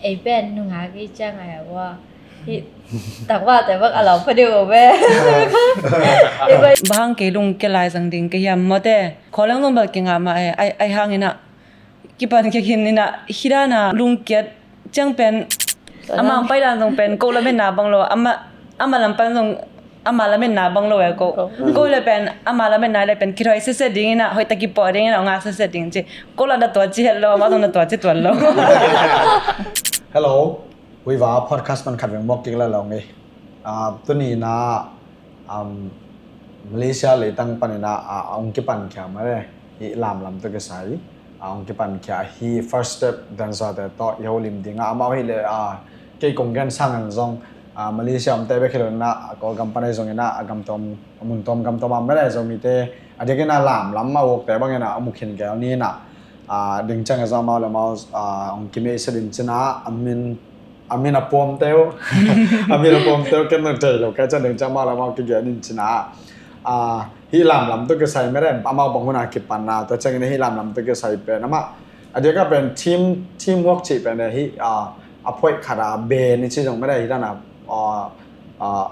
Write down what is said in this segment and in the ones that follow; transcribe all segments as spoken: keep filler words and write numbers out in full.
Ei pen nungak i ciang ai a ua hi. Takvate bak a lau pha deuh ve. Bang hang kei lungkia lai zang ding ka hiam mawte. Khawleng zong bel kingah mah e. Ai, ai hang inah kipan kikhin inah hidana lungkiat ciang pen amang paidan zong pen ko lametna bang lo, ama, ama lam pan zong ama lametna bang lo e ko. Ko le pen ama lametna le pen kithoih sese ding inah, hoih ta kipawh ding inah, ngak sese ding ci. Ko la na tua ci het lo, ama zong na tua ci tuan lo. Hello. Huiva podcast pan khat veng mawk kik la lo ngei. Ah, tuni na, um, Malaysia leitang panin ah, ah, a hong kipan khia mah le, hih lamlam tawh kisai, ah, a hong kipan khia hih First Step dancer te tawh i holim ding ah, amau hi le, ah, kei kong gen sang an zong, ah, Malaysia omte bek hi lo na, ah, Kawlgam pan ahi zongin ah, a gam tawm, a mun tawm gam tawm ah mah le Zomite, a diakin ah lamlam a ukte bangin ah, a mukhin gel ni na, ah, ding ciang a zong amau le amau, ah, hong kimei sa din cin ah, a min a min a puamteu, a min a puamteu ken nang thei lo ka cian ding ciang amau le amau kigen in cin ah, ah, hih lamlam tawh kisai mah le amau bang hun a kipan na, tua ciangin hih lamlam tawh kisai pen amah a diak a pen team, team work cih pen hih, ah, a phoih khat a ben i ci zong mah le hih dan a, ah, ah,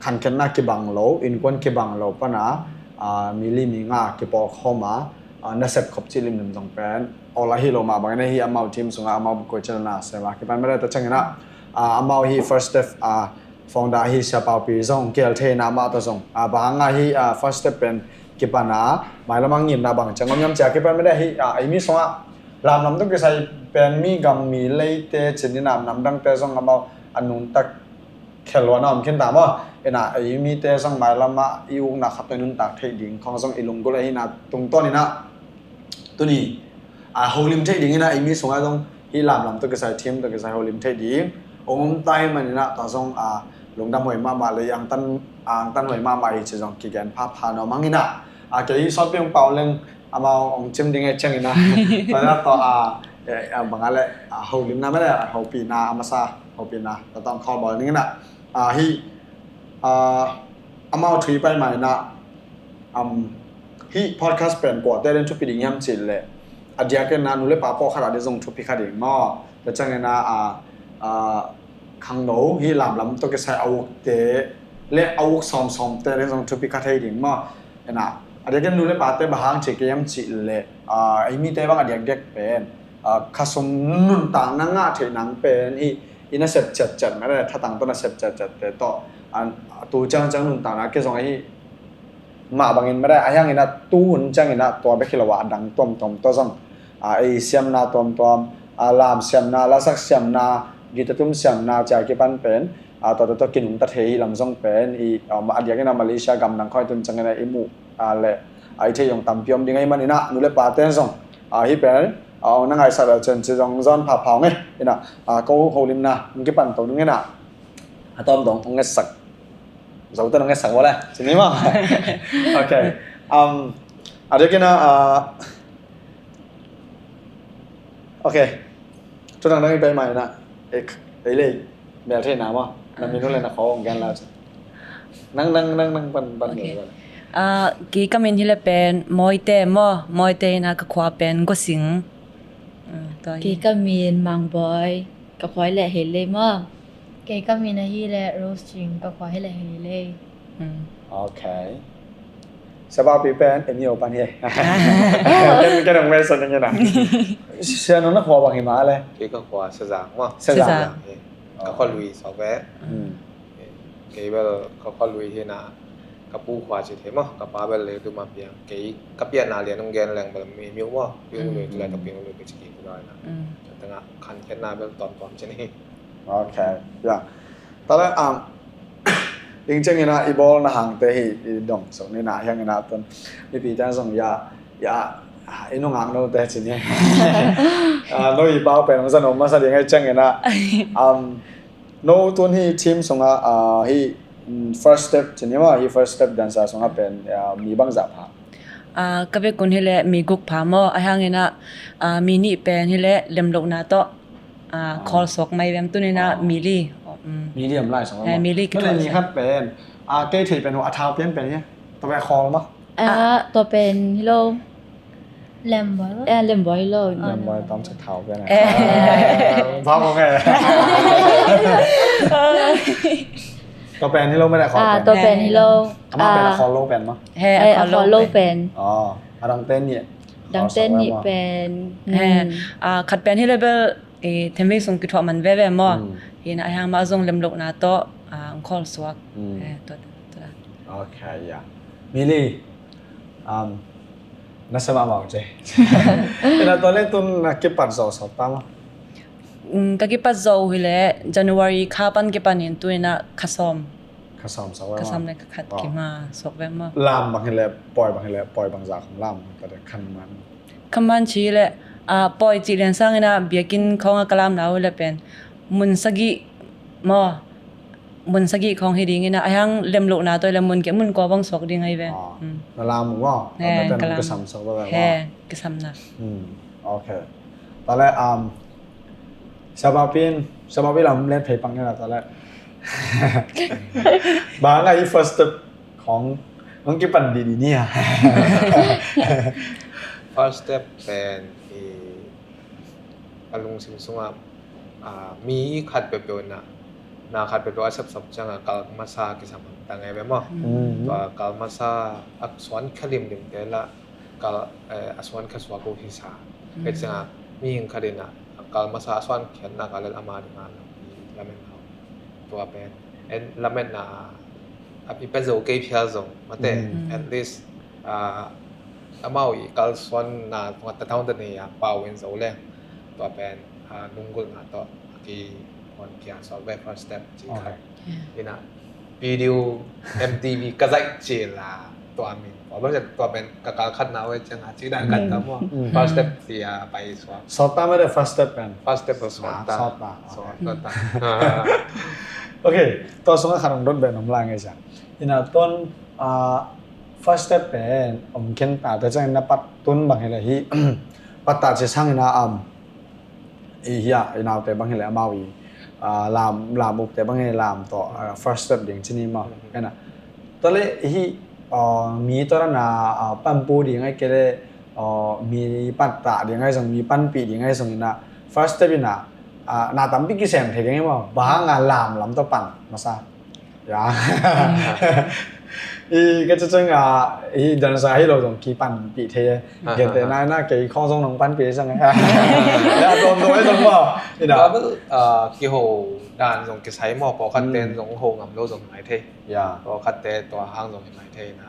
khankhiatna kibang lo, innkuan kibang lo pan a, ah, mi li mi nga kipawlkhawm a, ah, nasep khop cih limlim zong pen awl ahi lo mah bangin hih amau team sungah amau koi cih na sem a kipan mah le ta ciangin ah, ah, amau hih First Step, ah, founder ahi Sia Pau Pi zong kihel thei na amah tawh zong, ah, bang hang a hih, ah, First Step pen kipan a mailam a ngimna bang ciang om hiam ci a kipan mah le hih, ah, ei mi sungah lamlam tawh kisai pen mi gam mi leite cin inah namdangte zong amau a nuntak khelluan a om khin ta maw? Inah ei mite zong mailam ah i ukna khat tawh i nuntak theih ding khong zong i lunggulh ahihna tungtawn inah tuni, ah, holim theih ding inah ei mi sungah zong hih lamlam tawh kisai, team tawh kisai holim theih ding hong om ta ahih man inah tua zong, ah, lungdam huai mahmah le angtan, angtan huai mahmah hi ci zong kigen phapha nuam hang inah, ah, kei sawtpi hong pau leng amau hong cim ding e ciangin ah. Tua na tawh, ah, eh, ah, bang a le, ah, holimna mah le, ah, hopihna, a masa hopihna tua tawh hong khawlbawl ding inah, ah, hih, ah, amau thu i pai ma inah, um, hih podcast pen kuate ding thupi ding hiam cih leh a diakin ah nu le pa pawlkhat a ding zong thupi kha ding maw? Tua ciangin ah, ah, ah, khangno hih lamlam tawh kisai a ukte le a uk sawmsawmte ding zong thupi kha thei ding maw? Inah, a diakin nu le pate bang hang ci ka hiam cih leh, ah, ei mite bang a diakdiak pen, ah, khasum nuntakna ngah theih nang pen hih i nasep ciatciat mah le thatang tawh nasep ciatciatte tawh, ah, tu ciangciang nuntakna kizong ahi mah bangin mah le, ahi hangin ah tu hun ciangin ah tua bek hi lo ah a dang tuamtuam tawh zong, ah, ei siamna tuamtuam, ah, lam siamna, lasak siamna, guitar tum siamna ci a kipan pen, ah, tua, tua, tua kinungta thei hi lam zong pen i, ah, a diakin ah Malaysia gamdang khawng i tun ciangin ah i muh, ah, le, ah, i theih zong tampi om ding ahih man inah nu le pate zong, ah, hih pen, ah, na ngaihsak lo ciang ci zong zawn phapha ung e. Inah, ah, ko holimna hong kipan to nung inah a tawm dong hong ngetsak, Zote nong ngetsak vua le ci ni maw? Ok. Um, a diakin ah, ah, ok. Thu dangdang i pai ma inah, ei, ei le, mel theihna maw? Na min uh le na khaw hong gen la ci. Nang, nang, nang, nang pan, pan. Ok. Mel pan. Ah, kei ka min hi le pen Mawite maw? Mawite inah ka khua pen Gosing. Ah, tua hi. Kei ka min Mang Bawi, ka khua hi le Hei Lei maw? Kei ka min ahi le Rose Cing, ka khua hi le Hei Lei. Hmm. Ok. Sia Pau Pi pen M U pan hi. Ken, ken hong mention ning inah. Sia, nong na khua bang hi ma le? Kei ka khua Sazang maw? Sazang. Sazang. Sazang hi. Ka khua Lui Sawk ve. Hmm. Kei bel ka khua Lui hi inah ka pu khua ci thei maw? Ka pa bel Leitum a piang. Kei ka pianna lian hong gen leng bel Mei Miu maw? Piang Lui, tulai ka Piang Lui ka ci kik tulai na. Tengah khankhiatna bel tuamtuam ci ni. Ok. Ya. Tua le, um, ing ciangin ah i bawlna hangte hi i dong suk ni na, hiangin ah tun mipite zong ya, ya, i nungak note ci ni. Ah, no i pau pen hong za nuam masa ding ahih ciangin ah, um, no tun hih team sungah, ah, hih, mm, First Step ci ni maw, hih First Step dancer sungah pen, ah, mi bangzah pha? Ah, ka vekun hi le mi guk pha maw, ahi hangin ah, ah, mi nih pen hi le lemlohna tawh, ah, khawl suak mai vem, tuni inah mi li. Mm. Mi li om lai sawk. Eh, mi li kithol. Ni khat pen, ah, kei thei pen uh a thau pian pen hi. Tua pen khawl maw? Ah, tua pen hi lo. Lem Boy. Eh, Lem Boy lo. Lem Boy ต้องใช้เท้าเพื่อนนะ เอ๊ะ เออ พร้อมกัน ตัวแปลนที่โลกไม่ได้ขอ อ่า แปลน ตัวแปลนที่โลก อาม่าแปลน อ่า คอโลกแปลนมั้ง เฮ้ย เอ้ย คอโลก คอโลกแปลน แปลน อ๋อ อ่ะ ดังเต้นนี่ ดังเต้นนี่ อ๋อ แปลน เฮ้ย อืม อ่า ขัดแปลนที่เลเบล เอ่อ เทมเวงส่งกิทวมันเว่ๆ มอ อืม เห็นอะ ยังมาส่งเล็มลกนะโตะ อ่า องคอลสวก อืม เอ่อ ตัว ตัว โอเค อย่า มิลลี่ อ่า น่าสมัครมากเจ้ เวลาตอนแรกตุนนะ กิปัดสองสองตั้ง อืม ก็กิปัดโซฮิเล January คาปันกิปันเห็นตัวนะ คาซอม คาซอมสอง คาซอมเลย ก็ขัด อ๋อ กิมาสวกแว่มอ ลามบางทีแหละ ปล่อยบางทีแหละ ปล่อยบางจากของลาม ก็ได้คันมัน คำมันชี้แหละ อ่า ปอยจีเรียนสร้างนะ เบียกินของกะลามหนาวแหละเป็น มุนสะกิ มอ มุนสะกิของเฮดิงนะ อะยังเล็มลุกหนาตัวละมุนแกมุนกว่าบังสวกดิงไงเว้ย อ๋อ อืม กะลามหมูอ่ะ แฮะ กะลาม กะสามสวกแบบว่า แฮะ กะสามนะ อืม โอเค ตอนแรก อ่า สบาปิน สบาปินลำเล่นเพลงปังเนี่ยนะ ตอนแรก บางไอ้ first step ของ ของกิปันดีๆ เนี่ย First step เป็นอี a lungsim sungah, ah, mi khat peuhpeuh in ah, na khat peuhpeuh a sepsop ciangah kal masa kisam hamtang e ve maw. Mm. Tua kal masa a suan kha limlim te lah kal, eh, a suan kha suak uh hi sa. Mm. Kei ciangah mihing khat in ah kal masa a suan khiatna kal lel ama dingah lampi lamen hau. Tua pen en lametna a i pia zo kei phial zong mate, mm, at least, ah, amau i kalsuanna tungah tathaung ta nei a pau in zo leng tua pen, ah, lunggulhna tawh a kihonkhia sawt ve first step ci khat. Okay. Yeah. Ina video M T V ka zaih cil a tua min tua pen ka kal khatna uh e ciang a ci dan khat ta maw. Mm. First step ci a pai suak. Sawt ta mate first step pen. First step sawt ta. Sawt ta. Sawt ta. Okay. Tua sungah khat hong dot beh nuam lai ngai ciang. Ina tun, ah, first step pen om khin ta te ciangin na pat tun bang hi le hi, pat ta ci sangin a am, i hi a, i naute bang hi le amau i, ah, lam, lam ukte bang hi le lam tawh, ah, first step ding ci ni maw. Ina tua le hi, ah, mi tawh na, ah, panpih ding ai ke le, ah, mi pat ta ding ai zong, mi panpih ding ai zong ina first step ina, ah, na tampi kisem thei ding ai maw. Bang hang a lam lam tawh pan masa. Ya. I ka cacang a i dansa hi lo zong kipanpih thei e. Gente nai na kei khong zong nong panpih sang e. Ya, tuam tuam e zong maw. Ina. Tua bel, ah, kiho dan zong kisai maw, pawlkhat ten zong ho ngam lo zong mai thei. Ya. Pawlkhat te tua hang zong mai thei ina.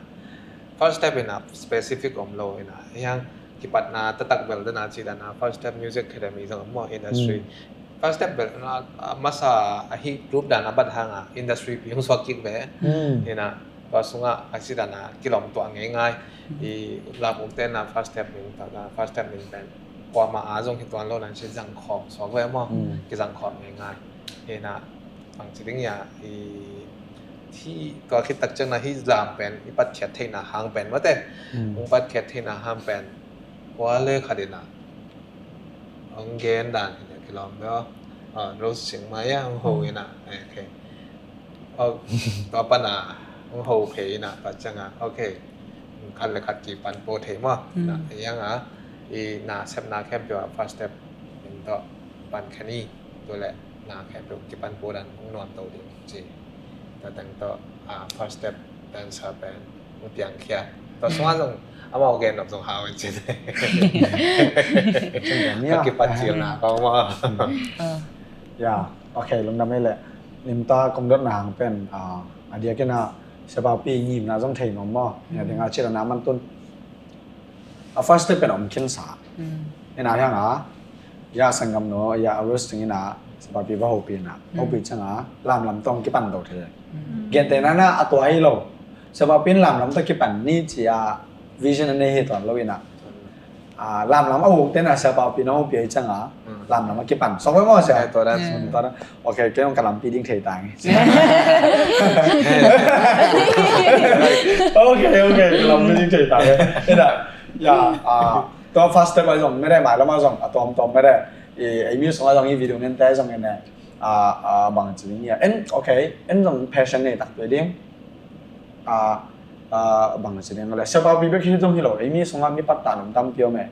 First step ina specific om lo ina. Yang kipatna taktak bel dana ci dana First Step Music Academy zong maw industry. Mm. First step bel na, ah, masa a hi group dana bat hanga industry pi hong suak kik ve. Mm. Ina tua sunga a ci dana kilawm tuah ngeingai. Mm. I lam ukte na first step min ta na first step min pen kuama a zong hi tuan lo na ci zang khawm suak ve maw. Mm. Kizang khawm ngeingai. Ina bang ci ding ia i thi tua khit tak ciang na hi lam pen i patkhiat theihna hang pen mate. Mm. Hong patkhiat theihna hang pen kua le khat ina hong gen dan hi le kilawm bel. Ah, Rose Chiang Mai a hong ho ina. Eh, okay. Tua pana hong ho phei ina tua ciang a. Okay. Khat le khat kipan po thei maw. Mm. Na, iang a i na sepna khempeuh a first step in tawh pan khen i. Tua le na khempeuh kipan po dan hong nuam to ding ci. Tua teng tawh, ah, first step dancer pen hong piangkhia. Tua sungah zong amau gen nop zong hau in ci. Ka kipat cilna kong maw. Ah. Ya, okay, lungdam ei le. Limta kong dotna hang pen, ah, a diakin a siapa pi ngimna zong thei nuam maw. Ya, ding a cilna man tun. A first step pen om khinsa. Mm. Ina hiang a, ya sanggam no, ya a Rose Chiang Mai ina, siapa pi va hopi ina, hopi ciang a, lamlam tawh kipan to thei. Mm. Gente nana a tua hi lo. Siapa pi in lamlam tawh kipan ni ci a vision a nei hi tuan lo ina. A, lamlam a uk tena siapa pi na hopi ciang a, lamlam a kipan. Sok ve maw sia. Eh, tua dan. Tua dan. Okay, kei hong ka lampi ding thei tang. Okay, okay, lampi ding thei tang. Ina, ya, ah, tua first step a zong, mede mai lam a zong, a tom tom mede. I, i music a zong, i video ngen te zong ene. Ah, ah, bang ci ding ia. En, okay, en zong passion nei tak tua ding. Ah, Ah, bang ci ding le, siapa pi bek hi zong hi lo, ei mi sungah mi pattah nung tampi om e.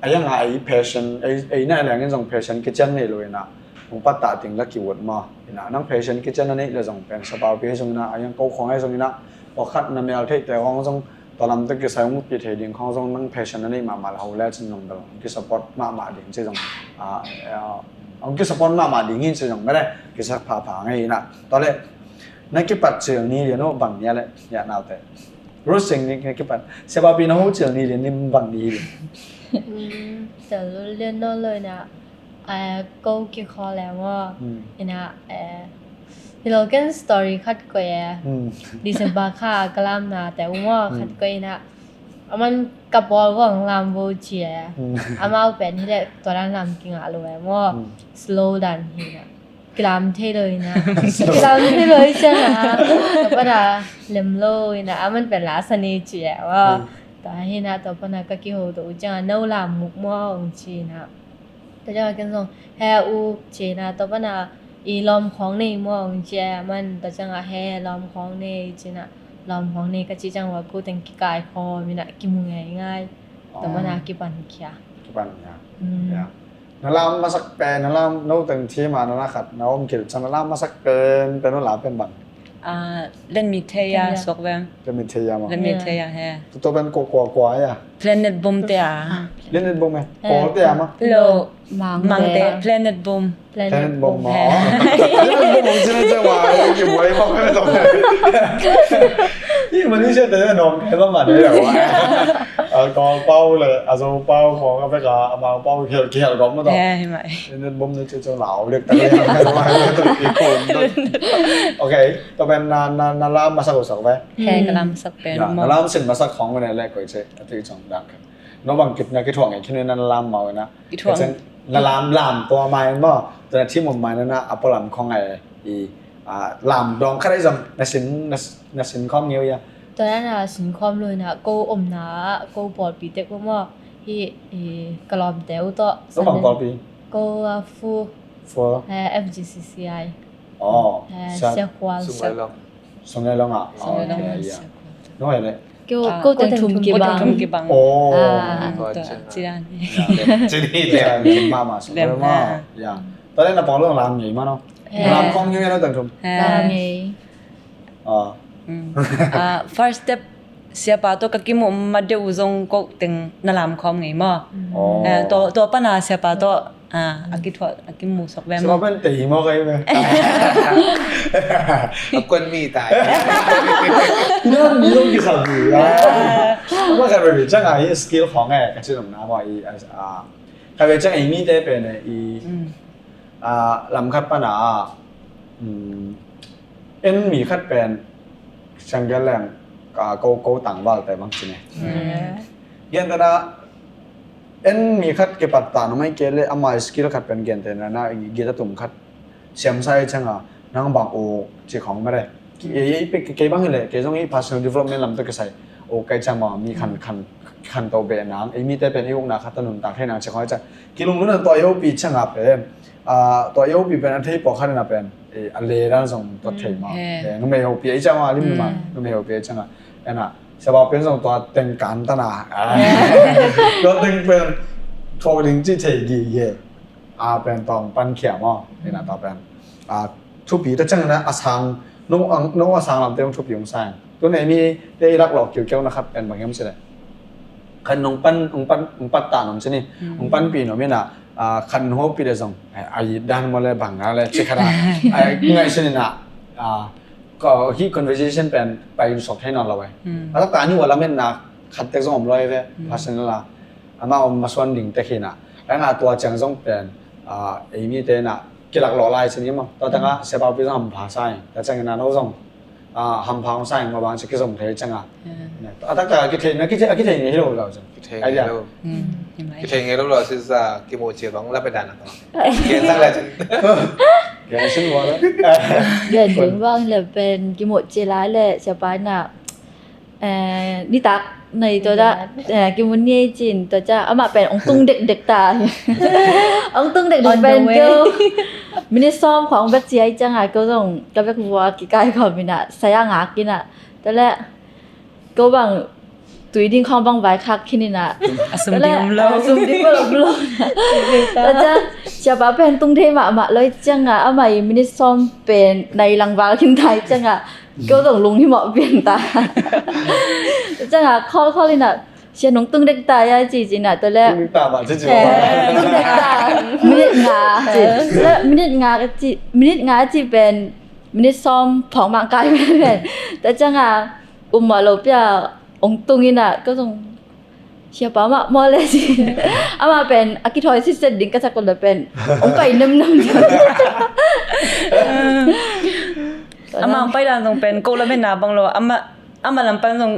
A yang a ei passion, ei, ei na leng in zong passion kician nei lo ina, hong pattah ding la kiwot ma. Ina, nang passion kician na nei le zong pen siapa pi hi zong ina, a yang ko khong hi zong ina, pakhat na mel theih te khong zong, tua lam te kisai hong ki thei ding khong zong nang passion na nei mahmah la ho le cin zong dal, hong ki support mahmah ding ci zong, ah, ah, hong ki support mahmah ding hi ci zong, mene, kisa phapha ngei ina. Tua le, na kipat cil ni lian uh bang ni a le, ya naute. Rosing ni na kipat. Siapa pi na ho cil ni lian ni bang ni lian. Cil lian no lo ina, eh, ko ki kho le mo. Ina, eh, hi lo ken story khat ko e. December kha kalam na te u mo khat ko ina. Aman ka pawl vong lam vo ci e. Amau pen hi le tua dan lam ki ngah lo e mo. Slow dan hi na. Kilam thei lo ina. Kilam thei lo i ciang a. Tua pana lem lo ina. Aman pen la sa ni ci e wa. Tua hi na tua pana ka kiho to u ciang a no lam muk mo ong ci na. Tua ciang a ken zong he u ci na tua pana i lawm khawng nei mo ong ci e. Aman tua ciang a he lawm khawng nei ci na. Lawm khawng nei ka ci ciang wa ku teng kikai khawm ina kimu ngei ngai. Tua pana kipan khia. Kipan khia. Na lam masak pen, na lam no teng thim a na na khat na om kil ciang na lam masak pen, pen na la pen bang. Ah, len mi thei a suak veng. Len mi thei a ma. Len mi thei a he. Tu to pen ko kua kua ya. Planet Bomb te a. Planet Bomb e. Pawl te a ma. Lo. Mang te. Planet Bomb. Planet Bomb ma. Planet Bomb ci na ciang wa. Ki buai ma. Ih, Malaysia te na nong ke ba ma de wa. A Kawl pau le a Zo pau khong a bek a Amau pau khel khel gom ma to. He, hi mai. Nen bom ne ce cong lau lek ta le. Ok, to pen na na na lam masak uh sak ve. He, ka lam sak pen mo. Na lam sin masak khong ne le koi ce a ti cong dak. No bang kit na ki thuang e khin na lam mau na. Ki thuang. Na lam lam to mai mo. To na thi mo mai na na a po lam khong ai. I, a, lam dong khat ai zong na sin na sin khom ngiu ya. Tua na na sin khawm lo ina ko omna ah ko pawlpi tek uh maw? Hi, hi ka lawmte uh tawh. Ko bang pawlpi? Ko, ah, fu. Fu. Eh, F G C C I. Oh, eh, Sia Kual. Sunglailong. Sunglailong ah. Sunglailong ah. Nong ai le? Ko teng thum kibang. Ko teng thum kibang. Oh. Ah, tua ci dan. Ci dan mama Sunglailong ah. Ya. Tua le na pawng lo lam ngei ma no. Lam khawm ngei no teng thum. Lam ngei. Ah, first step siapa tawh ka kimuh ma deuh uh zong ko teng na lam khawm ngei maw? Tua pana siapa tawh a kithuah a kimuh sok ve maw? Siapa pen tei maw kai ve. A kuan mi tai. Nong nong kisam mi. Maw kai ve cang a hi skill khawng e ka ci nong na maw i a kai ve cang a i mite pen i a, lam khat pana a, um, en mi khat pen siang gel leng, a, ko, ko tangval te bang ci ne. Gentehna en mi khat kipat ta na mai ke le ama skill khat pen gentehna na gita tum khat siam sai chang a nang bang u ci khong mare. Kei bang hi le kei zong hi personal development lam to kisai o kai chang ma mi khan khan khan to be nang ei mi te pen i ukna khat ta nun tak thei nang ci khong chang kilung nun an to yo pi chang a pen. A, tua i opi pen a thei pawh khat in a pen a le dan zong tua thei ma. Numei hopi a i chang a lim numa numei hopi a i chang a en a saba pen zong tua teng kan tan a tua teng pen thuak ding ci thei gige a pen tawng pan khia maw. En a tua pen a thupi ta chang na a sang no a sang lam te thupi ung sang. Tu nei mi te i lak lawk kiukiau na khat pen bang hiam si le. Khan nong pan nong pan nong pat ta nong sini nong pan pi nong mina khan nong hopi le zong a yit dan mo le bang na le ci khana ngai sini na ko hi conversation pen pai in sok thei nawn lo ai. A tak ta ni wala men na khat tek zong om lo ai ve personal a ama om ma suan ding tek hi na. Ai nga tua chang zong pen ei mi te na kilak lo lai sini mo tua tanga sepa pi zong am pha sai ta chang na no zong a hampha hong sa ing mah bang ci kizom thei ciang a. A taktak a kithei na kithei a kithei ngei hi lo lo ciang. Kithei ngei lo. Kithei ngei lo lo ci za kimu ci bang la pe dan a. Gen sang la cin. Gen sin wa la. Gen ding bang le pen kimu ci lai le cia pai na. Nitak nei tua dah kimu ni cin tua ca amah pen ong tung dekdek ta. Ong tung dekdek pen keu. Minute sawm khawng bek cia i ciang a keu zong ka bek vua kikai khawm ina saya ngak ina. Tua le Ko bang tui ding khawng bang vaikhak khin in ah. A sum ding om lo. A sum ding bel om lo. Tua ciang siapa pen tung thei mahmah lo ciang ah, amah i minute sawm pen nai lang val khin ta ciang ah, ko zong lunghimawh pian ta. Ciang ah, call call in ah, sia nong tung dek ta ia ci ci in ah, tua leh. Tung dek ta mah ci ci. Eh, tung dek ta. Minute nga ci. Tua leh minute nga ci, minute nga ci pen minute sawm phawk mah kai pen. Tua ciang ah, um mah lo pia, ong tung in ah, ko zong siapa mah maw le ci. Amah pen a kithawi sitset ding ka sak lo pen ong pai namnam. Amah ong pai dan zong pen ko lametna bang lo, amah, amah lam pan zong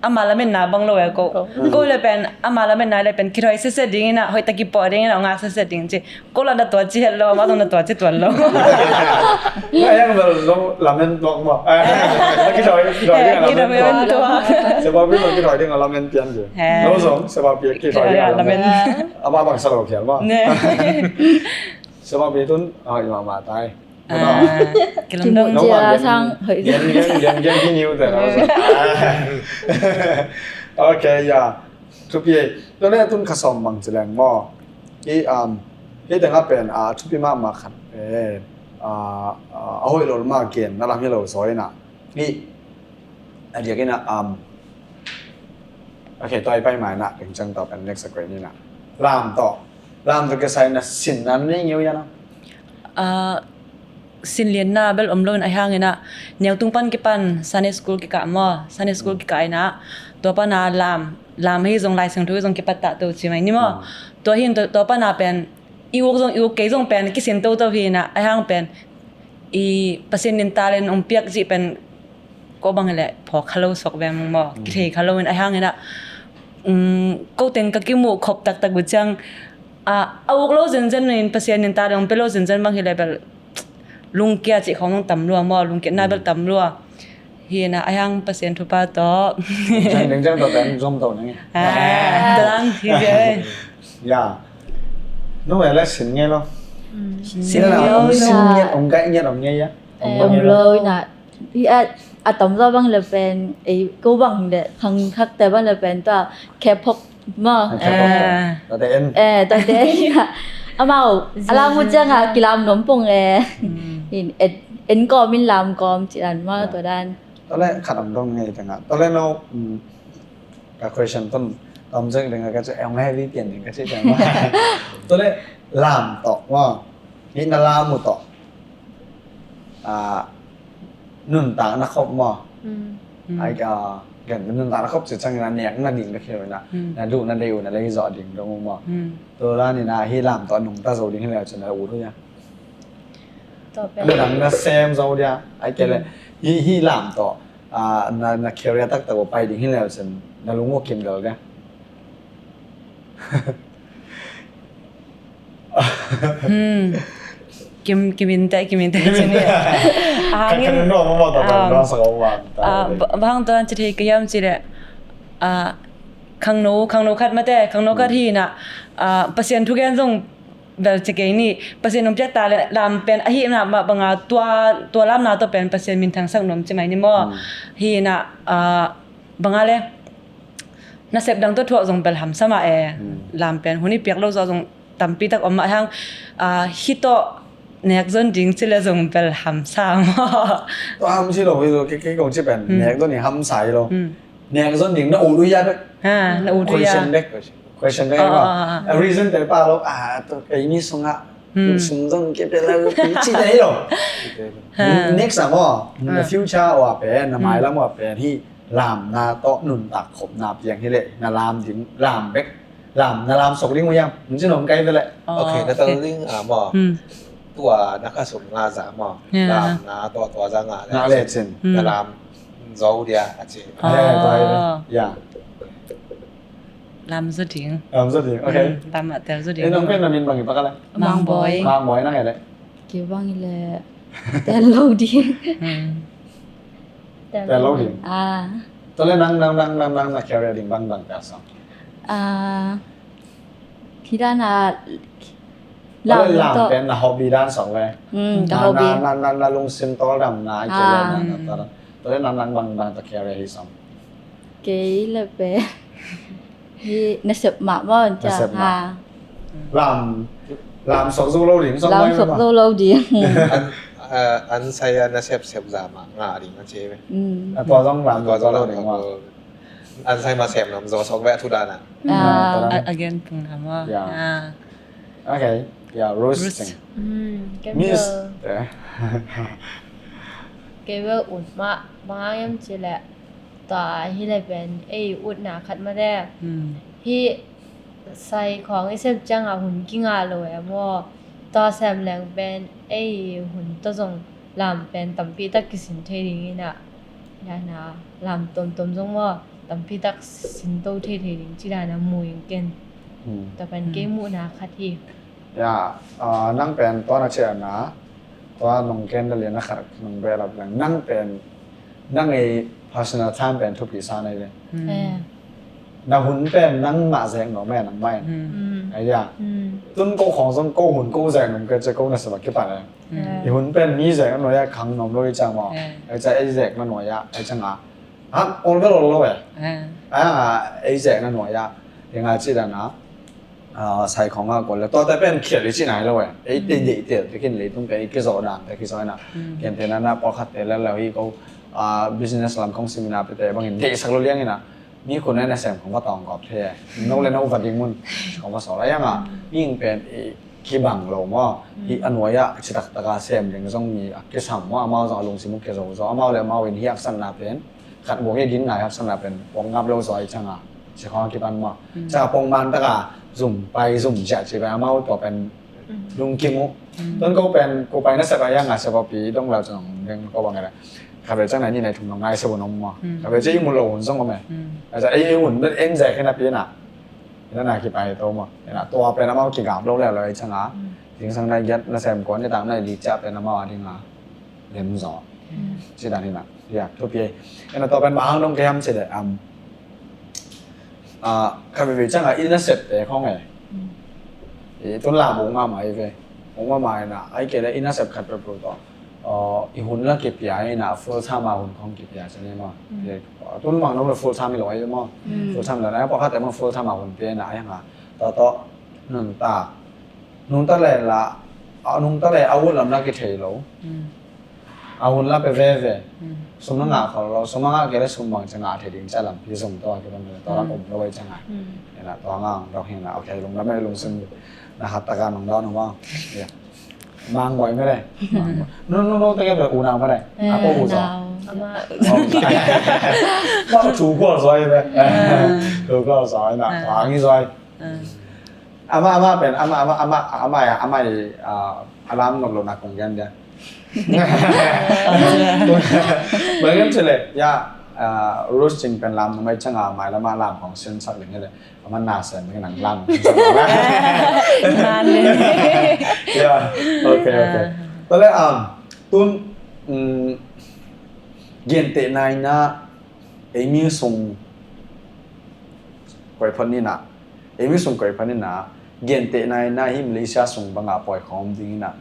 amah lametna bang lo e ko. Ko le pen amah lametna le pen kithawi sitset ding in ah, hoih tak kipawh ding in ah, ong ngak sitset ding ci. Ko la na tua ci het lo, amah zong na tua ci tuan lo. Nga yang bel zong lamen tuak maw. Eh, kithawi, kithawi ding a lamen tuak. Siapa pi zong kithawi ding a lamen pian ci. Eh. Lo zong siapa pi kithawi ding a lamen. Amah bang sa lo khial maw. Siapa pi tun, ah, i mahmah tai. Ah, kilawm dong. Kimu cia sang hoih. Gen, gen, gen, gen, gen, gen, gen, gen, gen. Okay, ya. Thupi ei. Tua leh tun kha sawm bang ci leng maw. I, um, hih tengah pen, ah, thupi mahmah khat pen, ah, ah, a hoih lo mah gen na lam hi lo zaw in ah. Hih a diakin ah, um, okay, tua i pai mai na, peng ciang tua pen next a kuai ni na. Lam tawh. Lam tawh kisai na sin na nei ngeu ia na. Ah, sin lianna bel om lo in a hang in ah, neu tung pan kipan Sunday school kikah maw, Sunday school kikah in ah, tua pan a lam, lam hi zong Lai Siangtho hi zong kipat ta to ci mai ni maw. Tua hi in tua, tua pan a pen, i uk zong, i uk kei zong pen, kisin toto hi in ah, a hang pen, i Pasian in talent ong piak cih pen, ko bang hi leh phawk kha lo suak veng maw, kithei kha lo in a hang in ah, um, ko teng ka kimuh khop taktak uh ciang, a, a uk lo zenzen in Pasian in talent ong pia lo zenzen bang hi leh bel lungkia cih khawng tam lua maw, lungkiatna bel tam lua. Hi in ah a hang Pasian thupha tawh. Ding ciang, ding ciang tawh teng zom to nang e. Ah, tua dang hi ve. Ya. Nong e le sin ngei lo. Sin ngei lo. Ong sin ngiat, ong gaih ngiat, ong ngei ia. Om lo in ah. Hi a, a tamzaw bang le pen, ei, ko bang le, khang khakte bang le pen, tua, K-pop maw. K-pop. Eh. Tua te en. Eh, tua te en. Amau, a lam uh ciang a, kilam nuam pong e. In, en, en kawm in lam kawm, ci dan maw, tua dan. Tua le, khat om dong ngei teng a. Tua le no, um, ka question tun, tom zek ding ka ci, eng heavy pian ding ka ci teng maw. Tua le, lam tawh maw. Hih na lam uh tawh. Ah, nuntak na khop maw. Ai, ah, gen nuntak na khop ci ciang in a nek na ding ka khel in a. Na duh na deih uh na lei zawh ding dong uh maw. Tua dan in a hih lam tawh nungta zo ding hi leu cin na ut uh ia. Na dang na sem zo dia. Ai kei le hih, hih lam tawh, ah, na, na career taktak uh pai ding hi leu cin na lung uh kim lel dia. Hmm. Kim, kim in teh, kim in teh, kim in teh. Hangin, kan, kan nuam mawh ta, um, nuam sak a um ta. Ah, ba, bang tuan ci thei ka hiam ci leh. Ah, khangno, khangno khat mate, khangno khat hi na. Ah, Pasian thugen zong bel ci kei ni. Pasian hong piak ta leh lam pen ahi na mah banga tua, tua lamna tua pen Pasian minthang sak nuam ci mai ni maw. Hmm. Hi na, ah, banga le. Nasep dang tawh thuak zong bel hamsa mah e. Hmm. Lam pen hun i piak lo zawh zong tampi tak om mah hang, ah, hih tawh nek zon ding ci le zong bel hamsa maw. Tua ham ci lo, hi lo, kei, kei kong ci pen, hmm, nek zon ding hamsa hi lo. Hmm. Nek zon ding na ut uh ia bek. Ha, na ut uh ia. Question bek, question bek, ah, maw. Ah, ah, ah. A reason te pa lo, ah, tua kei ni sung ah. Hmm. Sung zon kei pe la, ci te hi lo. Ha. Next ah maw, in the future uh ah pen, na mailam uh ah pen, hi lamna tawh nuntak khopna piang hi leh, na lam ding, lam bek. Lam, na lam sok ding uh hiam? Mun cin om kai ve leh. Oh, okay, na tel ding, ah, maw. Hmm. Tua na kha sum nga za maw. Yeah. Lam na tua tua za nga leh. Nga leh cin. Hmm. Na lam zo dia a ci. Oh. Eh, tua hi ve. Ya. Lam zo ding. Lam zo ding, okay. Hmm, lam a tel zo ding. Eh, nong pen na min bang i pak a leh? Mang Boy. Mang Boy na ngai leh. Kei bang i leh. Tel lo ding. Hmm. Tel lo ding. Ah. Tua leh nang, nang, nang, nang, nang na career ding bang, bang ka sawm. Ah, hi dan a lam tua leh lam tawh pen na hobby dan sawm ve. Hmm, ka hobby. Na, na, na, na lungsim tawldamna, ah, tua leh nang, nang, nang, tua leh nang, nang bang, bang tawh career hi sawm. Kei le pen hi nasep mah maw, cia. Nasep mah. Ha. Lam, lam sok zo lo ding, sok lam mai sok mah zo lo ding. An, ah, an sai a nasep sep za mah ngah ding a ci ve. Mm. A tua zong lam sok zo lo ding mah. An sai mah sem nam zo sok ve a thu dan a. Ah. Ah, tua dan. A, again, tung nam mah. Ya. Ah. Okay. Ya, Rose. Rose. Cing. Mm, kei bel. Miss. Eh. Kei bel ut mah, bang hang hiam cih leh. Tua hi leh pen ei utna khat mah de. Hmm. Hih sai khawng i sep ciangah hun kingah lo e maw. Tua sem leng pen ei hun tawh zong lam pen tampi tak kisin thei ding in ah. Dana lam tuamtuam zong maw tampi tak sin to thei thei ding ci dana mu ing ken. Hmm. Tua pen kei muhna khat hi. Ya, ah, nang pen tua na ciah na, tua nong ken da lian na khat nong behlap leng. Nang pen, nang ei personal time pen thupi sa na hi ve. Hmm. Eh. Na hun pen nangmah zek nuam e, nangmah in. Hmm. Ai dia. Hmm. Tun ko khawng zong ko hun ko zek nuam kei cia ko nasep a kipan e. Hmm. Eh. I hun pen mi zek na nuai a khang nuam lo i ciang maw. Eh. Ai cia ei zek na nuai a, ai ciang a. Ha, ol bel ol lo e. Eh. Ai a, ei zek na nuai a. Ei nga ci dan a. Ah, sai khawng a kol le tuate pen khial i ci nai lo e. Ei te deih tel te kin leitung pen i kizawh dan te kizawh ina. Ken te na na pawlkhat te le lo hi ko, ah, business lam khawng seminar pe te bangin deihsak lo liang ina. Mi khun na sem khawng va tawng gawp thei e. No le no va ding mun khawng va sawl a iang a. Ing pen i kibang lo maw. Hi a nuai a citak taka sem ding zong mi a kisam maw. Amau zong a lungsim uh kizo zo. Amau le amau in hi aksatna pen. Khat buang hi gin ngai hak sana pen buang ngap lo zoi canga. Ci khawng kipan maw. Canga pong man taka zum pai zum cia ci pai amau tua pen lungkim uh. Tuan ko pen ko pai na sep a iang a sep a pi dong lau cang deng ko bang era. Khabe cang na ni nai thum nong ngai sep uh nong maw. Khabe ci i mu lo hun zong om e. Aca ei hun ben en zek hena pi na. Ina na kipai to maw. Ina tua pen amau kigap lo le lo canga. Ding sang nai giat na sem kuan ni tang nai li cia pen amau a ding a. Lem zaw. Ci dan hi na. Ya, thupi ei. Ena tawh pen mahang dong kei ham ci le am. Ah, kha veve canga i nasep te khong e. I tun la bung mama i ve. Bung mama ina ai kei le i nasep khat pe pu tawh. Oh, i hun la kipia ina full time a hun khong kipia ci ni ma. Tun mang dong le full time i lo ai ma. Full time la na pa khat te ma full time a hun pia ina ai nga. Tawh tawh nun ta. Nungta le la, a nungta le a ut lam na kithei lo. A hun la pe veve. Sum na ngah khol lo, sum a ngah kei le sum bang cia ngah thei ding cia lampi zong tawh a kibang le tawh lam om lo ei cia ngah. Ena tawh ngah ang dok hi na, okay, lungdam ei lungsim na hat taka nong dawn hong bang. Mang boy me le. Nung nung nung teke pe unau me le. A ko u zaw. Ma tu ko zaw me. Tu ko zaw na, tawh ang i zaw. Ama ama pen ama ama ama ama ya ama i alam nok lo na kong gen dia. Bang gen chile ya Rose Cing pen lam numai changa mai lama lam kong sin sak ling le ama na sen nang lam. Ya, okay okay. Tale am tun gente nai na emi sung koi phot ni na. Ei mi sung koi panin a, gentehna in a hi Malaysia sung banga pawi khawm ding in a,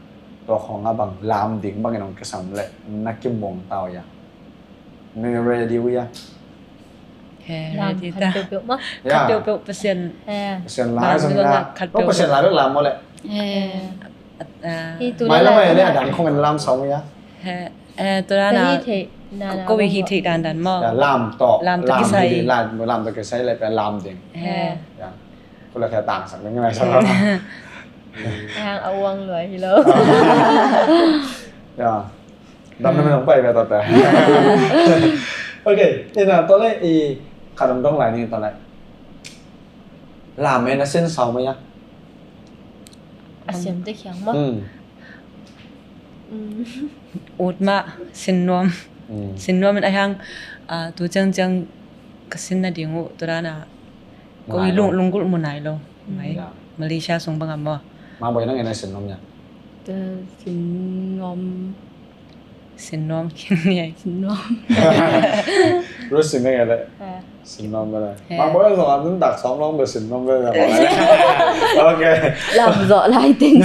tua khawng a bang lam ding bangin hong kisam leh na kimuang ta uh ia. Na ready uh ia. He, lam ready khat ta. Peuhpeuh mah. Ya. Khat peuhpeuh Pasian. He. Pasian lai zong na. Khat peuhpeuh. Pasian lai bek lam maw leh. He. Mai lam mai leh a dang khawng in lam sawm uh ia. He. Eh, tua dan a, ko i hih theih dandan maw? Lam tawh, lam tawh kisai. Lam tawh kisai le pia lam ding. Ko le khe tangsak ding ngai sa. Hang a uang luai hi lo. Dam na me nong pai pia tawh te. Ok, ina tawh le i khat dong dong lai ni tawh le. Lam e na sin sau mai a. A siam te khiang maw? Ut mah sin nuam. Sin nuam in a hiang, ah, tu ciangciang ka sin nading uh tu dan a ko i lung lunggulh mu nai lo. Ngai. Malaysia sung bang a maw? Mang boi nang e na sin nuam ia. Te sin nuam. Sin nuam khin ni ai. Sin nuam. Rose sin nang e le. Sin nuam bel a. Mang boi zong a nun dak sawm long bel sin nuam bel a. Ok. Lam zawh lai teng.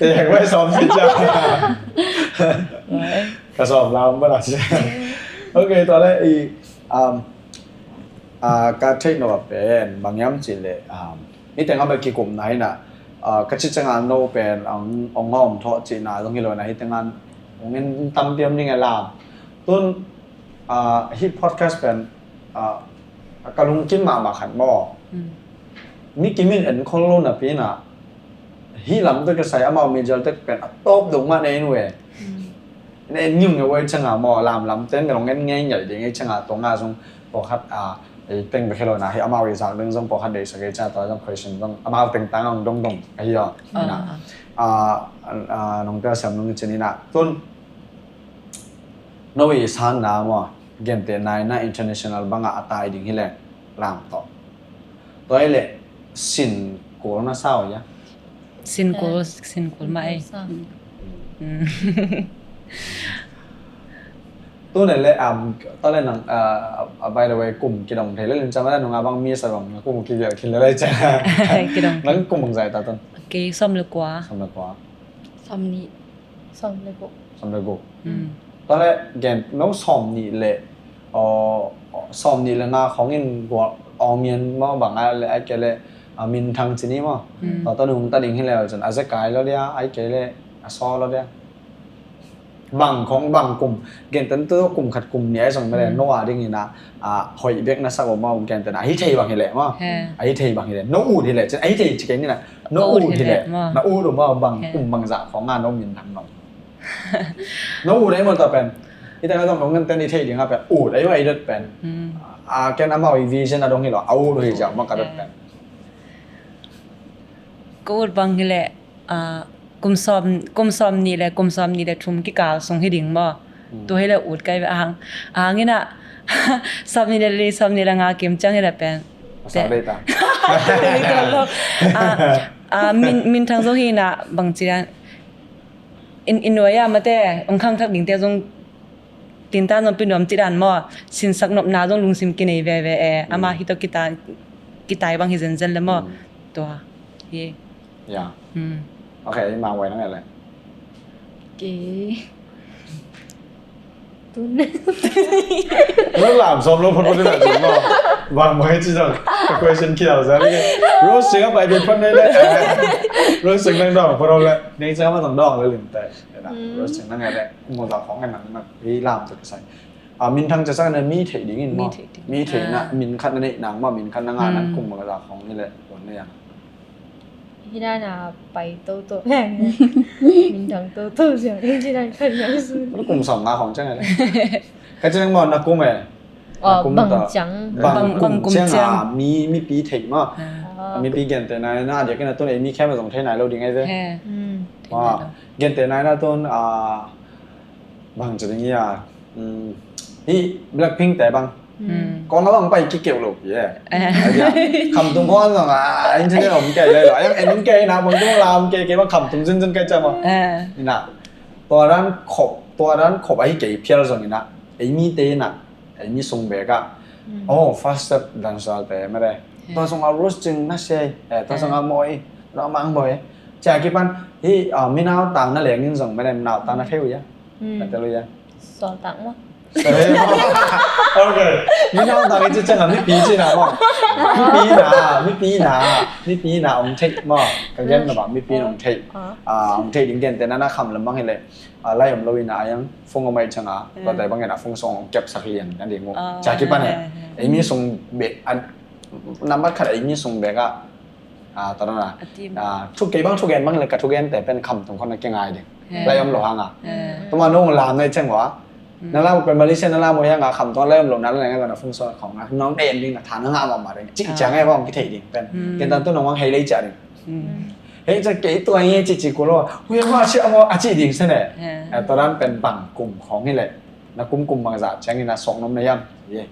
Te yang bai sawm si cia. Ka sawm lam bel a. Ok, tua le i, um, Ah, ka theih nop ah pen bang hiam cih leh, ah, hih tengah bel kikumna hi na, ah, ka cih ciangin no pen ang ong hawm thawh cihna zong hi lo na, hih tengah ong en tampi om ding e lam. Tun, ah, hih podcast pen, ah, ka lungkim mahmah khat maw. Mm. Mi kim in en khol lo napi na, hih lam tawh kisai amau mi Jaltek pen a tawp dong mah na en uh e. Mm. Na en ngim ngei uh e ciangin maw, lam lam ten ka lung en ngei ngei ding e ciangin tua nga zong pawlkhat, ah, ei teng bek hi lo na, hih amau i zak ding zong pawlkhat deihsak e ciangin tua zong question zong amau teng tang ang dong dong ahi aw. Ah, na. Ah, ah, ah, nong tel siam nung i cin i na. Tun, no i sanna maw, gentehna in na international bangah a tai ding hi leh lam tawh. Tua hi leh sin kul na sa uh hia? Sin kul, sin kul mah ei. Sa. Mm. Tu ne le, um, tua le nang, uh, uh, by the way, kum kidong thei le lim cam le nunga bang mi sa bang kum kivial khin le le cam. Kidong. Nang kum bang zai ta tun? Kei sawm le kua. Sawm le kua. Sawm nih. Sawm le guk. Sawm le guk. Mm. Tua le gen no sawm nih le, aw, sawm nih le nga khawng in gual aw mian maw bang a le ai ke le, a, minthang cini maw. Mm. Tua tua nung ta ding hi le cun a zekai lo dia, ai ke le a saw lo dia. Bang khawng bang kum, gen ten tu kum khat kum nih ai zong mele, mm, no a ding ina, a, hoih bek na sak maw gen ten a hi thei bang hi le maw. He. A hi thei bang hi le. No ut hi le cun a hi thei ci ke ni na. No ut hi le. Maw. Na ut maw bang kum bang zah khawng a no minthang no. No ut ai maw ta pen. Ita na zong no ngan ten i thei ding a pen. Ut ai maw ai dot pen. Hmm. A ken amau i vision a dong hi lo. A ut hi zah maw ka dot pen. Ka ut bang hi le, ah, kum sawm, kum sawm nih le, kum sawm nih le thum kikal sung hi ding maw. Hmm. Tu hi le ut kai ve a hang. A hang ina, sawm nih le li, sawm nih le nga kim ciang hi le pen. Masa dei ta. Ah, ah, min, minthang zo hi na bang ci dan. In, in nuai a mate, ong khang thak ding te zong tintan zong pi nuam ci dan maw, sinsak nopna zong lungsim kinei veve e, ama hi tawh kitai, kitai bang hi zenzen le maw. Tua hi. Ya. Ok, ma wai nang e le. Ke. Tun. Lo lam som lo phot phot na zong maw. Bang mai ci zong. Ka question kiau za ni. Rose sing a pai be phot nei le. Rose sing nang dong phot le. Nei sa ma dong dong le lim tai. Rose sing nang e le. Mo da khong nang nang. Ei lam tu ka sai. A, minthang ca sak na mi thei ding in maw. Mi thei ding. Mi thei na, min khat na neih nang maw, min khat na ngah nang kum bang ka za khong ni le, wan na yang. Hi na na pai to to. Minthang to to siang ding ci dan khat na sun. Kum sawm nga khong ciang le. Ka ciang maw na kum e. Aw, bang ciang. Bang kum ciang a mi, mipi thei maw. Mipi gente nai na, dia kena tun e mi khem zong thei nai lo ding ai ve. Gente nai na tun a bang ci ding ia. Hi Blackpink te bang. Kong a bang pai kikeu lo pi e. Khamtung kong zong a internet om kei le lo. Ayang en kei na bang tung lam kei kei bang khamtung zin zin kei ca maw. Ina. Tua dan khop, tua dan khop ahi kei phial zong ina. Ei mi te ina. Ei mi sung bek ah. Oh, first step dancer te mede. Tua sung a Rose Cing na sei. Tua sung a Moi. Lo mang Moi. Cia kipan hi, minau tang na lengin zong mede minau tang na theu ia. Na telu ia. Sol tang mo. Ok. Minau tang i ci ciang a mipi ci na mo. Mipi na, mipi na, mipi na ong thei mo. Ka gen na ba mipi na ong thei. Ong thei ding gen te na na kham lam bang hi le. A, lai om lo ina ayang phung om ai ciang a, tua te bang ina phung song kep sak lian na ding uh. Ca kipan e. Ei mi sung bek, a, nambat khat ei mi sung bek a, a, ta na. A, thu kei bang thu gen bang le ka thu gen te pen kham tung khon na ke ngai ding. Lai om lo hang a. Tuma nong lam nai ciang wa. Na lam pen Malaysia na lam mo yang a kham tung lai om lo na la ngai na phung song khong na. Nong en ding na tha na nga ma ma ding. Ci ciang e bang ki thei ding pen. Ken tan tu nong wang hei lei ca ding. Hei ca kei tua nge ci ci ku lo. Hui ma ci a mo a ci ding se ne. Tua dan pen bang kum khong hi le. Na kum kum bang za ciang ina sok nom na yam. Ye.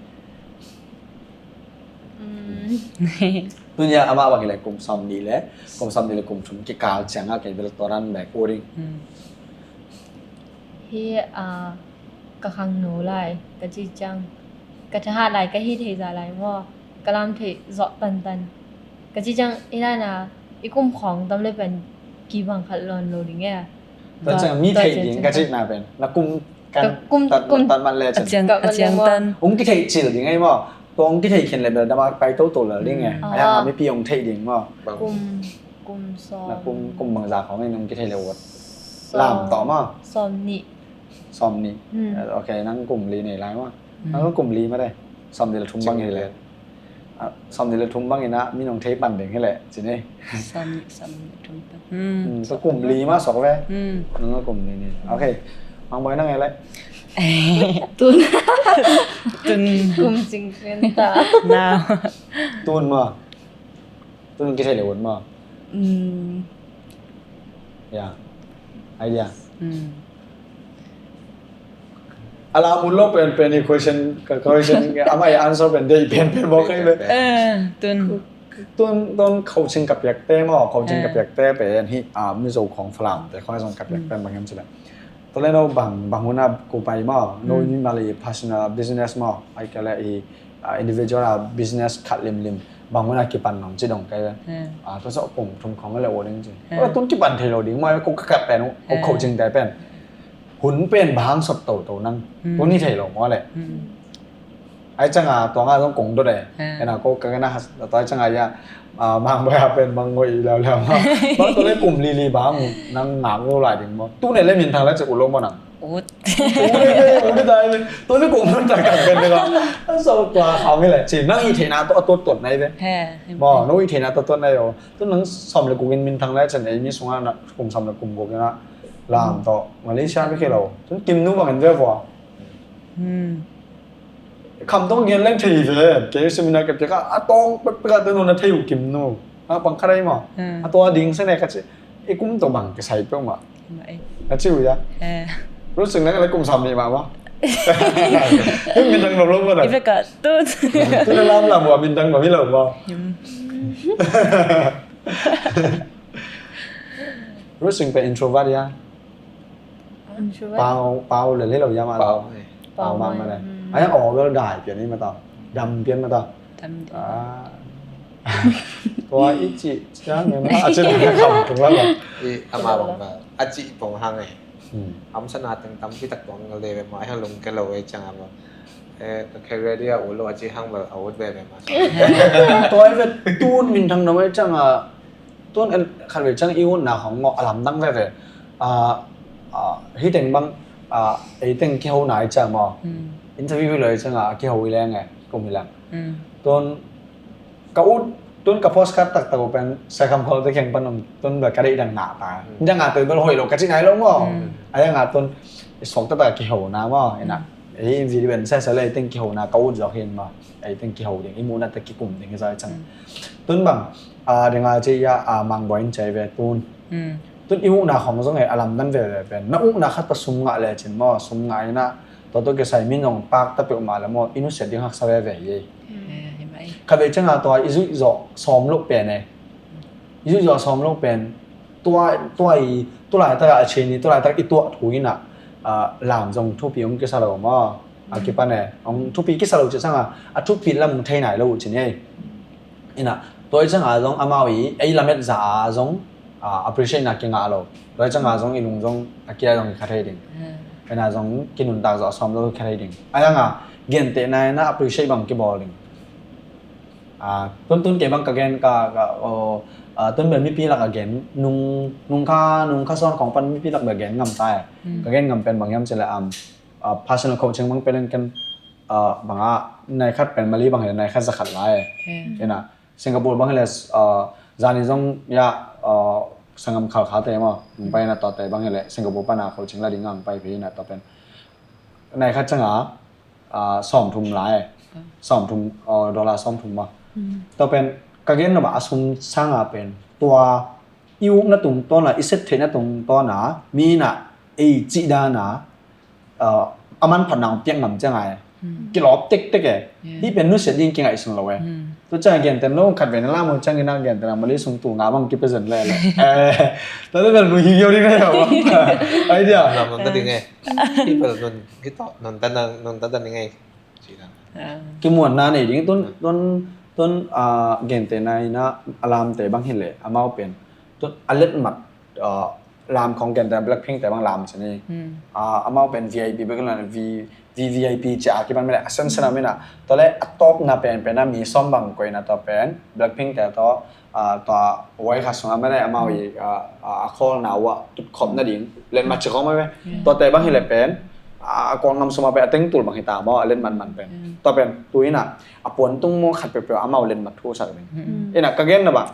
Tunia ama bang hi le kum sawm nih le. Kum sawm nih le kum thum kikal ciang a kei bel tua dan bek u ding. Hi a ka khangno lai, ka ci ciang, ka thahat lai, ka hi thei za lai maw, ka lam thei zawh tantan. Ka ci ciang, i lai na, i kum khawng tam le pen, kibang khat lawn lo ding e. Tua ciang mi thei ding, ka ci na pen, na kum kan tat mat le cin. A ciang tan. Ung ki thei cil ding e maw. Tua hong kithei khin leh bel dama pai toto lel ding e. Mm. Ahi hang a mipi hong theih ding maw? Kum, kum sawm. Na kum, kum bangzah khawng in hong kithei leh ut. Lam tawh maw? Sawm nih. Sawm nih. Mm. Ok, nang kum li nei lai maw? Nang kum li mah de. Sawm nih le thum bang hi leh. Sawm nih le thum bang in a min hong thei pan ding hi leh ci ni. Sawm nih, sawm nih le thum pan. Mm. Tua kum li mah suak ve. Mm. Nang kum li ni. Ok. Mang Bawi nang e leh. Tun. Tun. Kum cing pen ta. Na. Tun maw. Tun kithei leh ut maw. Mm. Ya. Idea. Mm. A lam ut lo pen pen i question, ka question, amah i answer pen dei pen pen bawk kai ve. Tun. Tun, tun coaching ka piakte maw, coaching ka piakte pen hi, a, Mizo khawng Falamte khawng zong ka piak pen bang hiam ci leh. Tua leh no bang, bang hun a ko pai maw, no mi mah leh personal business maw, ai ka leh i, a, individual a business khat limlim. Bang hun a kipan nong ci dong kai ve. A, tua zawh kum thum khawng leh ut ding ci. Tua tun kipan thei lo ding maw, ko ka kap pen, ko coaching te pen. Hun pen bang sot toto nang. Tun hi thei lo maw leh. Ai cang a, tua nga zong kong dot e. Ena ko ka na has, tua ai cang a ya, a, Mang Bawi a pen bang ngoi leu leu maw. Bang tua leh kum li li bang nang ngak lo lai ding maw. Tun e leh minthang leh ci ut lo maw nang. Ut. Ut e, ut e dai ve. Tua leh kong dot tak tak pen ding a. So tua khawng hi leh ci nang i theihna tawh a tuat tuat nai ve. Maw, no i theihna tawh tuat nai o. Tun nang sawm le guk in minthang leh cin ei mi sung a na kum sawm le kum guk in a lam tawh Malaysia bek hi lo. Tun Kim Nu bang in ve vua. Kham tawng gen leng thei ve. Kei seminar ka piak a, a tawng pek pek a tun na thei uh Kim Nu. A pang khat ai maw. A tua ding se ne ka ci. I kum tawh bang kisai peuh mah. Ka ci uh ya. Ruth Sing nang leh kum sawm nih mah maw. Kum minthang lo lo maw na. I pek a tut. Tun a lam lam ua minthang lo hi lo maw. Ruth Sing pen introvert ya. Pau, pau le le lo ya ma. Pau. Pau ma ma le. Ai aw bel dai pian ni ma ta. Dam pian ma ta. Dam pian. Tua i ci ciang ni ma a ci ni kham tung la. I ama bang ba a ci pong hang e. Am sana teng tam pi tak pong le ma ai hang lung ke lo e ciang ama. E ka career dia u lo a ci hang bel a ut ve ma. Tua i ve tun minthang na mai ciang a Tun en khat vei ciang i utna khong maw a lamdang veve. A, a, hi teng bang, a, ei teng kiho nai ciang maw. Interview hi lo ei ciang a kiho i leng e, kum hi leng. Tun ka ut, tun ka postcard taktak uh pen Saikham khol te kheng pan om, tun bel ka deih dang na ta. Dang a tui bel hoih lo ka ci nai lo maw. A dang a tun i suak taktak a kiho na maw, ina. Ei video en sese le ei teng kiho na ka ut zawk hi in maw. Ei teng kiho ding, i muhna te kikum ding hi zaw ei ciang. Tun bang, a, ding a ci ia, a, Mang Bawi in ci ve tun. Tun i ukna khong zong e a lamdang veve pen. Na ukna khat pa sum ngah le cin maw, sum ngah ina. Tua tua kisai min zong pak ta peuh mah le maw, i nusiat ding haksa veve hi. Khat vei ciang a tua i zuih zawh sawm loh pen e. I zuih zawh sawm loh pen. Tua, tua i, tulai tak a chin i, tulai tak i tuah thu ina. A, lam zong thupi hong kisa lo maw. A kipan e. Hong thupi kisa lo ci ciang a, a thupi lam hong thei nai lo uh cin e. Ina, tua i ciang a zong amau i, ei lamet za a zong, a, appreciate na kingah lo. Tua i ciang a zong i lung zong, a kia zong i kha thei ding. Ina zong kinuntak zawh a sawm lo i kha thei ding. A yang a, gentehna ina appreciate bang kibawl ding. A, tun tun kei bang ka gen ka, ka, o, a, tun bel mipi lak a gen, nung, nung kha, nung kha sawn kong pan mipi lak bel gen ngam ta e. Ka gen ngam pen bang hiam ci le am, a, personal coaching bang pen ken, a, bang a, nai khat pen mali bang hi le nai khat za khat lai e. Ina, Singapore bang hi le, a, zani zong ya, a, sangam khal kha te maw, pai na to te bang hi le, Singapore pan a coaching la ding ang pai phi na to pen. Nai khat ciang a, a, sawm thum lai e. Sawm thum, a, dollar sawm thum maw. To pen, ka gen na ba a sum sang a pen, tua, i ukna tungtawn a, i sep theihna tungtawn a, mi na, ei cih dan a, a, a manphatna hong piak ngam ciang a e. Kilawp tektek e. Hih pen nusiat ding kingaihsun lo e. Tua ciang a gentehna lo khat ve na lam hong ciang ina gentehna mali sung tu nga bang kipia zen le le. E, tua tua bel nu hi yo ding na yo. Idea. Lam nong ta ding e. Hih bel nun kito nun ta na nun ta ta ding e. Kimuanna nei ding tun tun tun, a, gentehna ina a lamte bang hi le amau pen. Tun a let mat, a, Lam khong gen te Blackpink te bang lam ci ni. Hmm. Ah, amau pen V I P bek in la V, V V I P ci a kipan mene a sen sen a mina. Tua le a tawpna pen pen a mi sawm bang koina tua pen Blackpink te tua, ah, tua wai kha sunga mene amau i, ah, ah, a khawlna uh a tutkhop nading. Len ma ci khong mene. Hmm. Tua te bang hi le pen, ah, a Kawlgam suma pen a tengtul bang hi ta maw, a len man man pen. Hmm. Tua pen tu ina a puan tung maw khat peuhpeuh amau len mat thu sak ding. Hmm. Ina ka genna bang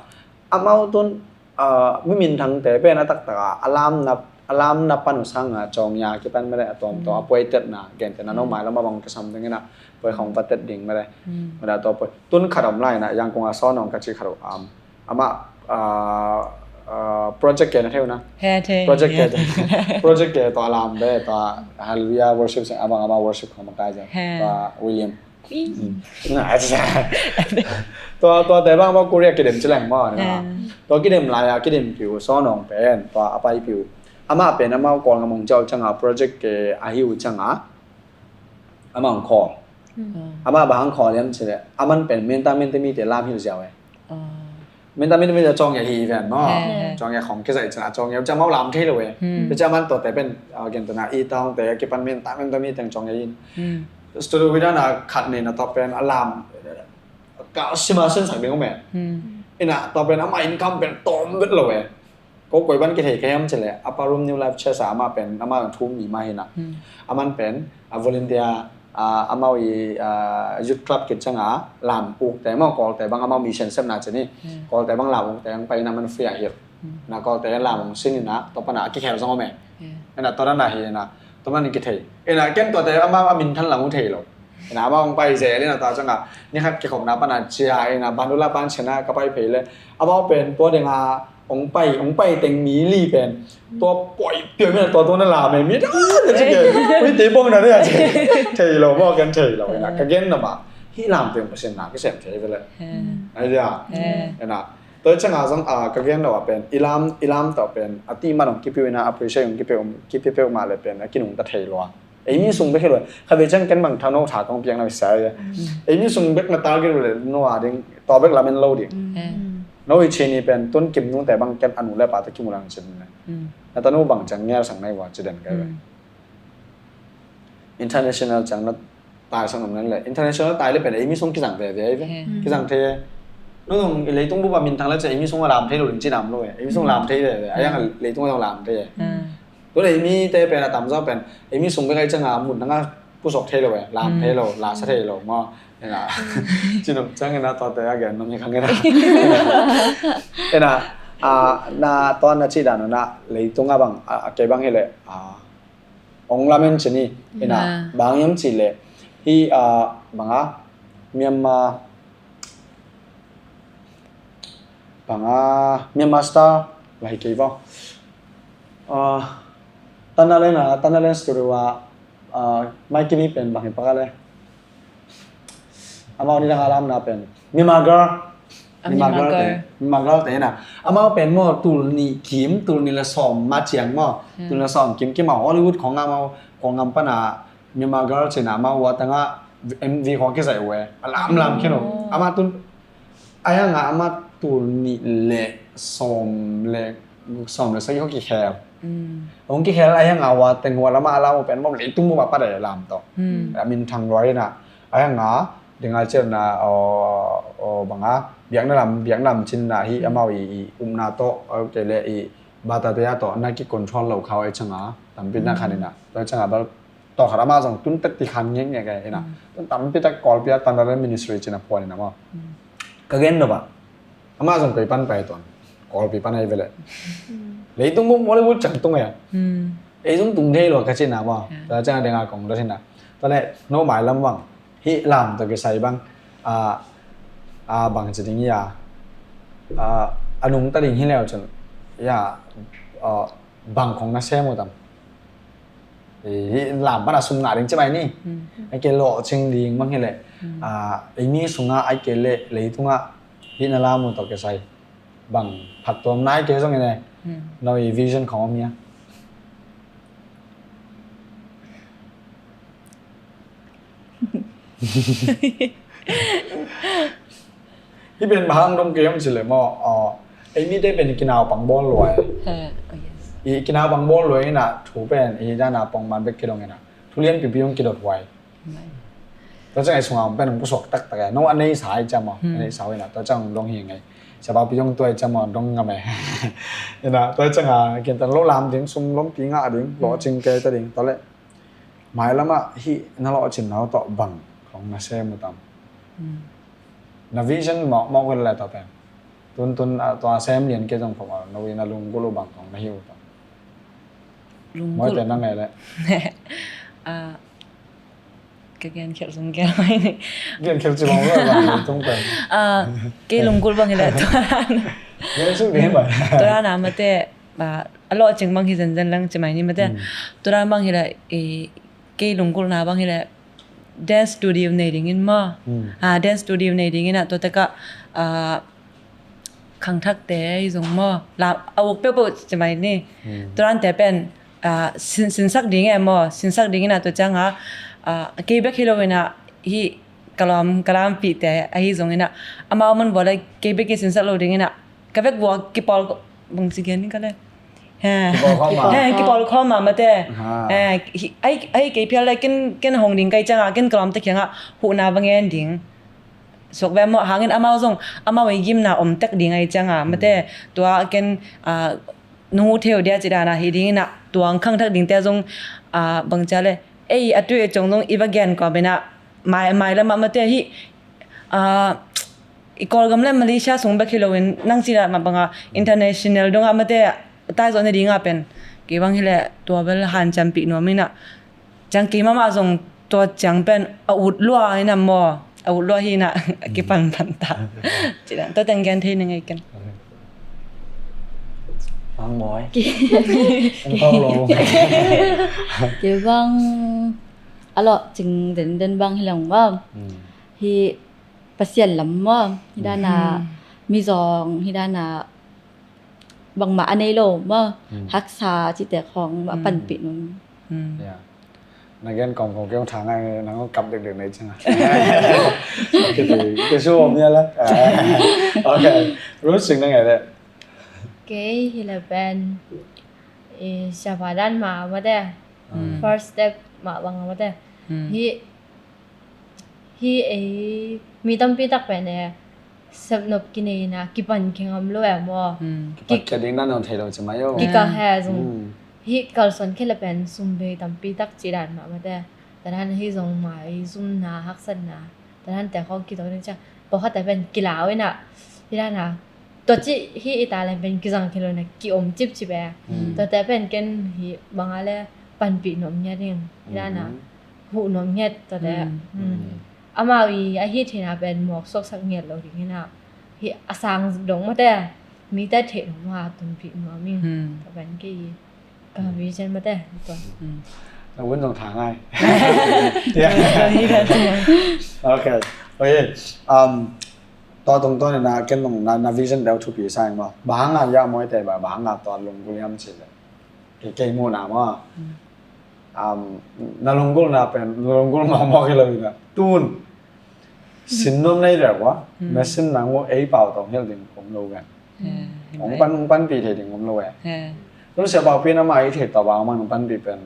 amau tun, ah, mi minthangte pen a taktak a, a lamna, a lamna pan uh sanga cawngya kipan mene a tuamtuam a puaitetna, gente na no mai lam a bang kisam ding ina puai khong va tet ding mene. Hmm. Mene a tua puai. Tun khat om lai na, Yangon a Saw Nong ka ci khat uh, um, ama, ah, ah, project ke na thei uh na. He, thei. Project ke, project ke tua lam be, tua Hallelujah worship sing, ama, ama worship khong makai ja. He. Tua William. Tua, tua te bang maw Korea kidem ci leng maw, na. Hmm. Tua kidem lai a, kidem piu Saw Nong pen, tua a pai piu. Ama pen amau Kawlgam hong ciau canga project ke a hi uh canga. Ama hong call. Hmm. Ama bang hong call liam ci le. Aman pen menta menta mi te lam hi uh ziau e. Oh. Menta menta mi te cawngya hi ven maw. He, he. Cawngya khong kizai cina, cawngya cang mau lam thei lo e. Hmm. Te ci aman tua te pen, ah, gen tuna i taung te kipan menta menta mi teng cawngya in. Hmm. Studio wi dana khat nei na tua pen a lam ka sima sen sak ding om e. Hmm. Ina tua pen ama income pen tom bet lo e. Ko koi ban kithei ka hiam ci le, Upper Room New Life Church a ama pen, ama thu mi ma hi na. Hmm. Aman pen a volunteer, ah, amau i, ah, youth club kit canga lam uk te maw, Kawl te bang amau mission sepna ci ni. Hmm. Kawl te bang lam uk te ang pai na man free a hi. Hmm. Na Kawl te lam uk sin ina, tua pana a kikhel zong om e. Yeah. Ina tua na hi na, tua man kithei. Ina ken tua te ama a minthan lam uk thei lo. Ina ama hong pai zel ina ta canga ni khat kikhopna pana cia ina bandula pan ciana ka pai phei le ama pen pua denga hong pai, hong pai teng mi li pen tua poi pia mi na tua tua na la me mi ta na ci ke mi te bong na ne a ci thei lo maw, kan thei lo ina ka gen na ma hi lam pen pasin na ka sem thei ve le. Hmm. Ai dia. Hmm. Ina tua canga zong a ka gen lo a pen i lam, i lam ta pen a ti man hong kipiu ina appreciate hong kipiu, kipiu ma le pen a kinung ta thei lo a. Ei mi sung bek hi lo. Kha ve cang ken bang tha no tha kong piang na sa ya. Mm. Ei mi sung bek na target le no a ding. To bek lamen lo ding. Mm. No i chini pen tun kim nung te bang ken anu le pa te kim ulang chin ne. Mm. Na tanu bang cang ngiar sang nai wa ci den kai ve. Mm. International cang na tai sang nam le. International tai le pen ei mi sung kizang ve ve ve. Mm. Kizang the. No nung i leitung bu ba min thang le che ei mi sung lam the lo ding ci nam lo e. Ei mi sung lam the ve ve. Ayang leitung lam the. Mm. Tu le ei mi te pen a tam zaw pen ei mi sung bek ai canga mun nanga pusok thei lo e, lam thei lo, la sa thei lo maw. Ena. Cinum cang ena tua te a gen num hi khang ena. Ena, a, na tua na ci dan na leitung a bang, a, a kei bang hi le, a, ong lamen ci ni. Ena, bang yam ci le hi, a, bang a Myanmar bang a Myanmar Star lai kei vaw. A, Tanalen a, Tanalen Studio a, a, mai kimi pen bang hi pak a le. Amau ni dang a lamna pen Myanmar Girl. A, Myanmar Girl te. Myanmar Girl te na. Amau pen maw tul nih kim, tul nih le sawm ma ciang maw. Hmm. Tul nih le sawm kim kim a Hollywood khong amau, khong ngam pan a Myanmar Girl cina amau wa tanga M V khong kizaih uh e. A lam lam khen uh. Oh. Amau tun a yang a amau tul nih le sawm le, sawm le sagih khong kikhel. Mm. Khong kikhel a yang a wa teng wa lama a lam uh pen maw leitung maw pa de lam to. Mm. A min thang luai na. A yang a ding a cel na, o, o, bang a biakna lam, biakna lam cin na hi amau i, i umna to, o, kei le i bata te a to na ki control lo khau ai canga. Tampi na khan ina. To canga bal Tawh khat amah zong tun tek ti khan ngek ngek e ina. Mm. Tun tampi tak Kawlpi a Tanalen Ministry cina phuan ina maw. Mm. Ka gen lo ba. Amah zong kei pan pai tuan. Kawlpi pan ai vele. Mm. Leitung bum Hollywood cang tung e. Mm. Ei zong tung thei lo ka cina maw. Mm. Ta cina denga kong da cina. Ta le no mai lam bang. Hi lam to kisai bang. A, a bang ci ding ya. A, a nung ta ding hi leo cun. Ya, a, bang khong na sem uh tam. Hi lam pan a sum ngah ding ci mai ni. Mm. Ai ke lawh cing ding mang hi le. Mm. A, ei mi sungah ai ke le leitung ah hi na lam uh tawh kisai. Bang phat tuam nai ke zong hi ne. Mm. No i vision khong om hia. Hi pen bang hang dong ke om ci le maw. Aw, ei mi te pen kinau pang bawl luai. Eh, oh yes. I kinau bang bawl lo in ah thu pen i dan a pongman bek kidong in ah thu lianpipi hong kidot huai. Tua ciang i sungah pen hong pusuak taktak e. No a nei sa i ciam aw. A nei sa in ah tua ciang hong dong hi ngei. Siapa pi hong tua i ciam aw hong dong ngam e. In ah tua ciang a kintan lo lam ding, sum lompi ngah ding, lawhcing kei ta ding. Tua leh mailam ah hih na lawhcinna uh tawh bang khong na sem uh tam? Na vision mawkmawk uh le tua pen. Tuntun ah tua sem lian kei zong khong a no i na lunggulh uh bang khong na hi uh tam? Lunggulh. Mawite na ngei leh. Ah, ka gen khial sung gen mai ni. Gen khial ci bang uh le bang tung pen. Ah, kei lunggulh bang hi leh tua dan. Gen sung ding hi mai. Tua dan a mate, ah, a lawhcing bang hi zenzen lang ci mai ni mate. Tua dan bang hi leh, eh, kei lunggulhna bang hi leh dance studio nei dingin maw. Ah, dance studio nei dingin ah tua tekah, ah, khangthakte hi zong maw. La, a uk peuhpeuh ci mai ni. Tua dante pen, ah, sin, sinsak ding e maw. Sinsak dingin ah tua ciang a, ah, kei bek hi lo in ah hih ka lawm, ka lampihte ahi zongin ah amau man vua le kei bek i sinsak lo dingin ah ka vek vua kipawl bang ci gen ni ka le. He. Kipawl khawm a. He, kipawl khawm a mate. Ha. He, hi, ai, ai, kei phial lai ken, ken hong ding kai ciang a, ken ka lawmte kiang a huhna va ngen ding. Suak ve maw, hangin amau zong, amau i gimna om tek ding ai ciang a mate. Tua ken, ah, nung uh theu dia ci dan a hi ding in ah, tua ang khangthak dingte zong, ah, bang cia le. Ei, a tui a cong zong i va gen kawm in ah, mai, mailam ah mate hi, ah, i Kawlgam le Malaysia sung bek hi lo in nang ci dan mah bang a international dong ah mate tai zawh na ding a pen. Kei bang hi leh tua bel hanciampih nuam in ah. Ciang kei mahmah zong tua ciang pen a ut lua in ah maw. A ut lua hi in ah a kipanpan ta. Ci dan tua teng gen thei na ngei ken. Bang mawi. Kei bang a lawhcing denden bang hi lo maw. Hi Pasian lam maw, hi dan a mizawng, hi dan a bangmah a nei lo maw, haksa cihte khawng a panpih nuam. Na gen kawmkawm kei hong tha ngai, nang hong kap dekdek nei ciang a. Kei su om ia la. Ok. Ruth Sing na ngai le. Kei hi le pen i siapa dan mah mate. First step mah bang mate. Hi Hi ei mi tampi tak pen e sepnop kineina kipan kingam lo e maw. Kipat kia ding nan hong thei lo ci mai o. Kika he zong hi kalsuan khit le pen sum bei tampi tak ci dan mah mate. Tadan hi zong mai zumna haksatna tadan te khawng kitok ding cia pawkhat te pen kilau ina hi dana. Tua ci hi i ta le pen kizang khit lo na ki om cipcip e. Tua te pen ken hi banga le panpih nuam ngiat ding hi dana. Huh nuam ngiat tua te. Amau i a hi theina pen muak suaksak ngiat lo ding ina hi a sang dong mate mi te theih lo ma tunpih nuam ing. Tua pen kei i ka vision mate tua. Na vun zong tha ngai. Ok. Ok. Um, tua tungtawn ina ken nong na, na vision deuh thupi sa ing maw. Bang hanga ia mawite ba, bang hanga tua lunggulh hiam cih le. Kei, kei muhna maw. Um, na lunggulhna pen, na lunggulh mawkmawk hi lo ina. Tun. Sin nuam nei reuh a. Na sin nang uh ei pau tawng hilh ding om lo ven. Hong pan, hong panpih thei ding om lo e. Tun sia pau pen amah i thei tawh bang amah hong panpih pen.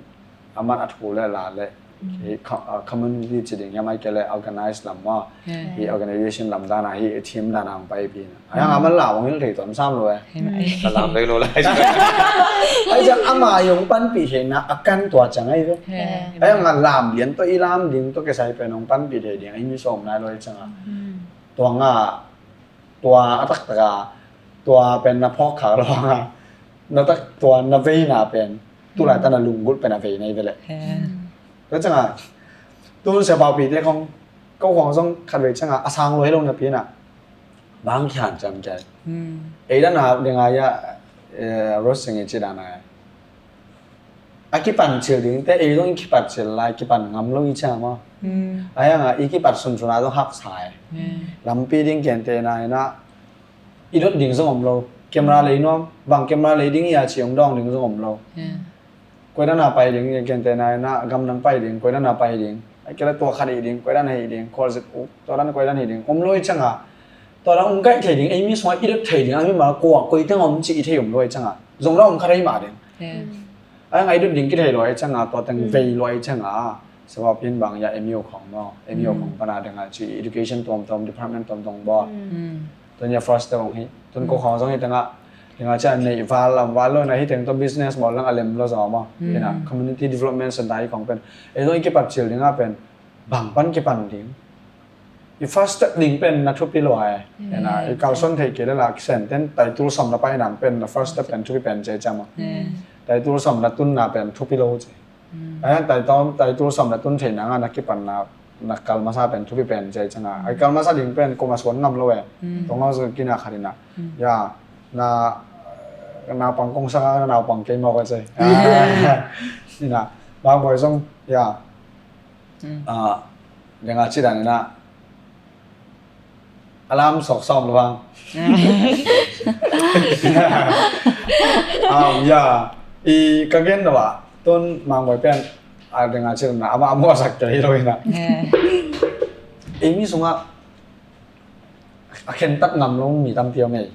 Aman a thu le la le. Hi community ci ding hiam ai ke le organize lam maw. Hi organization lam dana hi team dana hong pai pi na. Ai hang aman la hong hil thei tuan sam lo e. Ka lam dei lo lai. Ai ciang ama i hong panpih thei na a kan tua ciang ai ve. Ai hang a lam lian tua i lam ding tua ke sai pen hong panpih thei ding ai mi som nai lo ai ciang a. Tua nga tua a taktak a tua pen na phawk khak lo nga na tak tua na vei na pen tu lai ta na lunggulh pen a vei na i ve le. Tua ciang a tu sia pau pi te khong ko khong zong khat vei ciang a a sang lo hi lo na pi na. Bang kihan ciam kia. Ei dan a ding a ia Rose Sing i ci dan a. A kipan cil ding te ei dong i kipat cil lai kipan ngam lo i ciam a. A yang a i kipat sunsun a dong hak sai. Lampi ding kian te na ina i dot ding zong om lo. Camera lei nuam bang camera lei ding i a ci ong dong ding zong om lo. Koi dan a pai ding, kente nai na gam nang pai ding, koi dan a pai ding. Ai kela tua khat i ding, koi dan a i ding, khual zit uk, tua dan koi dan i ding. Om loi chang a, tua dan om kai thei ding, ei mi sung a i dot thei ding, a mi ma kua, koi teng om ci i thei om loi chang a. Zong dan om khat ei ma ding. Ai ngai dut ding kithei lo ai changa, tua teng vei lo ai changa. Sabab in bang ya M U khong no, M U khong pana deng a ci education tuamtuam department tuamtuam bo. Tun ya first te bang hi, tun ko khong zong hi teng a, deng a ci a nei val lam val lo na hi teng to business mo lang a lem lo zong mo. Ina community development center hi khong pen. Ei zong i kipat cil ding a pen bang pan kipan ding. I first step ding pen na thupi lo ai. Ina i kalson thei kei le la kisen ten tai tul som na pai nang pen na first step pen thupi pen cei cama. Tai tul som na tun na pen thupi lo cei. Ai tai tom tai tul som na tun thei nang a na kipan na na kal masa pen thupi pen cei canga. Ai kal masa ding pen ko ma suan ngam lo e. Tong lo zong kina kharina. Ya na na pang kong sanga na pang kei mo ka cei. Ina bang boi zong ya. Deng a ci dan ina alam sok som lo bang. Ya i ka gen lo ba tun mang boi pen a deng a ci dan ama amo sak ke hi lo ina. I mi sunga a khen tak ngam lo mi tam pio mei.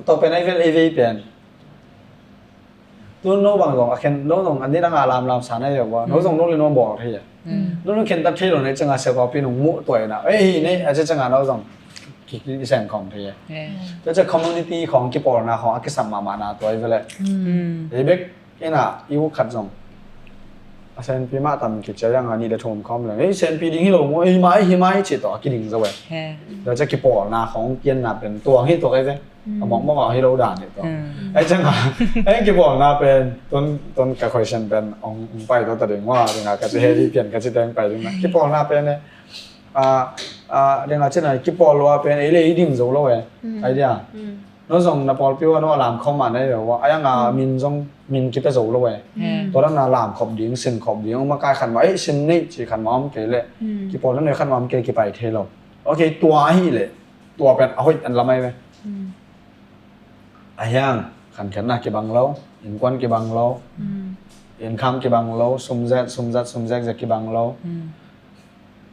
To pen ai vel ai vei pen. Tun no bang zong a khen no zong an ni dang a lam lam sa na yo wa no zong no le no bol thei ya. No no khen tak thei lo ne changa se pa pi nung mu to na. Ei hi ne a che changa no zong ki ki sen khong thei ya. Te che community khong kipolna khong a kisam mama na to ai vele. Ei bek ina i u khat zong a senpi mah tam kicia yang a nih le thum khawm leng ei senpi ding hi lo maw, ei mai hi mai ci tawh a kiding zo e. Tua cia kipawlna khawng pianna pen tuang hi tuak ei ve. A mawkmawk a hi lo dan hi tuak ei cianga ei kipawlna pen tun tun ka question pen ong pai tawh ta ding wa ding a ka ci he di pian ka ci teng pai ding na kipawlna pen e. A a ding a ci na kipawl lua pen ei le i ding zo lo e. Ai dia. No zong na pawlpi uh a no a lam khawm mah na ei uh a, a yang a min zong min kipia zo lo e. Tua dan a lam khop ding, sin khop ding, um a kai khan mah, ei sin neih ci khan mah om kei leh. Kipawl na nei khan mah om kei kipai thei lo. Ok, tua ahi leh tua pen a hoih an lam ai ve. A hiang khankhiatna kibang lo, innkuan kibang lo, income kibang lo, sumzet sumzat sumzek zek kibang lo.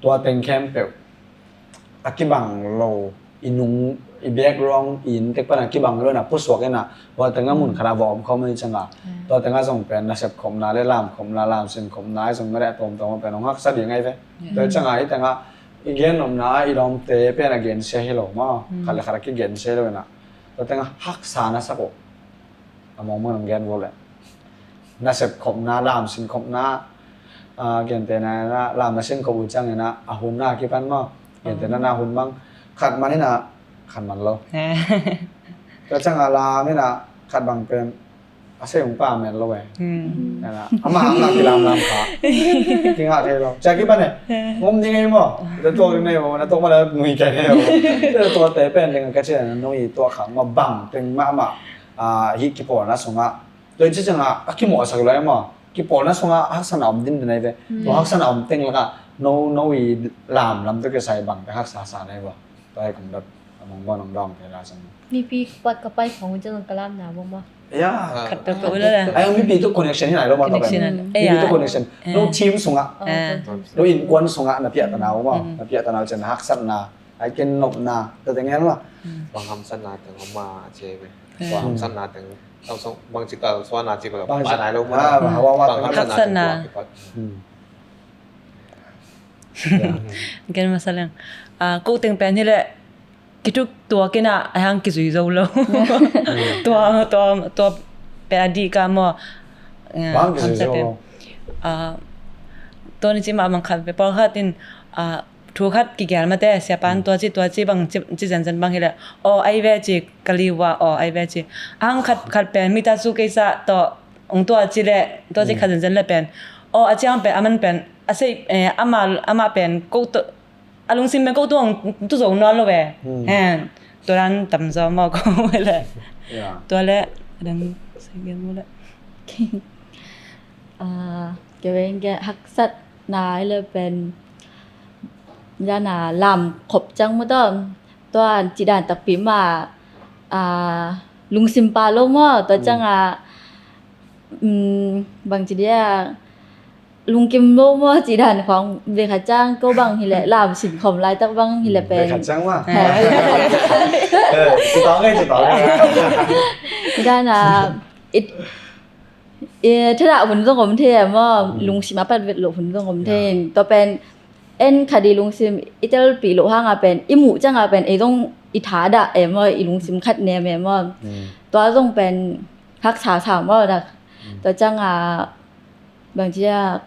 Tua teng khempeuh a kibang lo i nung i background i inntek pana kibang lo na pusuak ina tua tenga mun khana va om khawm i changa tua tenga zong pen nasep khopna le lam khopna lam sin khopna i zong mele a tawmtawm pen hong haksa ding ai ve. Tua i changa i tenga i gen nopna i lawmte pen a gensia hi lo maw khat le khat a kigensia hi lo ina tua tenga haksa na sak uh. A mawngmawng nong gen vua le nasep khopna lam sin khopna gentena ina lam na sin khop uh ciangina a hun na kipan maw gentena na hun mang khat man ina khat man lo. Tua cianga lam ina khat bang pen a sei hong pa men lo e. Ama ama kilam lam kha kingah thei lo cia kipan e. Ngom ding ei maw na tuak ding nei maw na tuak ma la nui kai nei maw. Tua te pen ding ka cian nui tuak kha ma bang teng mahmah. Hih kipawlna sungah tua i ci ciangah a kimawhsak lo e maw? Kipawlna sungah a haksatna om din den ai ve. Tua haksatna om teng lakah no no i lam lam tua kisai bang te haksa sa nai vua. Tua ai kong dot a mong bawng nong dawng te la sang. Mipi ka pai khong ciang ka lam na vua maw? Ya. Khat tua ka ula la. Ai mipi tu connection hi nai lo maw tua pen. Mipi tu connection. No team sungah no inkuan sungah na piah ta na vua maw? Na piah ta na ciang na haksatna ai ken nopna tua teng en maw? Bang hamsatna teng om ma a ci ai ve. Bang hamsatna teng Bang ci kal suan na ci bang pa nai lo ma. Bang hamsatna teng tua kipat. Gen masa leng. Ko teng pen hi leh kituk tua kina a hang kizui zo lo. Tua tua tua pen a dih ka maw? Bang kizui zo lo. Tua ni ci mah bang khat pe pawlkhat in thu khat kigial mate siapan tua ci tua ci bang ci zenzen bang hileh aw ai ve ci ka liu a aw ai ve ci. Ahang khat khat pen mita su keisa tawh ong tua ci leh tua ci khat zenzen leh pen aw a ciang pen aman pen a sei amah amah pen ko a lungsim pen ko tu ong tu zo nawn lo ve. Hen tua dan tam zaw maw ko leh tua leh a dang sei gen maw leh. Keveng ke haksat na ile pen jana lam khop cang mu tom tuan ci dan takpi ma lungsim pa lo maw tua cang a bang ci dia lungkim lo maw ci dan khong ve kha cang ko bang hile lam sin khom lai tak bang hile pen kha cang ma. Ci tau ngai ci tau ngai. Dana, it, i, thadah hun zong om thei e maw, lungsim a pat vet loh hun zong om thei. Tua pen, en khat i lungsim i telpih loh hanga pen, i muh cianga pen, ei zong i thadah e maw, i lungsim khat nem e maw. Tua zong pen, haksa sa maw dak. Tua cianga, bang ci a,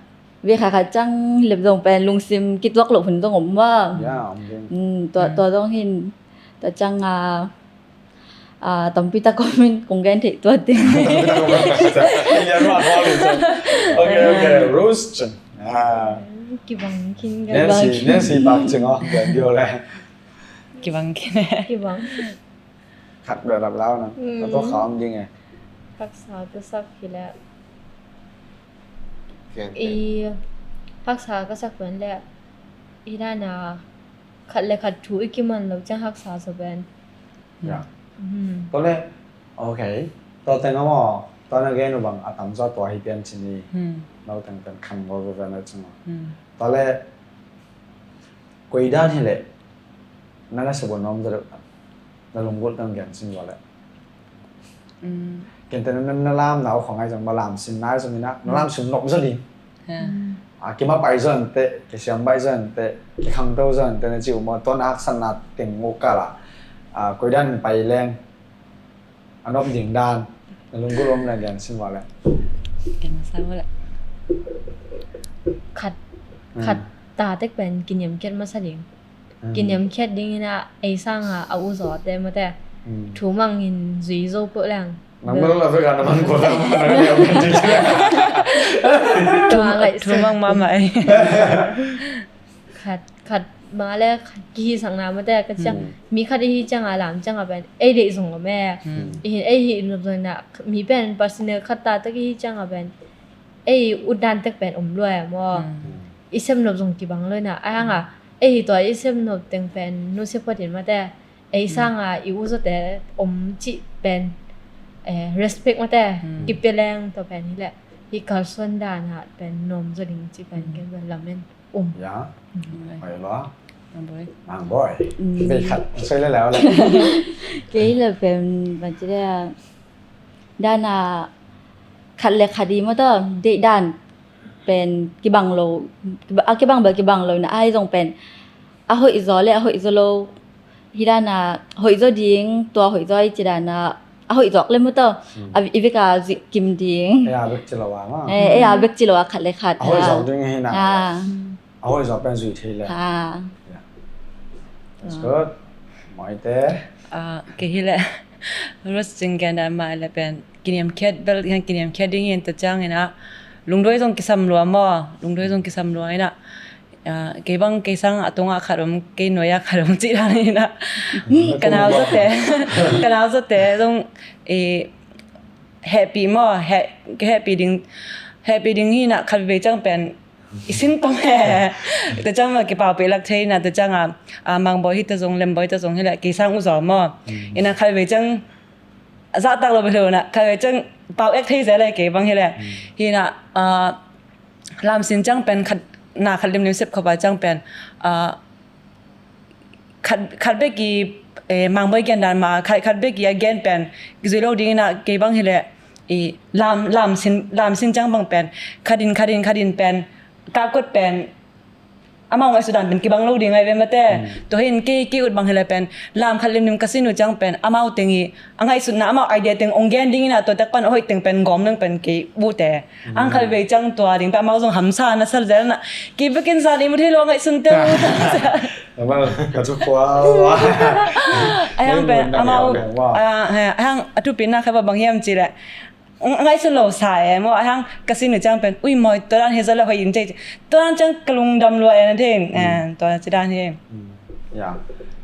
ve khat khat ciang lem zong pen lungsim kituak loh hun zong om maw. Ya, om ding. Tua, tua zong hin, tua cianga, a, tampi tak om in kong gen theih tuat ding. Ok, ok, Rose Cing. Ah. Kibang khin ka. Nancy, Nancy Pak Cing aw, gen dio le. Kibang khin. Kibang. Khat bel rap lau na. Ka tua kha om ding e. Haksa ka sak hi le. I haksa ka sak pen le. I dana khat le khat thu i kiman lo ciang haksa sa pen. Ya. Tua le, ok. Tua teng a maw, tua na gen uh bang a tam zaw tua hi pian cin i. Lo teng pen khang gol veve na cin maw. Tua le, koi dan hi le, na na sebon nom zaw deuh, na lunggulh teng gen cin ua le. Kente na, na lam na uh khong ai zong ma lam sin nai zong ina, na lam sin nop zaw ding. A, kimapai zon te, kisiam pai zon te, kikhangto zon te na ci uh maw, tua na haksatna teng uh kala. A, koi dan pai leng, a nop ding dan, na lunggulh om na gen sin ua le. Khat, khat ta tek pen kiniamkhiat masa ding. Kiniamkhiat ding ina ei sanga a u zawte mate. Thu mangin zui zo peuh leng. Nang bel a vek a na man kua ta man a niam kan ci ci. Tua ngaih thu mang mama ei. Khat, khat ma le khat kihisakna mate ka ciang. Mi khat ihi cianga lam cianga pen ei deih zong om e. Ihin ei hi nop zong ina mi pen personal khat ta tek ihi cianga pen ei utdan tek pen om lua e maw. I sem nop zong kibang lo ina. Ai hanga ei hi tua i sem nop teng pen nusia photin mate. Ei sanga i u zawte om cih pen, eh, respect mate. Kipia leng tua pen hi le. Hi kalsuan dana pen nuam zaw ding cih pen ken pen lamen um. Ya. Oi lo. Nang boi. Nang boi. Bei khat. Soi le leo le. Kei le pen ban ci le. Dana khat le khat i maw tua deih dan pen kibang lo, a kibang bel kibang lo ina ai zong pen a hoih zaw le a hoih zaw lo hi dana hoih zaw ding tua hoih zaw i ci dana a hoih zawk le maw tua a i veka zuih kim ding. Ei a bek ci lo a maw. Ei a bek ci lo a khat le khat a hoih zawk ding hi na. A hoih zawk pen zuih thei le. That's good. Maite. Kei hi le Rose Cing gen dan mah le pen kiniamkhiat bel kiniamkhiat ding in ta ciang ina lungduai zong kisam lua maw, lungduai zong kisam lua ina. Kei bang kei sang a tungah khat om kei nuai a khat om cih dan ina. Ka nau zawte, ka nau zawte zong hehpih maw, hehpih ding, hehpih ding hi ina khat vei ciang pen i sin tong he. Te ciang ma kipaupih lak thei ina te ciang a, a, Mangbawi hi te zong, Lembawi te zong hi le kei sang u zaw maw. Ina khat vei ciang a zahtak lo bel ina khat vei ciang pau ek thei zel le kei bang hi le. Hi ina, a, lam sin ciang pen khat na khat limlim sep khop a ciang pen, a, khat, khat bek i, eh, Mangbawi gen dan ma, khat, khat bek i a gen pen kizui lo ding ina kei bang hi le i lam, lam sin, lam sin ciang bang pen khat in, khat in, khat in pen kapkot pen amau ngaihsut dan pen kibang lo ding ai ve mate. Tua hin kei, kei ut bang hi le pen lam khat limlim ka sin uh ciang pen amau teng i a ngaihsutna amau idea teng ong gen ding ina tua tak pan a hoih teng pen gawm nang pen kei bu te. Ang khat vei ciang tua ding pen amau zong hamsa na sal zel na kei bekin zan i mu thei lo a ngaihsun te. Amau ka cu khua. Ai ang pen amau, ai ang a thupi na khat bang hiam ci le. Ngaihsun lo sa e maw, ai ang ka sin uh ciang pen ui mawi tua dan hi zaw le hoih in cei tua dan ciang ka lungdam lua e na thei in tua ci dan hi. Ya.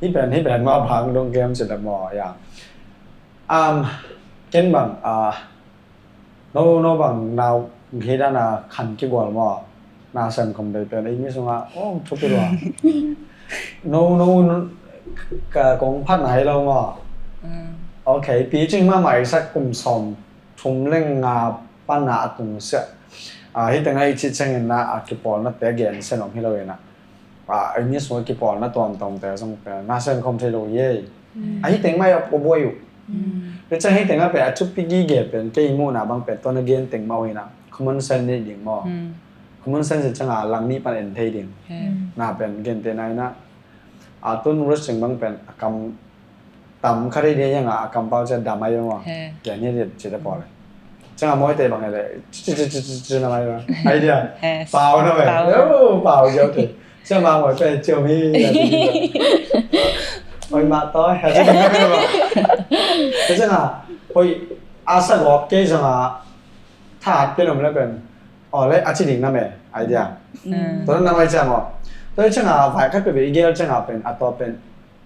Hi pen, hi pen maw bang dong kem ci le maw ya. Um, ken bang, ah, no, no bang nau hi dana khan kigual maw. Na sem khom dei pen ei mi sunga, oh, thupi lua. No, no, no, ka kong phat na hi lo maw. Ok, pi cing ma mai sak kum som thum leng nga pana a tung sia. Ah, hi teng ai ci cengin na a kipawlna te gen sen om hi lo ina. Ah, ei mi sunga kipawlna tuamtuam te zong pen na sem khom thei lo ye. Ahi teng mai a buai uh. Tua ciang hih tengah pen a thupi gige pen kei muhna bang pen tua na gen teng mah uh hi na, common sense nei ding maw. Common sense ciangah langmi pan en thei ding. Napen gentehna in ah, a tun Rusting bang pen a kam tam kha thei ding a, a kampau ciang dam ai maw. Kian hi ding ci ta pawl. Ciangah mawite bang hi leh ci ci ci ci ci na mai maw. Ai dia. Pau na mai. Pau. Pau jau te. Ciang ma mawi pen ciau mi. Oi ma toi. Ciangah oi a sa gawp kei ciangah tha at pen om le pen. Aw le a ci ding na me. Ai dia. Tua na mai ciang aw. Tua ciangah vai khat pe be i gel ciangah pen a tua pen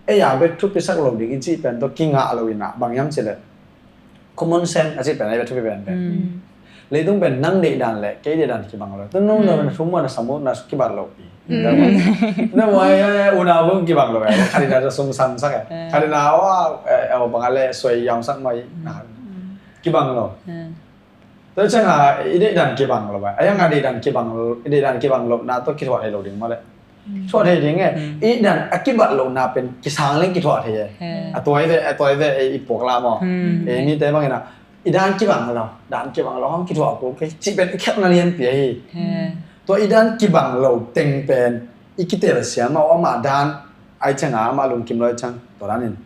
ei a bek thupi sak lo ding i ci pen tua kingah lo in ah bang hiam ci le. Common sense a ci pen a i bek thupi pen pen. Leitung pen nang deih dan le kei deih dan kibang lo. Tua nung na thum na sam na kibat lo pi. Na mai una bung kibang lo. Khat in a sum sang sak e. Khat in a wa bang a le suai yam sak mai. Kibang lo. Tua ciangah i deih dan kibang lo bai. A yang a deih dan kibang lo, i deih dan kibang lo na tua kithuah thei lo ding maw le. Kithuah thei ding e. I dan a kibat lo na pen kisang leng kithuah thei e. A tuai ve, a tuai ve i puak la maw. E mi te bang in ah i dan kibang lo, dan kibang lo hong kithuah ko ke ci pen i khepna lianpi ahi. Tua i dan kibang lo teng pen i kitel siam a, amah dan ai ciangah amah lungkim lo ai ciang tua dan in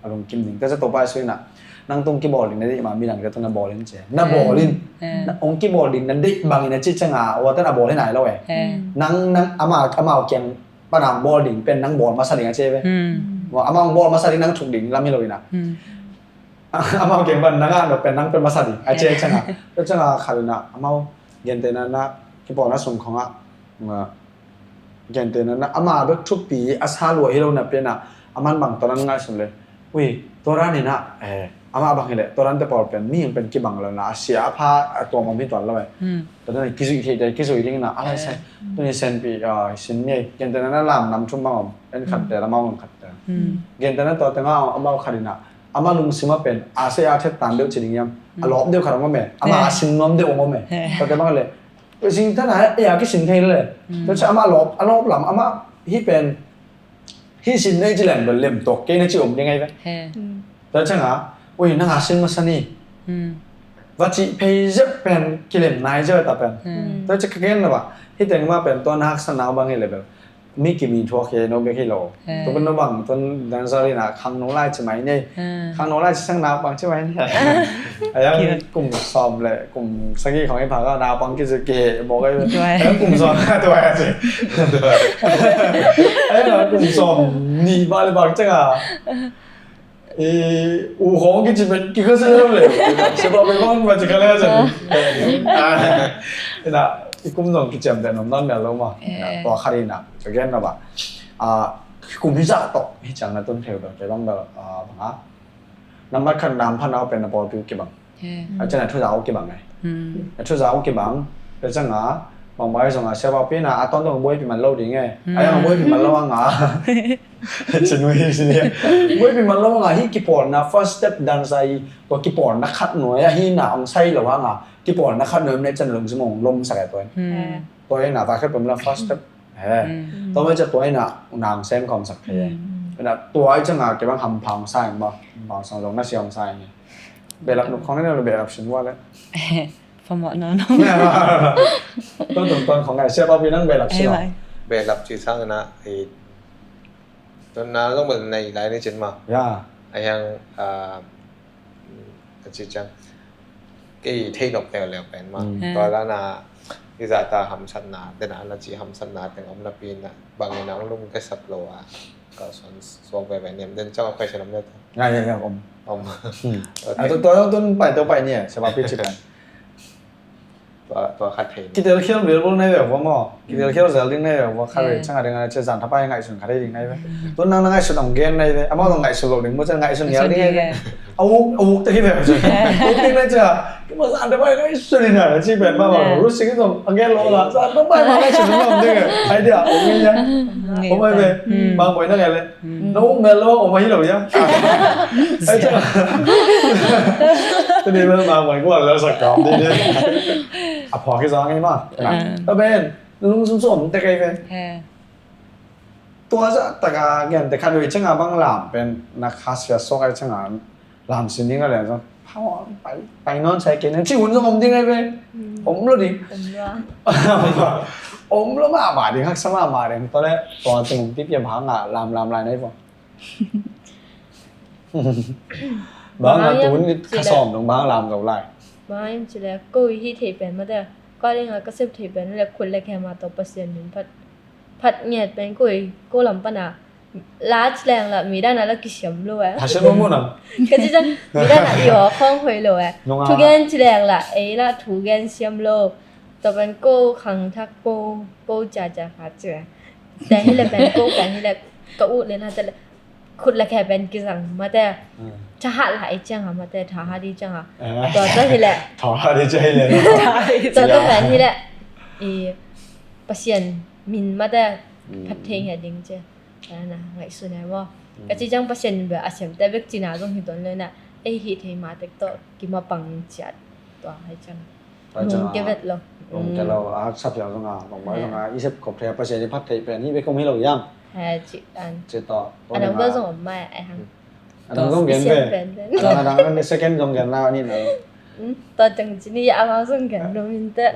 a lungkim ding. Tua ciang Topa Jesu in ah nang tung kibawl ding na deih ma midang te tung na bawl in ci. Na bawl in. Na ong kibawl ding na deih bangin a ci ciangah tua tan a bawl hi nai lo e. Nang, nang amah, amau kiang pan a ong bawl ding pen nang bawl masa ding a ci ve. Amau ong bawl masa ding nang thuk ding lam hi lo in ah. Amau kiang pan nang a nop pen nang pen masa ding a ci ciangah. Tua ciangah khat in ah amau gentehna na kipawlna sung khongah gentehna na ama bek thupi a sa lua hi lo na pen ah, a man bang tua dan ngaihsun le. Ui, tua dan in ah, eh, ama bang hi le, tua dan te pawl pen, mihing pen kibang lo na, a sia a pha, a tuam om hi tuan lo e. Tua dan kizuih thei te, kizuih ding na, a lai sai. Tuni senpi, ah, sin mi, gentehna na lam nam thum bang om, en khat te, lam om khat te. Gentehna tua te nga, ama khat in ah, ama lungsim a pen, a sia a thet tan deuh ci ding yam, a lawp deuh khat om e, ama a sin nuam deuh om e. Tua te bang le, Zing tan a, eh, a kisin thei le. Tua ciang amah lawp, a lawp lam, amah hih pen, hih sin nei ci lem, lem tawk kei na ci om ding ai ve. Tua ciang a, ui, nang a sin masa ni. Va ci phei zep pen, kilem nai zep ta pen. Tua ciang ka gen na ba, hih teng mah pen, tua na haksa nau bang hi le bel. Mi kimi thuak hi no bek hi lo. Tua pen no bang tun dancer in a khangno lai ci mai nei. Khangno lai ci sang naupang ci mai nei. A yang kum sawm le kum sagih khong i phak a naupang kici kihe mawk a. A yang kum sawm a tua a ci. A yang kum sawm nih bang le bang ciang a. I u khong kici pen kikha se lo le. Siapa pen khong pen ci kha le se. Ina i kum zong kiciam pen om nan mel lo ma. Ina tua khat ina ka gen na ba. A kum hi zah tawh hi ciang na tun theu bel kei bang bel a bang a. Nambat khat nam phan au pen na pawlpi uh kibang. A ciang na thu zah uh kibang ngai. Na thu zah uh kibang. Pia ciang a bang bai zong a siapa pi na a ton dong buaipi man lo ding e. A yang buaipi man lo a nga. Cin ui hi si nia. Buaipi man lo nga hi kipawlna first step dan sa hi tua kipawlna khat nuai a hi na ong sai lo a nga kipawlna khat nuai om ne can lungsim ong lom sak a tua. Tua hi na va khat pom la first step. He. Tua mai ca tua hi na nang sem khom sak thei. Na tua hi ca nga kibang hampha ong sai ma. Hampha ong sang zong na siam sai. Belap nuk khong ne na belap sin wa le. Famawh nawn. Tua tung tuan khong ngai siapa pi nang belap sin. Belap ci sang na. Tun na zong bel nei lai ni cin ma. Ya. A hiang a ci ciang kei thei nop leuleu pen ma. Tua la na i zah ta hamsatna tena na ci hamsatna teng om na pi na bangin a ong lung ka sap lo a ka suan suak veve niam den ciang a question om le ta. Ya, ya, ya, om. Om. A tua tua tun pai tua pai ni a sapa pi ci pai. Tua, tua khat thei. Kitel khial bil bul nei ve ua maw. Kitel khial zel ding nei ve ua khat ve chang a ding a che zan thapai ngaihsun khat thei ding nei ve. Tun nang na ngaihsun ong gen nei ve. Amau zong ngaihsun lo ding mu chan ngaihsun nial ding nei ve. A uk, a uk te hi ve. Uk ding nei cha. Kima zan thapai ngaihsun ni na chi ben ma ma. Ru sing zong a gen lo la. Zan thapai ma ngaihsun lo ding. Idea uk ni ya. Ong mai ve. Bang boi na gen le. Nung mel lo om ahi lo ya. Ai cha. Tuni mel ma mai ko la sa kam di di. A pho ki zang ai ma. Ta ben lung sum sum te kai ve. Tua za ta ka gen te khan ve changa bang lam pen na kha sia sok ai changa. Lam sin ding a leng zong, pai, pai nawn sai kei nang ci hun zong om ding ai ve. Om lo ding. Om lo. Om lo mahmah ding, haksa mahmah ding. Tua leh tua teng pipi a bang a lam lam lai nai vo. Bang a tun kha sawm dong bang lam zo lai. Bang ci leh ko i hih theih pen mate, ko a ding a ka sep theih pen leh khut leh khe mah tawh Pasian min phat, phat ngiat pen ko i, ko lam pan a la ci leng la mi dan a la kisiam lo eh. Pasian mah mun a. Ka ci ciang mi dan a i aw khawng hoih lo eh. Thugen ci leng la ei la thugen siam lo. Tua pen ko khangthak ko, ko ciacia kha ci eh. Tua hi leh pen ko pen hi leh ka ut leh na te leh khut leh khe pen kizang mate. Thahat la ei ciang a mate, thahat i ciang a. Tua tua hi leh. Thahat i ciang hi leh. Tua tua pen hi leh. I Pasian min mate phat thei ngiat ding ci. Tua na ngaihsun eh maw. Ka ci ciang Pasian min bel a siamte bek cina zong hi tuan leh na. Ei hih thei mah tek tawh kimapang ciat. Tua hai ciang. Lungke vet lo. Lungke lo, a haksa phial zong a, bang bai zong a, i sep khop thei a Pasian i phat theih pen hi bek om hi lo hiam. He, ci an. Ci tawh. A dang zong om mai ai hang. A dang zong gen ve. A dang, a dang, second zong gen la ni lo. Tua teng ci ni a, a dang zong gen lo min te.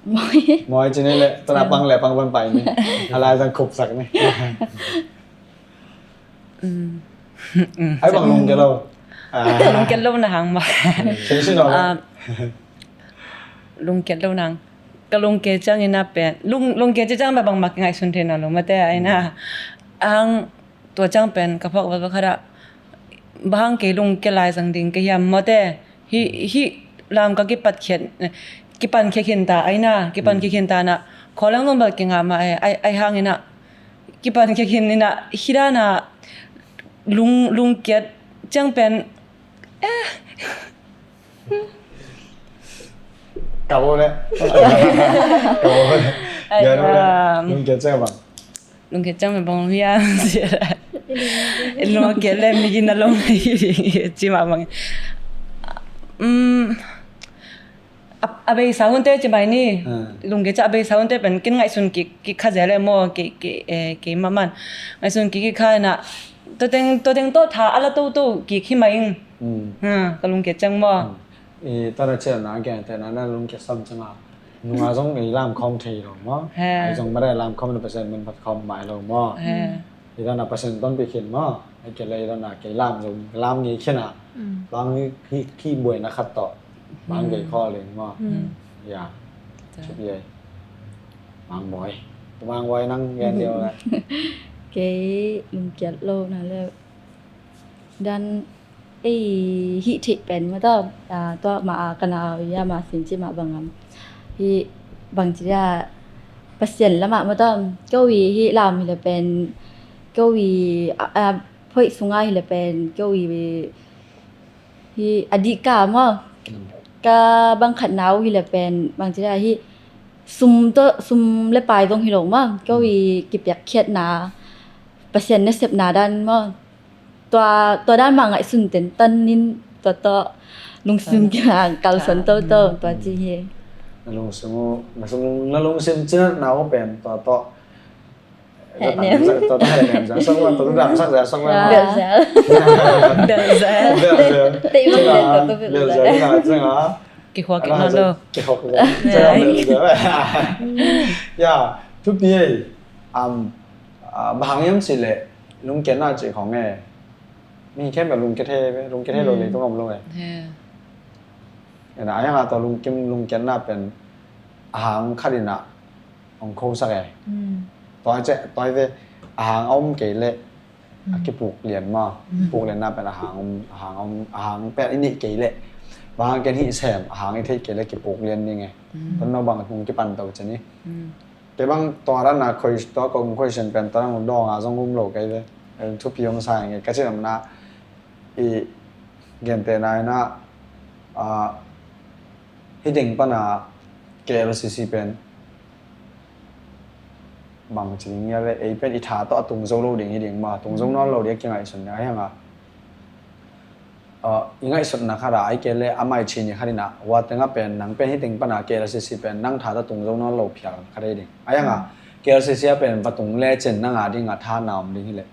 Mawi. Mawi ci ni leh, tua na pang leh pang pan pai ni. A lai zong khop sak ni. Ai bang lungke lo. Lungke lo na hang mah. Lungke lo na hang. Ka lungke ciang ina pen. Lungke ciang bang mah ngaihsun thei na lo mate ai na. Ang tua ciang pen ka phak vel khat a. Bang kei lungke lai zang ding ka hiam mate. Hih, hih lam ka kipatkhiat, kipankhiat khin ta ai na, kipankhiat khin ta na, khualeng zong bel kingah mah e, ai, ai hang ina, kipankhiat khin ina, hih dan a lung, lungkiat ciang pen, eh. Ka bo le. Ka bo le. Ai, lungkiat ciang bang. Lungkiat ciang bang hiam ci. Lungkiat le mi gina long ci mah bang. Um, a, a beisa hunte ci mai ni. Lungkiat ciang a beisa hunte pen kin ngaihsun kik, kik kha zel e maw, kik, kik, eh, kik maman. Ngaihsun kik, kik kha na. Tua teng, tua teng tawh tha a la toto kik hi mai ing. Ha, ka lungkiat ciang maw. I tana cian na gentehna na lungkiat sam ciang a. Nunga zong i lamkhawm thei lo maw. Ai zong mara lamkhawm na Pasian min phat khawm mai lo maw. I tana Pasian tonpih khin maw. Ai kei le i tana kei lam zong lam ngei khin a. Bang hi, hi, hi buaina khat tawh. Bang kei khawl ing maw. Ya. Cup ye. Mang Buai. Mang Buai nang gen deuh le. Kei lungkiat lo na le. Dan ei hih theih pen mataw, tua mah a ka nau ia mah sin ci mah bangam. Hih bangci dia Pasian lamah mataw, ko i hih lam hi le pen, ko i, a, a, phoih sunga hi le pen, ko i hih a dihka maw. Ka bang khat nau hi le pen, bangci dia hih sum tawh, sum le pai zong hi lo maw, ko i kipiakkhiatna, Pasian nasepna dan maw. Tua, tua dan mah ngaihsun tentan in tua tawh lungsim kiang kalsuan toto tua ci hi. Na lungsim uh, na lung, na lungsim cinatna uh pen tua tawh. Tua tawh hehnem zah, tua tawh damsak zah, sak zah. Belzel. Belzel. Belzel. Tei bang tua tawh belzel. Belzel. Kihuak kik nawn lo. Kihuak kik nawn lo. Ya, thupi ei. Am, bang hang hiam cih leh lungkiatna cih khong e. Mi khempeuh lungkia thei ve, lungkia thei lo leitung om lo e. Ena, a hiang a tua lungkim lungkiatna pen a hang khat in a hong khosak e. Tua ce, tua ve a hang a om kei leh a kipuk lian maw. Puk lianna pen a hang om, a hang om, a hang pen i neih kei leh. Bang hang ken hih sem, a hang i theih kei leh kipuk lian ding e. Tua no bang hong kipan to ce ni. Kei bang tua dan a koi, tua kong koi sian pen tua dan dawng a zong um lo kei ve. Thupi om sa ing e ka cih omna i gentehna in a, a, hih teng pan a K L C C pen bang ci ding ia le ei pen i tha tawh a tung zo lo ding hi ding maw, tung zo nawn lo ding a kingaihsun ding a hiang a. I ngaihsutna khat a, ahih kei leh a mai chin i khat in a, hua teng a pen nang pen hih teng pan a K L C C pen nang tha tawh tung zo nawn lo phial khat hi ding. A hiang a, K L C C a pen va tung le cin nang a ding a tha na om ding hi leh.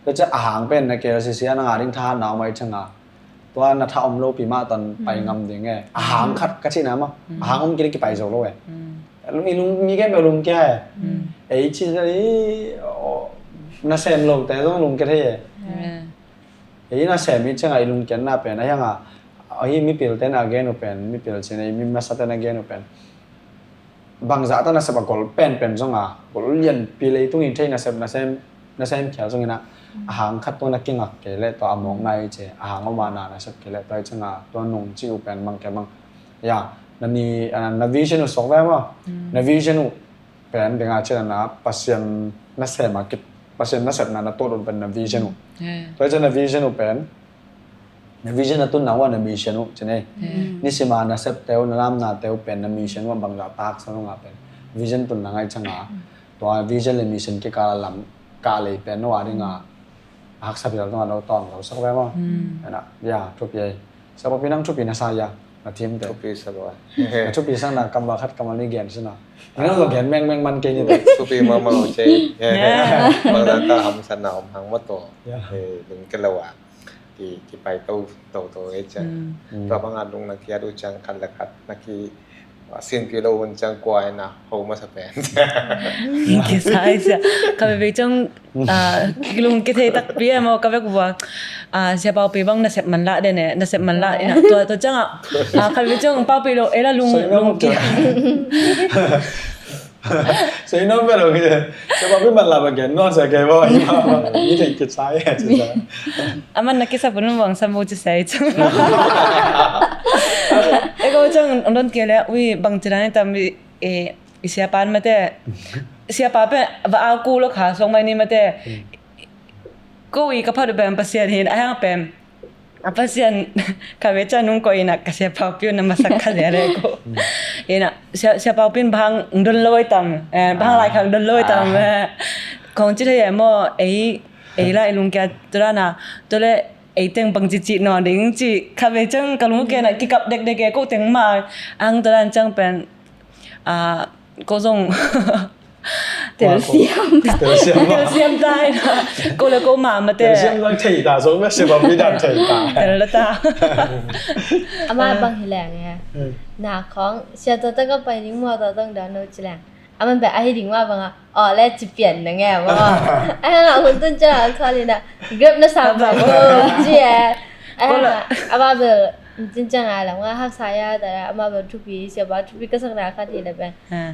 Tua ciang a hang pen na kei sisia na ngah ding thahatna om ahih ciangin, tua na tha om lopi mah tawh pai ngam ding e. A hang khat ka cihna mah, a hang om kei leh kipai zo lo e. Lung, i lung, mi gen bel lungkia e. Ei ci i, aw, nasem lote zong lungkia thei e. Ei nasem i ciangin i lungkiatna pen a hiangin, ahi mipilte na gen uh pen, mipil cih ni, mi masate na gen uh pen, bangzah ta nasep a gol penpen zongin, gol lianpi leitung in thei nasep, nasem, nasem khial zongin ah, a hang khat tua na kingak kei leh tua a mawkna i ci, a hang om a na nasep kei leh tua i ciangin tua nung cih uh pen bang kei bang. Ya, na ni, ah, na vision uh suak ve maw. Na vision uh pen bang a cih na Pasian nasem a kip, Pasian nasepna na tuat uh pen na vision uh. Tua i ciangin na vision uh pen, na vision a tunna uh a na mission uh ci ni. Nisim a nasepte uh, na lamnate uh pen na mission uh a bangzah taksa zongin pen vision tunna ngaih ciangin, tua vision le mission kikal a lam kah lei pen no a dingin a haksa phial tungah no tawng lo sak ve maw. Ena, ya, thupi ei. Sia Paupi, nang thupi na sa ya, na thimte. Thupi sa lo a. Na thupi sa na kammal khat kammal nih gen sina. Nang lo gen mengmeng man kei ni te. Thupi mahmah uh ci. Bangzah ta hamsatna om hang maw tawh. Lung kei lo a. Ki, kipai to, to, to ei ciang. Tua bangin lung na kiat uh ciang khat le khat na ki, a, sinpih lo hun ciang kua in a ho masa pen. Kisai sia. Ka bebe ciang, ah, lungkia thei takpi e maw, ka bek bua. Ah, Sia Paupi bang nasep manlah den e, nasep manlah in a. Tua, tua ciangin, ah, ka bebe ciang Paupi lo, ei la lung, lungkia. Sei non bel lo kei. Sia Paupi manlah bang gen nuam sia kei bo. Ni thei kisai e, kisai. Aman na kisa pun bang sa mo ci sei ciang. Ei ko ciang don kei le, ui, bang ci dan i tam i, i, i siapa mate. Siapa pen va a ku lo kha song mai ni mate. Ko i ka phat uh pen Pasian hi in, a hang pen a Pasian ka ve ciang nung ko in a ka Sia Paupi uh na masak kha le le ko. In a Sia, Sia Paupi in bang don lo i tam, eh, bang lai khang don lo i tam, eh. Kong ci thei e maw, ei, ei la i lungkia tua dan a, tua le ei teng bang ci ci nawn ding ci ka ve ciang ka lungkia na kikap dekdek e, ko teng mah ang tua dan ciang pen, ah, ko zong telsiam. Telsiam. Telsiam ta in a. Ko le ko mah mate. Telsiam lang thei ta, zong mah Sia Paupi dan thei ta. Tel ta. Ama bang hi leng e. Na khong, sia tua ta ka pai ding maw tua tong dan no ci leng. Aman bek ahi ding mah bang a. Aw le ci pian na nge maw. Ai hang a hun tun ciang a khol in a. Grab na sa bang ko ci e. Ai hang a, ama bel cin ciang a lam nga haksa ya ta ama bel thupi, siapa thupi ka sakna khat hi le pen.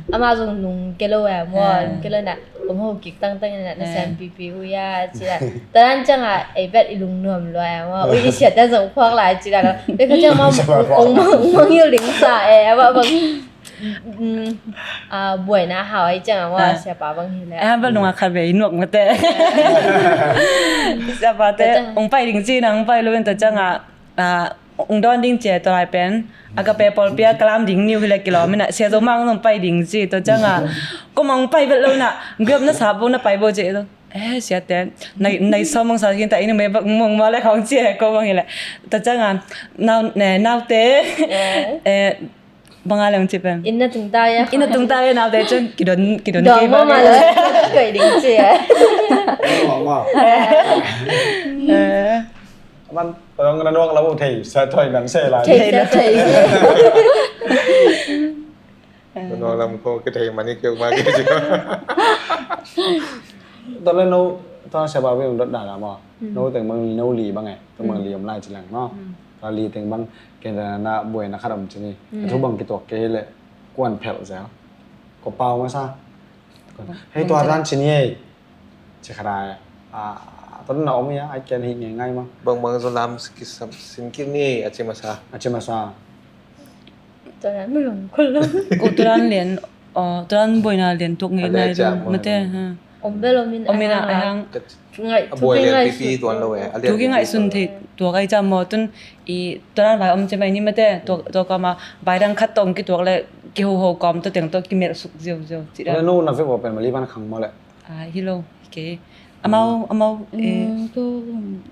Ama zong lungkia lo e maw, lungkia lo na, om ho kik tangtang na, na sem pipi uh ya, ci la. Tadan ciang a, ei bet i lungnuam lo e maw, ui i siate zong phuak lai ci la lo. Bek kha ciang maw, ong mang, ong mang hil ding sa e, a bang, mm, ah, buaina hau ai ciang a maw, siapa bang hi le. A bang nung a khat ve i nuak mate. Siapa te, ong pai ding ci na, ong pai lo in ta ciang a, ah, ong dawn ding ci e tua lai pen. A ka pe pawlpi a ka lam ding niu hi le kilawm in a, sia zo mang zong pai ding ci, tua ciang a. Ko mang pai vet lo na, grab na sa bo na pai bo ci e. Eh, siate, nai, nai sawm mang sa khin ta, inn mei bak mong ma le khong ci e, ko mang hi le. Tua ciang a, nau, ne, naute, eh, bang a le ong ci pen. Inn na tung ta ya. Inn na tung ta ya, naute ciang, kidon, kidon kei ma le. Koi ding ci e. Mama. Eh. Man, tong na nuak lam uh thei, sa thoi nang se lai. Thei, sa thei. Na nuak lam ko kithei mani kiuk ma kiuk. Tong le no, tong sia ba ve ung dot da la ma. No teng bang no li bang e, tong bang li om lai ci lang ma. Tong li teng bang ken da na buai na khat om ci ni. Thu bang kituak kei le kuan phel zel. Ko pau ma sa. Hei tua dan ci ni e. Ci kha dai, ah, tun na om ia, ai ken hi ngai ngai ma. Bang bang zo lam sin kik ni, a ci masa. A ci masa. Tua dan mi long kul lo. Ko tua dan lian, oh, tua dan buaina lian tuk ngai ngai lo. Mate, ha. Om bel om in, om in a, ai hang. Ngai, a buai lian pipi tuan lo e. Thu ki ngai sun thei, tua kai ca mo tun, i tua dan vai om ci mai ni mate, tua, tua ka ma, vai dan khat tong kituak le, kiho ho kom tua teng tua kimel suk ziau ziau ci da. Le no na ve bo pen Mali pan khang mo le. Ah, hi lo, hi kei. Amau, amau, eh. Mm, tu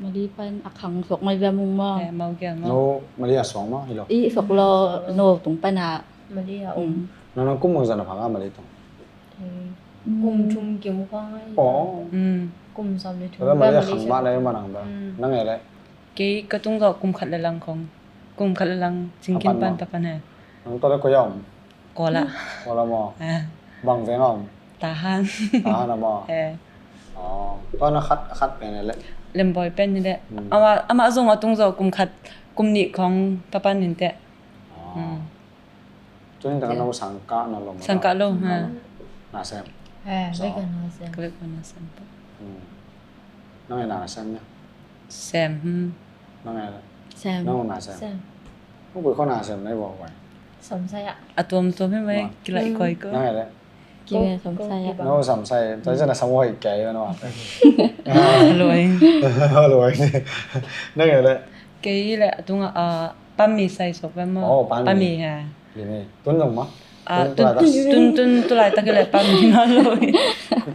Mali pan a khang suak mai bia mung maw. Eh, amau kia maw. No, Mali a suak maw, hi lo. I suak lo, no tung pan a. Mali a om. Mm. No, no, kum mong zan a phang a Mali tung. Mm. Kum thum kim khua ngai. Aw. Mm. Kum sawm le thum. Tua leh Malaysia khang mah na hi mah nang dah. Mm. Nang e leh. Kei ka tung zawh kum khat le lang khong. Kum khat le lang Cingkin pan ka pan he. Nang tua leh koi ah om? Kawl ah. Kawl ah maw? Ah. Bang veng ah om? Tahan. Tahan ah maw? Eh. Aw. Tua na khat, khat pen e leh. Lemboi pen ni leh. Mm. Amah, amah zong a tung zawh kum khat, kum nih khong ka pan in teh. Aw. Mm. Tuni tak a no sang kah na lo mah. Sang kah lo, ha. Na sem. Eh, so. Bek a na sem. Ka bek a na sem. Hmm. Nang e na sem nia? Sem, hmm. Nang e? Sem. Nang na sem. Sem. Nang bek a na sem na i bawk wai. Samsai ah. A tuamtuam hi mai, kilaih koi ko. Nang e leh. Kei samsai ah. Nang samsai. Tua i zan a sam hoih kei no. Loi. Loi. Nang e leh. Kei leh a tung a, ah, pammi sai sok ve maw? Oh, pammi. Pammi ha. Tun zong maw? Ah, tun, tun, tun, tun, tulaitak hi leh pammi mah lo hi.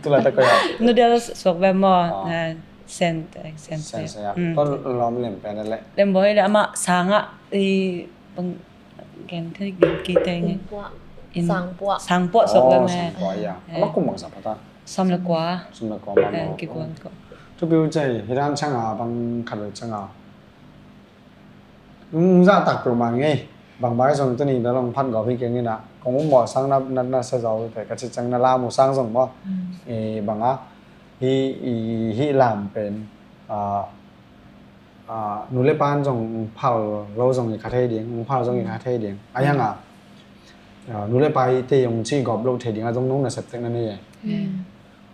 Tulaitak ko ya. Noodles suak ve maw? Ah. Ah, sen te, sen te. Sen te ya. Mm. Tua lawm lem pen leh. Lemboi leh amah sang ah i bang gen thei gen kei te nge. Innpuah. Sangpuah. Sangpuah suak ve maw? Sangpuah ya. Eh. Amah kum bangzah pha ta? Sawm le kua. Sawm le kua mah maw? Eh, kikuan ko. Thupi uh cei, hi dan ciang a bang khat ve ciang a. Zahtak peuhmah ngei. Bang bai zong tuni dah long phat gawp hi keng in ah. Kong um mawh sang na, na, na sa zaw te ka ci ciang na lam uh sang zong maw. Mm. Eh, bang a, hi, i, hi lam pen, ah, ah, nu le pan zong phal lo zong i kha thei ding, phal zong i kha thei ding. A yang a, ah, nu le pa i te yong ci gawp lo thei ding a zong nong na sep tek na nei e. Mm.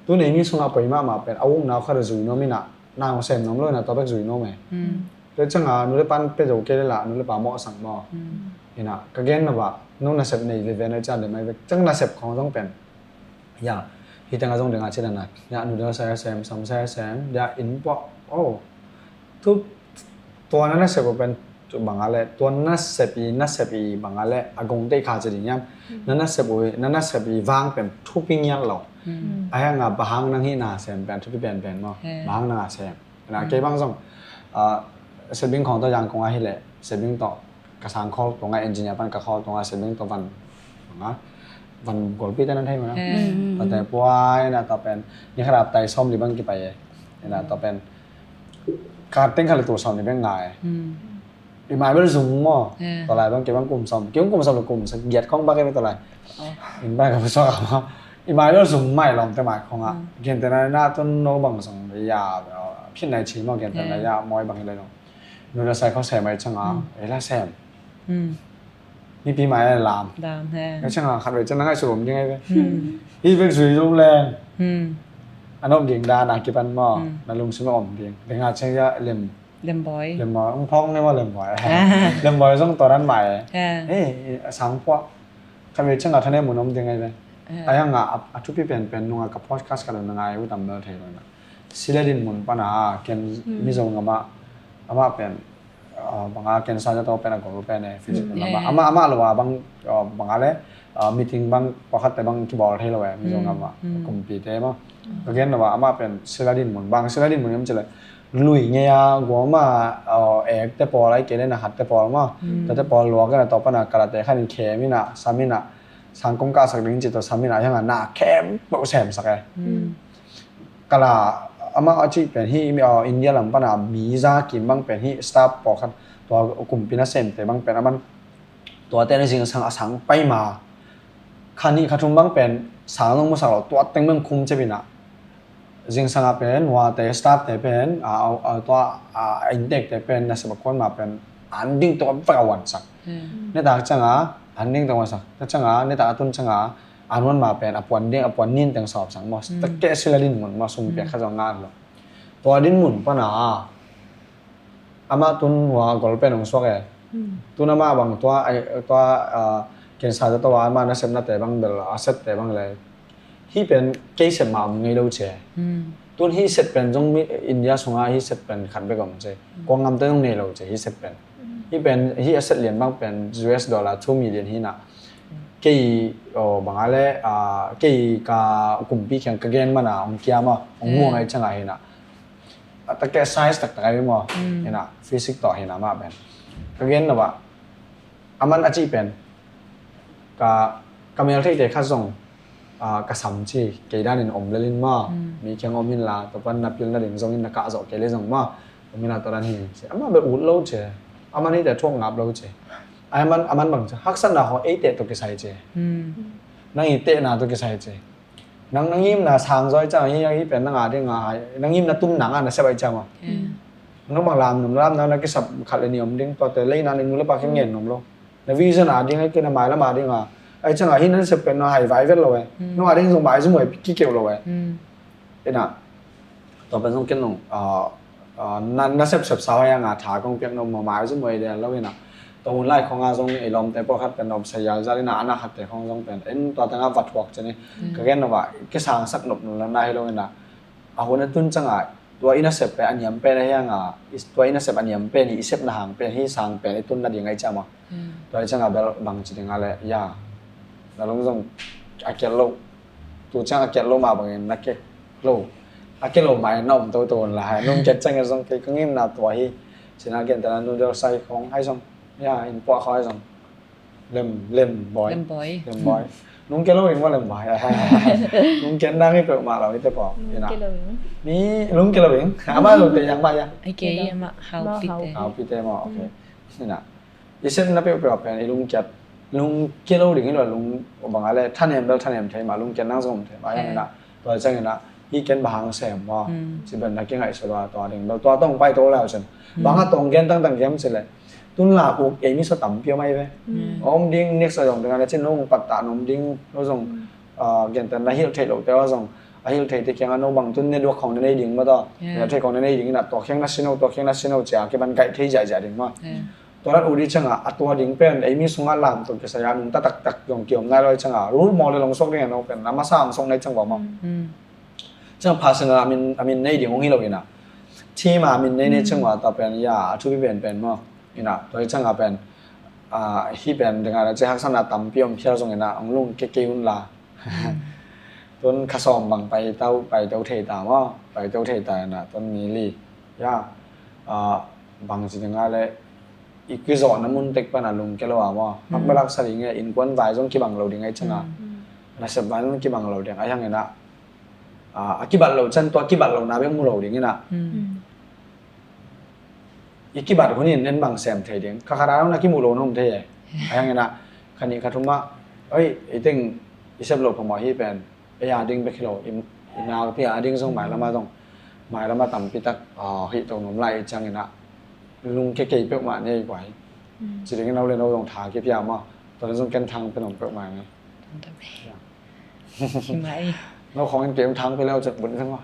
Tu nei mi sung a poi mahmah pen, a ukna uh khat a zui nuam in ah, na hong sem nuam lo in ah, tua bek zui nuam e. Mm. Tua ciang a, nu le pan pe zo kei leh lah, nu le pa mawh sang maw. Mm. Ina, ka gen na bah, nong nasep nei veve na cian le mai vek. Ciang nasep khong zong pen. Ya, hi teng a zong deng a ci dan a. Ya, nu deng a sai a sem, sam sai a sem, ya, innpuah, oh. Tu, tua na nasep uh pen, tu bang a leh, tua nasep i, nasep i bang a leh, a gong te kha ci ding yam. Mm. Na nasep uh, na nasep i vang pen, thupi ngiat lo. Mm. A yang a, bang hang nang hi na sem pen, thupi pen pen maw. He. Bang hang nang a sem. Na kei bang zong, ah, Sebing khong tawh Yangon ah hi leh, Sebing tawh ka sang khawl tung a, engineer pan ka khawl tung a, Sebing tawh van, nga, van golpi te nan thei mah na. Mm, mm, mm. Tua te puai na tua pen, ni khat a tai sawm li bang kipai e. Na tua pen, ka teng khat le tua sawm li bang ngai. Mm. I mai bel zum maw. Yeah. Tua lai bang kei bang kum sawm. Kei bang kum sawm le kum sa giat khong bak kei bang tua lai. Oh. In bang ka pusuak a maw. I mai bel zum mai lawm te mai khong a. Mm. Gen te na na tun no bang song ya. Phin nai chi maw gen te na ya moi bang hi lai no. Nu la sai khong sem mai chang a. Mm. Ei la sem. Mm. Mipi mai lam. Lam he. Ka chang a khat ve chang na ngai su lom ding ai ve. Mm. I bek zui lom leng. Mm. Anok ging da na kipan maw. Mm. Na lungsim om ding. Deng a chang ya lem. Lemboi. Lemboi, ung phong ne maw Lemboi. Lemboi zong tua nan mai. Eh, eh, sang puak. Kha ve chang a thane mun om ding ai ve. Eh. A yang a, a, a thupi pen pen nung a ka podcast ka dong na ngai u tam bel thei lo na. Sila din mun pan a, ken Mizo ngam a, ama pen, ah, bang a ken sa ja to pen a gol pen e, physical ngam a. Ama, ama lo a bang, ah, bang a le, ah, meeting bang, pakhat te bang kibawl thei lo e, Mizo ngam a. Kumpi te maw. Ka gen lo a, ama pen sila din mun, bang sila din mun ngam chile. Lui ngei a guam a, aw, ek te pawl ai kei le na khat te pawl maw. Mm. Tua te pawl luak in a tua pan a kala te khan in khem in a, sam in a, sang kong kah sak ding ci tua sam in a, hiang a na khem peuh sem sak e. Mm. Kala, amah a cih pen hi, mi, aw, India lam pan a mi za kim bang pen hi, staff pawl khat, tua kumpi na sem te bang pen a man, tua te na zingsang a sang pai ma. Kha nih kha thum bang pen, sang zong musak lo, tua teng bang khum cep in a. Zingsang a pen, hua te, staff te pen, a, a, a, tua, a, a inntek te pen, nasep a kuan ma pen, an ding tua vek a wansak. Hmm. Netak ciang a, an ding tua wansak. Ta ciang a, netak a tun ciang a, an wan ma pen, a puan ding, a puan nin teng sawp sang maw. Hmm. Ta keh sila din mun maw, sum piak kha zong ngat lo. Tua din mun pan a, amah tun hua gol pen hong suak e. Hmm. Tun amah bang tua, ai, tua, ah, cancer te tua amah nasepna te bang bel, a set te bang le. Hih pen kei set mah om ngei lo ce. Hmm. Tun hih set pen zong mi India sunga hih set pen khat bek om ce. Hmm. Kua ngam te zong nei lo ce hih set pen. Hmm. Hih pen, hih a set lian bang pen U S dollar two million hi na. Hmm. Kei, oh, bang a le, ah, kei ka kumpi kiang ka gen man a, hong kiam a, hong muang ai ciang a hi na. A ta keh size taktak ai maw. Mm. Hi na, physique tawh hi na mah pen. Ka gen lo ah, a man a cih pen. Ka, ka mel theite khat zong. ah, ka sam ci, kei danin om lel in maw. Mm. Mi kiang om inla, tua pan na pilna ding zongin na kah zawh kei le zong maw. Om inla tua dan hi ci. Amah bel ut lo ci. Amah nite thuak ngap lo ci. Ai aman, aman bang ci. Haksatna haw eite tawh kisai ci. Mm. Nang i tehna tawh kisai ci. Nang, nang ngimna sang zaw ciang hi, hi pen nang a ding a, nang ngimna tum nang a na sep ai ciang maw. Mm. Nang bang lam num, lam nang na kisap khat le nih om ding, tuate leina le nu le pa kiang ngen num lo. Na vision a ding, ai kei na mailam a ding a. Ai ciang a hi na sep pen na hai vai vet lo e. Mm. Nang a ding zong mai zum e, kikeu lo e. Mm. Ina. Tua pen zong ken nung, ah, ah, na, na sepsep sau hang a tha kong piak no ma mai zum wei den lo ina. Tua hun lai khong a zong i lawmte pawlkhat pen nop sa yal zal ina, ana khatte khong zong pen. En tua teng a vat huak ceni. Mm. Ka gen no va, kisangsak nop nung la na hi lo ina. A hun a tun ciang a, tua i na sep pen a niam pen a hiang a, i, tua i na sep a niam pen, i sepna hang pen, hi sang pen, i tunna ding ai ciang maw. Hmm. Tua hi ciang a bel bang ci ding a le, ya. Na lung zong a kiat lo. Tu ciang a kiat lo mah bangin na kiat lo. A kiat lo mah in na om toto un la hai. Nung kiat ciang in zong kei ka ngimna tua hi. Ci na kiat tana noodle sai khong hai zong. Ya, in puah khong hai zong. Lem, lem boy. Lem boy. Lem boy. Nung kiat lo in wa lem boy. Nung kiat nang i peuh mah lo i te pawh. Nung kiat lo in. Ni nung kiat lo in. Ama lo te yang mah ya. Ai kei ama hau pi te. Hau pi te mah, okay. Ni na. I sepna peuhpeuh ah pen i lungkiat, lungkia lo ding hi lo, lung bang a le thanem bel thanem thei mah, lungkiat nang zong om thei mah, a hiang ina, tua ciang ina, hi ken bang hang sem maw, ci ben na kingaihsut lo a tua ding bel, tua tawh hong pai to le cin. Bang a tawh hong gen tangtang kiam ci le, tun la uk ei mi sa tampi om ai ve. Om ding next a zong ding a le cin lo hong pattah na om ding, lo zong, ah, gentehna hilh theih lote a zong, a hilh theite kiangah no bang tun network khong na nei ding maw taw, hilh theih khong na nei ding ina, tua khiang na si no, tua khiang na si no cia kiban kaih thei ziahziah ding maw. Tua dan uh dih ciangah a tua ding pen ei mi sungah lam tawh kisai a nungta taktak zong kiom nai lo i ciangah rul mawl le long suak ding a no pen a masa hong suak nai ciang vua maw. Ciangah personal a min, a min nei ding hong hi lo ina. Team a min nei nei ciang vua tua pen ya a thupi pen pen maw. Ina tua i ciangah pen a hi pen dingah na ci haksatna tampi om phial zong ina hong lung kekei un la. Tun kha sawm bang pai tau, pai tau thei ta maw, pai tau thei ta ina tun mi li. Ya, a, bang ci dingah le i kizawhna mun tek pana lungkia lo a maw. Hak belak sa ding e, innkuan vai zong kibang lo ding ai ciangah. Nasep vai zong kibang lo ding ai hang ina. A, a kibat lo ciang tua kibat lo na bek mu lo ding ina. I kibat hun in en bang sem thei ding. Kha kha dang na kimu lo na um thei e. Ai hang ina. Kha nih kha thum ah. Oi, i teng i sep lo phamawh hi pen. Ei a ding bek hi lo, i, i naute a ding zong mailam a zong, mailam a tampi tak, ah, hih to nuam lai i ciangin ah, lungkia kei peuhmah ni ei guai. Ci dingin no le no zong tha kipia mah, tua le zong ken thang pe nuam peuhmah ni. No khong in kei zong thang pe leu cek bun zong mah.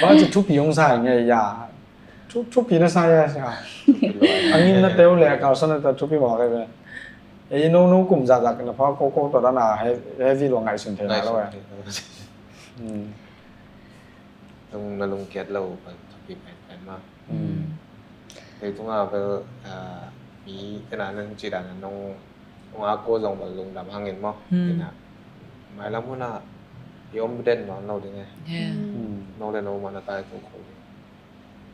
Bang ci thupi zong sa ngei ya. Thu, thupi na sa ya, sa. A ngimna teu le a kalsuanna teu thupi mawk e ve. Ei no, no kum zahzah na pha ko, ko tua dan a he, heavy lua ngaihsun thei na lo e. Ngaihsun thei. Hmm. Lung, na lungkiat lo pan thupi pen pen ma. Hmm. Leitung a bel, ah, mi tena nang ci dan a nong, nong a ko zong bel lungdam hangin maw. Hmm. Tena. Mailam hun a i om den nawn lo ding e. Yeah. Hmm. No le no mah na tai to ko ding.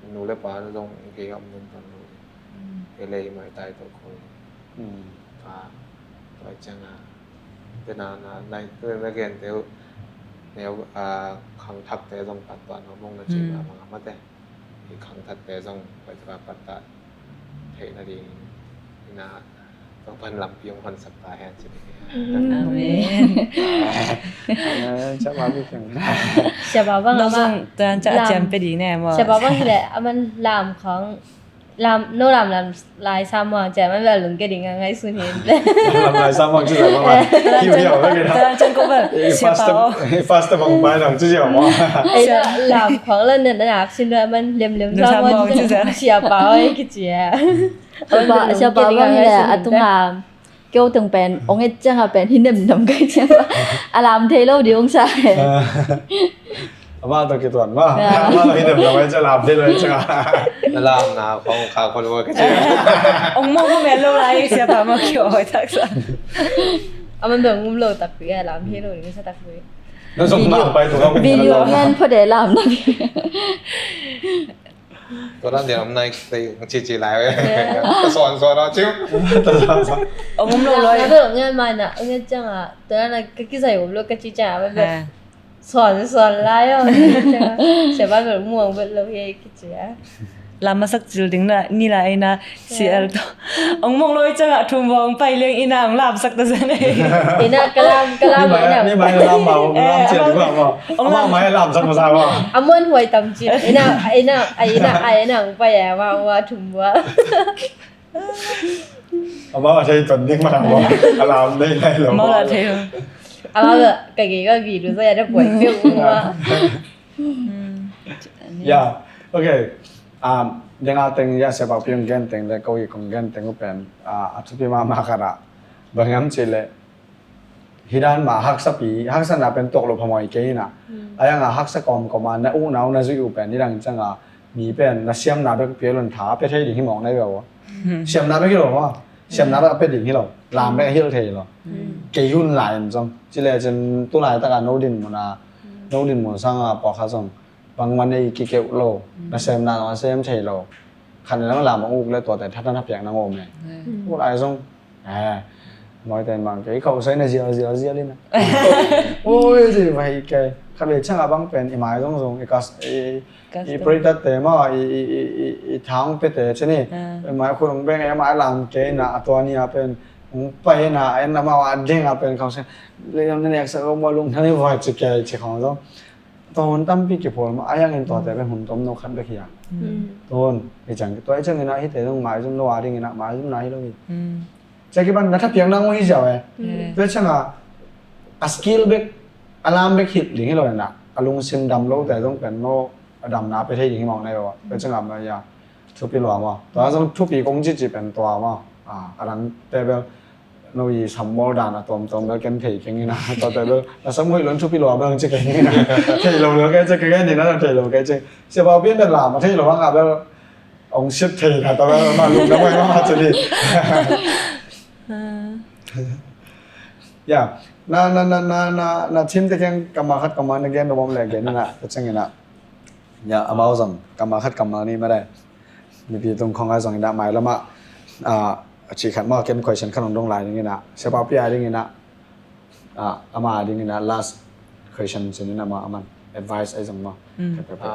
Nu le pa na zong kei a om nuntak lo ding. Kei le i maitai tawh ko ding. Tua, tua ciang a, te na, na, na, te na gen teu, neu, a, khangthakte zong pan tua no mong na ci ma, ma, ma te. I khangthakte zong pai tua pan ta thei na ding. Ina, Topa'n lampi hong honsak ta hen ci ding. Amen. Amen. Siapa bikin? Siapa bang no ama zong tuan ca lam, ciam pe ding ne maw. Siapa bang hi le aman lam khong lam no lam lam lai sa maw, cia man bel lungkia ding a ngaihsun hi. Lam lai sa maw ci sa maw. Hiu hiu bel kena. Tuan ca ko bel. Siapa o. Fast bang pai dang ci siapa maw. Ei lam khong la ne na ak sin da man lem lem sa maw ci sa. Siapa o ei kici a. Siapa, siapa bang hi le a tung lam. Keu teng pen ong et ciang a pen hi nem nam kai ciang a lam thei lo di ong sa he. Ama to kituan ma. Ama to hi nem nam kai ciang lam thei lo ciang a. Na lam na kong ka kon wa ka ciang. Ong mo mo me lo lai sia pa ma kio hoi tak sa. Aman dong um lo tak pi a lam thei lo di sa tak pi. Na song ma pai to ka video ngan pho de lam na pi. Tua dan dia om nai tei cici lai ve. Ta suan suan lo ciu. Ong om lo lo. Ngai mana ngai ciang a tua dan ka kisai om lo ka ci ciang a ve. Suan suan lai o. Siapa ber muang ber lo ye kici a. Lam masak cil ding na ni la ina. Sial to. Ong mong loi ciangah thum vawng pai liang ina ong lamsak ta zen. Ina kalam kalam ina. Ni mai lam mau ong lam cial ding mau. Ong lam mai lamsak masa mau. Amuan huai tam ci. Ina ina ina ina ong pai ya mau wa thum wa. Amau a thei ton ding mana mau. Alam nei lai lo. Mau la thei. Amau la ka ge ka gi lu sa ya da buai pe wa. Ya, okay. Um, denga teng ya sebab piang gen teng le kau i kong gen teng upen a thupi mama kara bangam cile hidan ma haksa pi haksa na pen tok lo phamoi ke ina ayang a haksa kom kom a na u nau na zui upen hidang chang a mi pen na siam na bek pialon tha pe thei ding hi mong nai beu siam na bek hi lo ma siam na bek pe ding hi lo lam bek hil thei lo ke yun lai en chong cile chen tu lai taka no din mona no din mon sang a pa kha chong bangmah nei kikeuh lo nasem na nasem thei lo khan nang lam a uk le tuate thatna thapiak nang om e uk ai zong e mawi ten bang ke i khauh sai na zial zial zial ina oi zi vai ke khat le chang a bang pen i mai zong zong i kas i i pray tat te ma i i i i thang pe te cheni i mai khurung beng e mai lam ke na a tua ni a pen ung pai na en na ma wa ding a pen khauh sai le yam ne nek sa ko mo lung thang i vai chi ke chi khong zong Ton tampi kiphol ma a yangin tuate pen hun tom no khat bek hi a. Ton i chang tua i changin a hite zong maizum lo a dingin a maizum na hi lo hi. Cia kipan na thapiak na ngoi hi ziau e. Tua i changa a skill bek a lam bek hit ding hi lo na a lungsim dam lo te zong pen no a dam na pe thei ding hi mau na yo. Tua i changa ma ya thupi lo ma tua zong thupi kong ci ci pen tua ma a dang te bel no i sam mawl dan a tuamtuam bel ken thei keng ina tua te bel na sam hoih lon thupi lua bel ci keng ina thei lo lo ke ci keng ina thei lo ke ci sia pau pian bel lam a thei lo hang a bel ong sip thei na tua bel ma lum na mai ma ma ci ni ya na na na na na na thim te keng kama khat kama na gen bom le gen ina ta chang ina ya amau zong kama khat kama ni ma dai mipi tung khong ai zong ina mai lama a ci khat ma ken question khat ong dong lai ding ina sia pau pi ai ding ina a ama ding ina last question cin ina ma aman advice ai zong ma a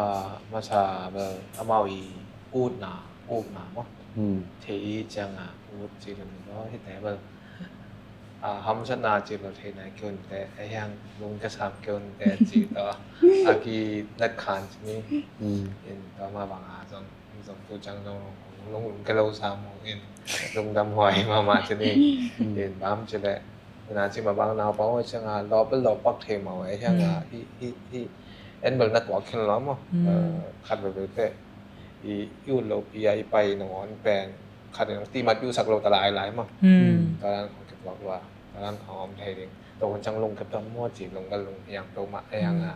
masa bel amau i utna utna mo thei i cianga ut ci lo no hi te bel a hamsatna ci lo thei na kiun te a hiang lung ka sam kiun te ci to a ki nat khan ci ni in to ma bang a zong zong tu chang zong lung lung ke lo sam in lung dam huai ma ma ci ni in bam ci le na ci ma bang nau pau chang a lo bel lo pak thei ma a hiang a hi hi hi en bel na tuak khin lo mo khat bel bel te i ut lo pi a i pai nong on pen khat in ti mat piu sak lo ta lai lai ma ta dan khong kep lok lua ta dan khong om thei ding to hun chang lung kep tam mo ci lung gal lung yang to ma yang a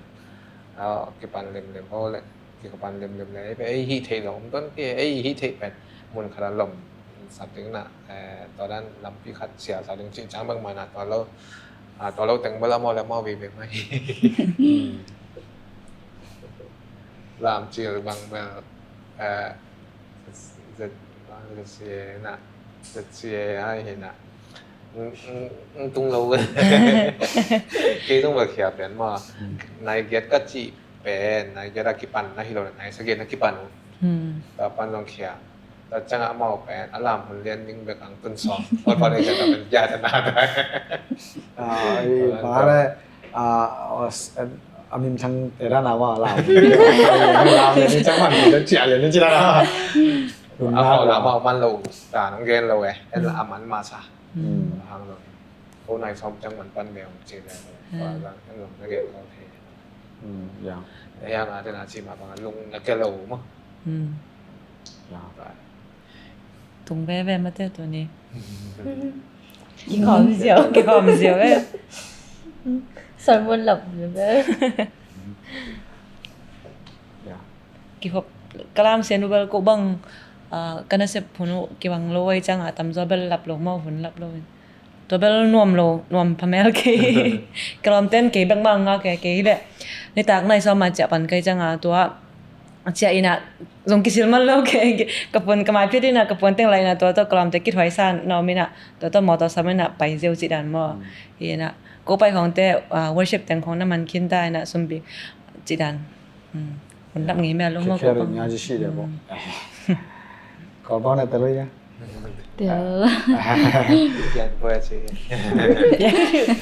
a kipan lem lem o le kipan lem lem le ei hi thei lo om ton ki ei hi thei pen mun khat a lom sat ding na to dan lampi khat sia sa ding ci chang bang ma na to lo a to lo teng bel a mo le mo vi bek mai lam cil bang bel ZCA na ZCA ai hi na tung lo kei tung bel khia pen ma nai giat ka ci pen nai giat a kipan na hi lo nai sa giat na kipan ta pan zong khia ta chang a mau pen a lam hun lian ding bek ang tun sawm ol pan ei ta pen ya ta na ta ai ba le a min thang te ra na wa la la ni chang man ni chia le ni chia la a mau la mau man lo ta nong gen lo e en la a man ma sa hang lo ko nai som chang man pan me ong chi le wa la en lo na gen lo he ya e yang a te na chi ma ba lung na ke lo mo ya Tung veve mate tuni. Kikhawm ziau. Kikhawm ziau e. Salmon lap veve. Kikhawm kalam sian ubal ko bang kana sep hunu kibang lo ai chang a tamzaw bel lap lo mau hun lap lo. Tua bel nuam lo nuam phamel kei. Ka lawmten kei bek mah nga kei kei leh nitak nai sawm a ciah pan kai cianga tua a ciah inah zong kisil man lo ke, ka puan ka mai phiat inah ka puan teng la inah tua tawh ka lawmte kithuai sa na om inah tua tawh mawtaw sam inah pai ziau cih dan maw. Hi inah ko pai khawngte, ah, worship teng khawng na man khin ta inah sumpi cih dan. Hun dap ngei mia lo maw ko pang. Kawlpau na ta lo ia.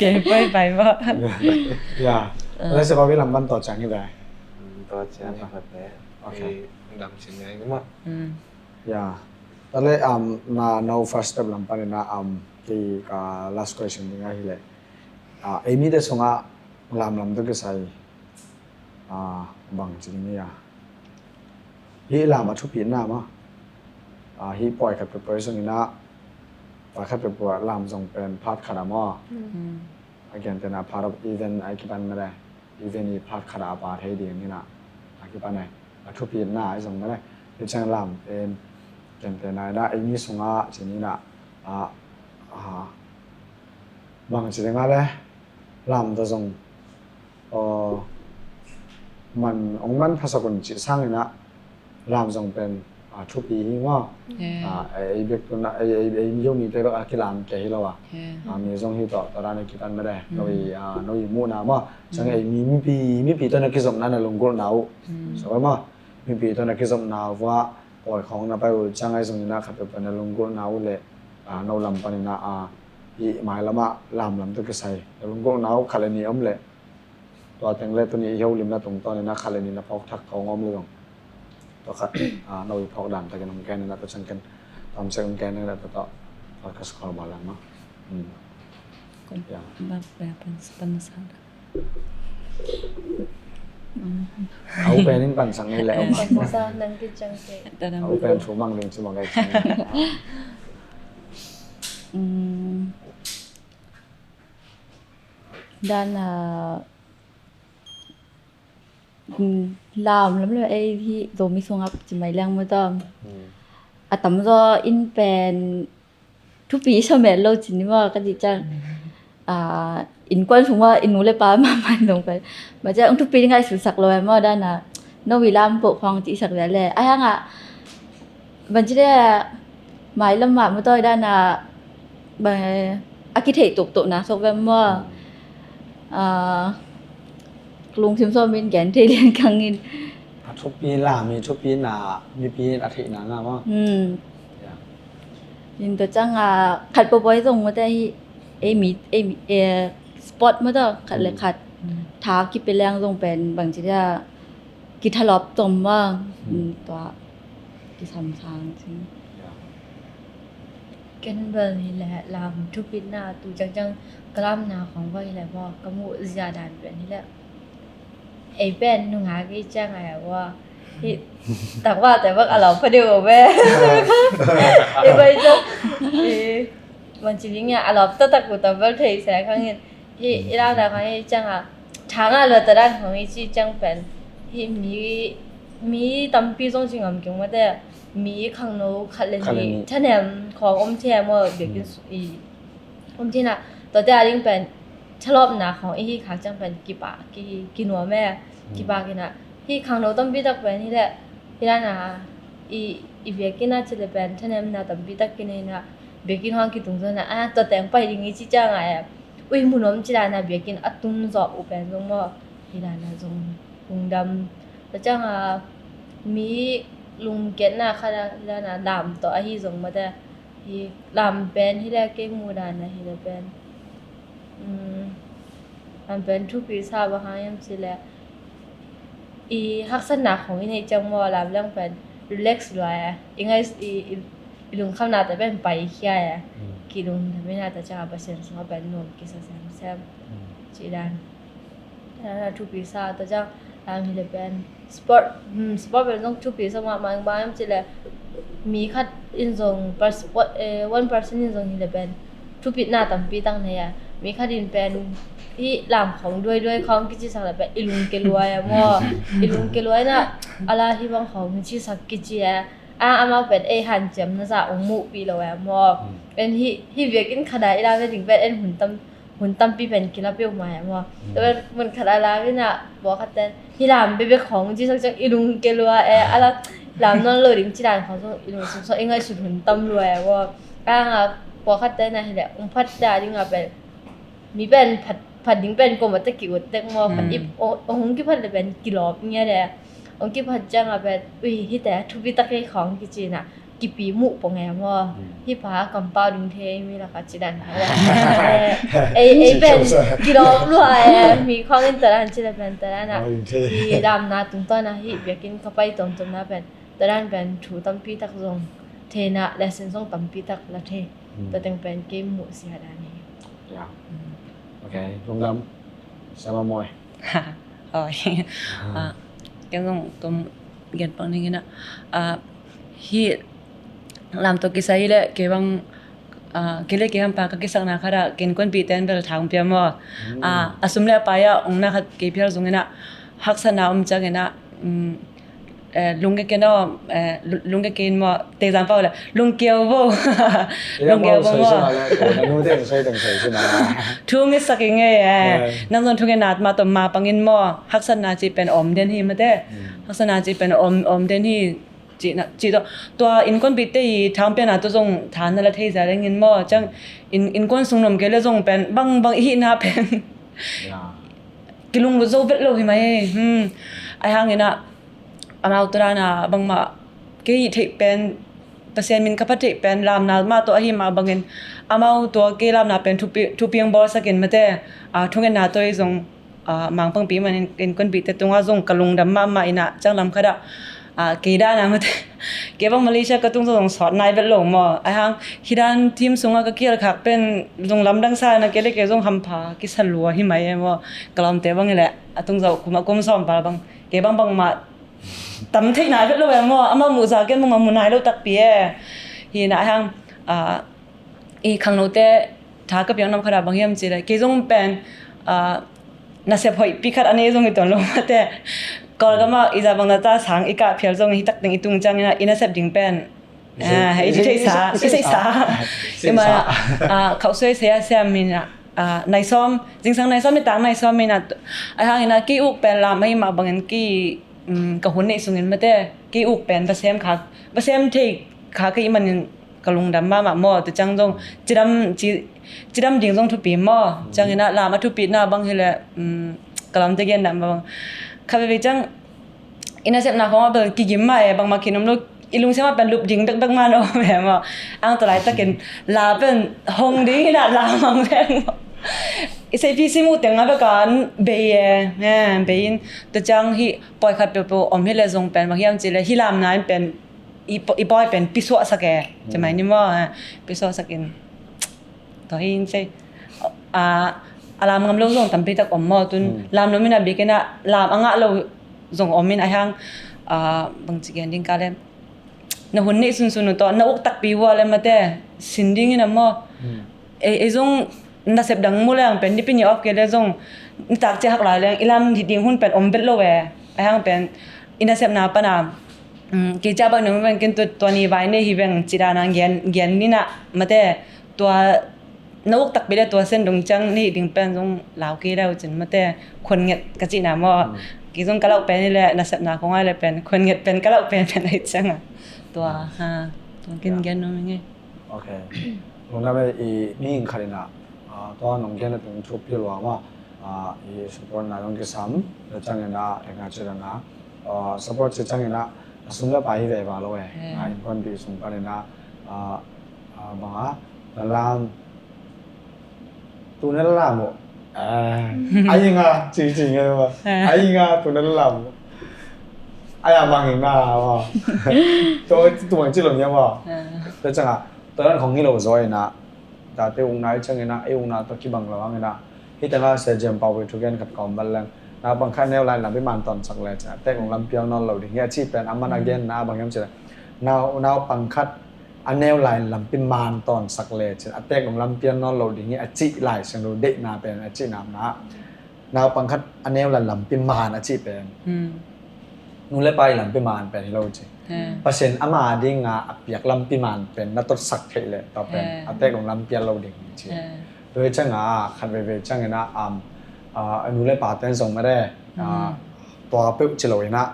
Pian poi pai maw. Ya. Lasi ko lam ban tawh ciang hi bai. Tawh ciang hi bai. Okay. Dam cin ngai maw. Ya. Tale, um, na no first step lam panin ah, um, kei ka last question ding ahi leh. Ah, ei mite sungah lamlam tawh kisai, ah, bang ci ding hi a. Hih lam a thupina maw. Ah, hih pawi khat peuhpeuh zong inah, pawi khat peuhpeuh lam zong pen part khat a maw. A gentehna part of event a kipan mede. Event i part khat a a pa thei ding inah a kipan e. A thupina a zong mede. Hih ciang lam pen gentehna inah ei mi sungah cin inah, ah, ah, bang ci ding a le lam ta zong, aw, man ong man phasak un cih sang inah lam zong pen, ah, thupi hi maw. Ah, ei bek tuna ei ei ei mi yo mite bek a kilam ke hi lo a. Ah, mi zong hi tawh tawh dan a kipan mede. No i, ah, no i muhna maw. Ciang ei mi mipi mipi tawh na kizopna na lunggulhna uh. So maw, mipi tawh na kizopna uh a pawi khawng na pai uh ciang ai zong inah khat peuhpeuh na lunggulhna uh le, ah, no lam pan inah, ah, i mailam ah lamlam tawh kisai na lunggulhna uh khat le nih om le. Tua teng le tuni i holimna tungtawn inah khat le nih na phawk thak khawng om le zong. Tua khat, ah, no i phawk dan takin hong ken inah tua ciang ken tawm sek hong ken inah tua tawh. Tua ka score ball lang maw. Ya. Bak bak pan pan sa. Au pen in pansak ngei leh. Au pen thu mang ding ci mang ngai. Dan a lam lam le ei hi Zomi sungah ci mai leng maw tawm. A tamzaw in pen thupi sa met lo cin ni maw ka cih ciang. Innkuan sung maw, i nu le pa mahmah in dong pai. Bang ciang thupi ding a i silsak lo e maw dan a. No i lam poh khawng cihsak ve le. A hang a bang ci le mailam mah maw tawi dan a bang a kitheih tuktukna sok ve maw. Lungsim sawm in gen thei lian kang in. A thupi lam hi, thupi na mipi in a theihna nga maw. In tua ciang a khat pawpawi zong mawte hi ei mi ei mi sport mawte khat le khat tha kipia leng zong pen bang ci dia kithalawp tom maw. Tua kisam sang cin. Ken bel hi leh lam thupitna tu ciangciang ka lamna khawng va hi leh maw ka muh zia dan pen hi leh ei pen nungak i ciang ai a ua hi takvate bak a lau pha deuh ve. I bai ciang i man ci ding a lau taktak uh tam bel thei sa khang in. Hi i lau dan khawng hi ciang a thang a lua ta dan khawng hi ci ciang pen hi mi mi tampi zong ci ngam keng mawte mi khangno khat le nih thanem khawng om thei maw biakinn i om thei na tuate a ding pen thalawpna khawng i hi khak ciang pen kipak kinuam e kipak ina hi khangno tampi tak pen hi leh hi dan a i biakinn a ci le pen thanemna tampi tak kinei na biakinn khawng kitung zong na a tua teng pai ding i ci ciang a e. Ui mun om ci dan a biakinn a tun zawh uh pen zong maw hi dan a zong lungdam. Tua ciang a mi lungkiatna khat a hi dan a lam tawh ahi zong mawte hi lam pen hi le kei mu dan a hi le pen lam pen thupi sa bang hang hiam ci le i haksatna khawng i neih ciang maw lam leng pen relax lua e i ngai i lungkhamnate pen paikhia e. Kilungdam ina ta ciang a Pasian sungah pen nuam kisa semsem ci dan. Thupi sa ta ciang lam hi le pen sport sport pen zong thupi sa mahmah ing bang em ci le mi khat in zong one person in zong hi le pen thupitna tampi tak nei a mi khat in pen hih lam khawng duaiduai khawng kicisak le pen i lungke luai a maw i lungke luai na a la hih bang khawng cisak kici a a amau pen ei hanciamna zah ong muhpih lo a maw en hih biakinn khat a i la ve ding pen en hun tam hun tampi pen kila peuhmah e maw. Tua pen mun khat a lam in ah pawlkhat ten hih lam bekbek khawng ci sak ciang i lungkia lua e, a la lam nawn lo ding ci dan khawng zong i lung sung sawh i ngaihsut hun tam lua e maw. A hang a pawlkhat ten ah hi leh hong phat ta ding a pen mi pen phat, phat ding pen kuamah teh ki-ut tek maw, phat i, ong, ong hong kiphat leh pen kilawp ngiat e. Ong kiphat ciang a pen ui hihte thupi tak hi khawng kici in ah kipi muh pong e maw. Hih pa kampau ding thei mi lakah ci dan. Ei, ei pen kilawp lua e, mi khawng in tua dan ci leh pen tua dan ah. Hih lamna tungtawn ah hih biakinn ka pai tuamtuamna pen tua dan pen thu tampi tak zong theihna, lesson zong tampi tak la thei. Tua teng pen kei muh sia dan hi. Ya. Ok, lungdam. Sama moi. Oi. Kei zong tum gen pak ning in ah. Hih lam tawh kisai hi leh kei bang, kei le kei hampa ka kisakna khat ah ka innkuanpihte in bel thang pia maw. A sum le a pai ah ong na khat kei phial zong in ah haksatna om ciang in ah, lungke ken aw, lungke ken maw, te zang pau le lungkiau bo. Lungkiau bo maw. Thu ngetsak i ngei e. Nang zong thungetna mah tawh mapang in maw, haksatna cih pen om den hi mate. Haksatna cih pen om, om den hi. Cih tawh tua innkuanpihte i thangpiakna tawh zong tha na la thei zia leng in maw, ciang innkuan sung nuam kei le zong pen bangbang i hihna pen kilunglut zo vet lo hi mai. Ahi hang in ah amau tua dan a bangmah kei i theih pen, Pasian min ka phat theih pen lamna mah tawh ahi mah bangin amau tua kei lamna pen thupi, thupi ong bawlsak in mate. Thungetna tawh i zong mangpangpi man innkuanpihte tungah zong ka lungdam mahmah in ah ciang lam khat ah kei dan a mate. Kei bang Malaysia ka tung zong sawt nai vet lo maw. Ahi hang hih dan team sungah ka kihel khak pen zong lamdang sa in ah kei le kei zong hampha kisa lua hi mai e maw. Ka lawmte bang hi leh a tung zong kum a kum sawm val bang kei bang bangmah tam theih nai vet lo e maw. Amah muh zah ken bangmah mu nai lo takpi e. Hi in ah ahi hang i khangnote tha ka piak nam khat ah bang hiam cih leh kei zong pen nasep hoihpi khat a nei zong hi tuan lo mate. Kawlgam ah i zah bang na ta sang i kah phial zong hi tak ding i tung ciang in ah i nasep ding pen i theihsa, i theihsa. I ma khauhsuai saya siam in ah nai sawm, zingsang nai sawm nitak nai sawm in ah, ahi hang in ah kei uk pen lam ahi mah bangin kei ka hun neih sungin mate kei uk pen va sem kha, va sem thei kha kei manin ka lungdam mahmah maw. Tua ciang zong cidam, ci, cidam ding zong thupi maw. Ciang in ah lam a thupina bang hi leh ka lamte gen dah mah bang kha veve ciang i nasepna khawng ah bel kigim mah e, bangmah kinom lo, i lungsim ah pen lup ding bekbek mah na om e maw. Ang tua laitakin la pen hong ding in ah la mang leng maw. I seipi sim uh teng ah bek a bei e, bei in tua ciang hih pawi khat peuhpeuh om hi leh zong pen bang hiam cih leh hih lamna in pen i pawi pen pisuahsak e, ci mai ni maw, pisuahsak in. Tua hi in sei a lam ngam lo zong tampi tak om maw, tun lam nuam in a bik in a lam a ngah lo zong om in a hiang, bangci gen ding ka lem, na hun neih sunsun uh tawh na uk takpi uh a lem mate sin ding in a maw. Ei zong nasep dang mu leng pen nipi ni off kei le zong nitak ciah hak lai leng i lam ding hun pen om bet lo e. A hiang pen i nasepna pana kei ciah bang nung pen ken tua ni vai nei hi veng ci dana gen ni na mate. Tua na uk takpi le tua sen dong ciang nih ding pen zong lau kei leu cin mate, khuan nget ka cihna maw. Kei zong ka lauh pen i le nasepna khong ai le pen khuan nget pen ka lauh pen pen ai cianga. Tua ha, tua kin gen nuam ing e. Ok. Lungdam e. I mihing khat in a tua nong gen a tung thupi lua maw. I support na zong kisam le ciangin a, tengah ci dana support ci ciangin a, a sum le pai hi ve va lo e. A innkuanpih sung panin a, banga na lam, tu na lam uh. A inga ci ci nge ma a inga tu na lam uh. A ya bangin na ma tu tu mang ci lo nya ma. Te cianga tu nan khong hi lo zo ina. Tate ukna i ciangin a, i ukna tawh kibang lo hangin a, hih tengah Sia Jem Pau Wei thugen khat ka om bal leng, naupang khat a neu lai lampi man tawnsak le cin a tek lunglam pial nawn lo ding hi a cih pen a man a genna bang hiam cih le, naupang khat a neu lai lampi man tawnsak le cin a tek lunglam pial nawn lo ding hi a cih Lai Siangtho deihna pen a cihna ah naupang khat a neu lai lampi man a cih pen nu le pa i lampi man pen hi lo ci. Pasian ama dinga a piak lampi man pen na totsak theih leh tua pen a tek lunglam pial lo ding hi ci. Tua hi ciangin ah khat veivei ciangin ah, um, ah, a nu le pa ten zong mah de, ah, tua peuh ci lo in ah,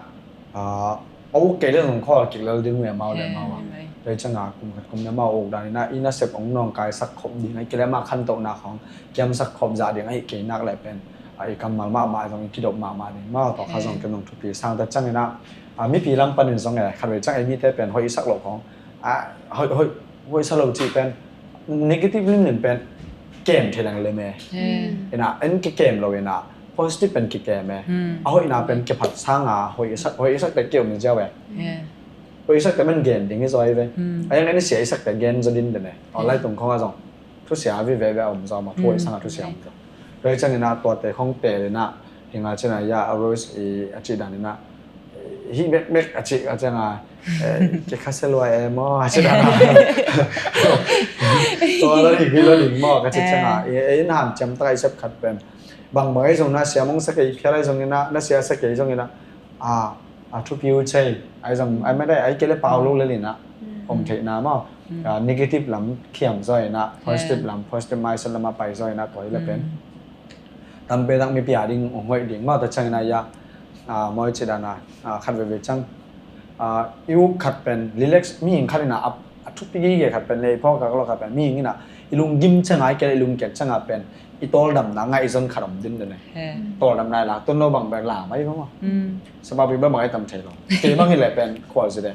ah, a uk kei le zong khawl kik lel ding uh hi, amau le amau ah. Tua hi ciangin ah kum khat kum nih amau uk dan in ah i nasep hong nawngkaisak khop ding ahih kei leh amah khantohna khawng kiamsak khop zah ding ahih kei nak leh pen, ah, i kammal mahmah zong i kidop mahmah ding maw, tua kha zong ken zong thupi sang ta ciangin ah, ah, mipi lam panin zong e, khat vei ciang ei mite pen hoih i sak loh khawng, ah, hoih, hoih, hoih sa lo cih pen negative limlim pen kem thei leng lem e. In ah en kikem lo in ah positive pen kikem e. A hoihna pen kiphat sang a hoih i sak, hoih i sak te kiom ni ziau e. Hoih i sak te man gen ding hi zaw hi ve. A yang en sia i sak te gen zaw din den e. Online tung khawng ah zong thusia vive ve a om zaw maw, thu hoih sang a thusia om zaw. Tua hi ciangin ah tuate khawng teel in ah, hi ngal ciangin ah, ya, a Rose i a cih dan in ah, hih bekbek a cih a ciangin ah, eh, kei kha sia lua e maw a cih dan ah. Tua lo ding, hi lo ding maw ka cih ciangin ah, i, i in hanciam tak a i sep khat pen, bangbang ahi zong na sia mong sa kei phial ahi zongin ah, na sia sa kei zongin ah, a, a thupi uh cei, ahi zong, ahi mah de, ahi kei le pau lo lel in ah om theihna maw. Ah, negative lam khiam zaw in ah positive lam, positive mindset lam a pai zaw in ah tua hi le pen tampi tak mipi a ding hong hoih ding maw, tua ciangin ah, ya, ah, maw i cih dan ah, ah, khat veivei ciang, ah, i uk khat pen relax, mihing khat in ah a, a thupi gige khat pen, lei phawk kak lo khat pen, mihing in ah i lunggim ciang a, ahih kei leh i lungkiat ciang a pen i tawldamna ngaihzon khat om din den e. Tawldamna i lak tun lo bang bek lam ahi maw. Sabah pi bang bang ahi tam thei lo. Kei bang hi leh pen khual si de.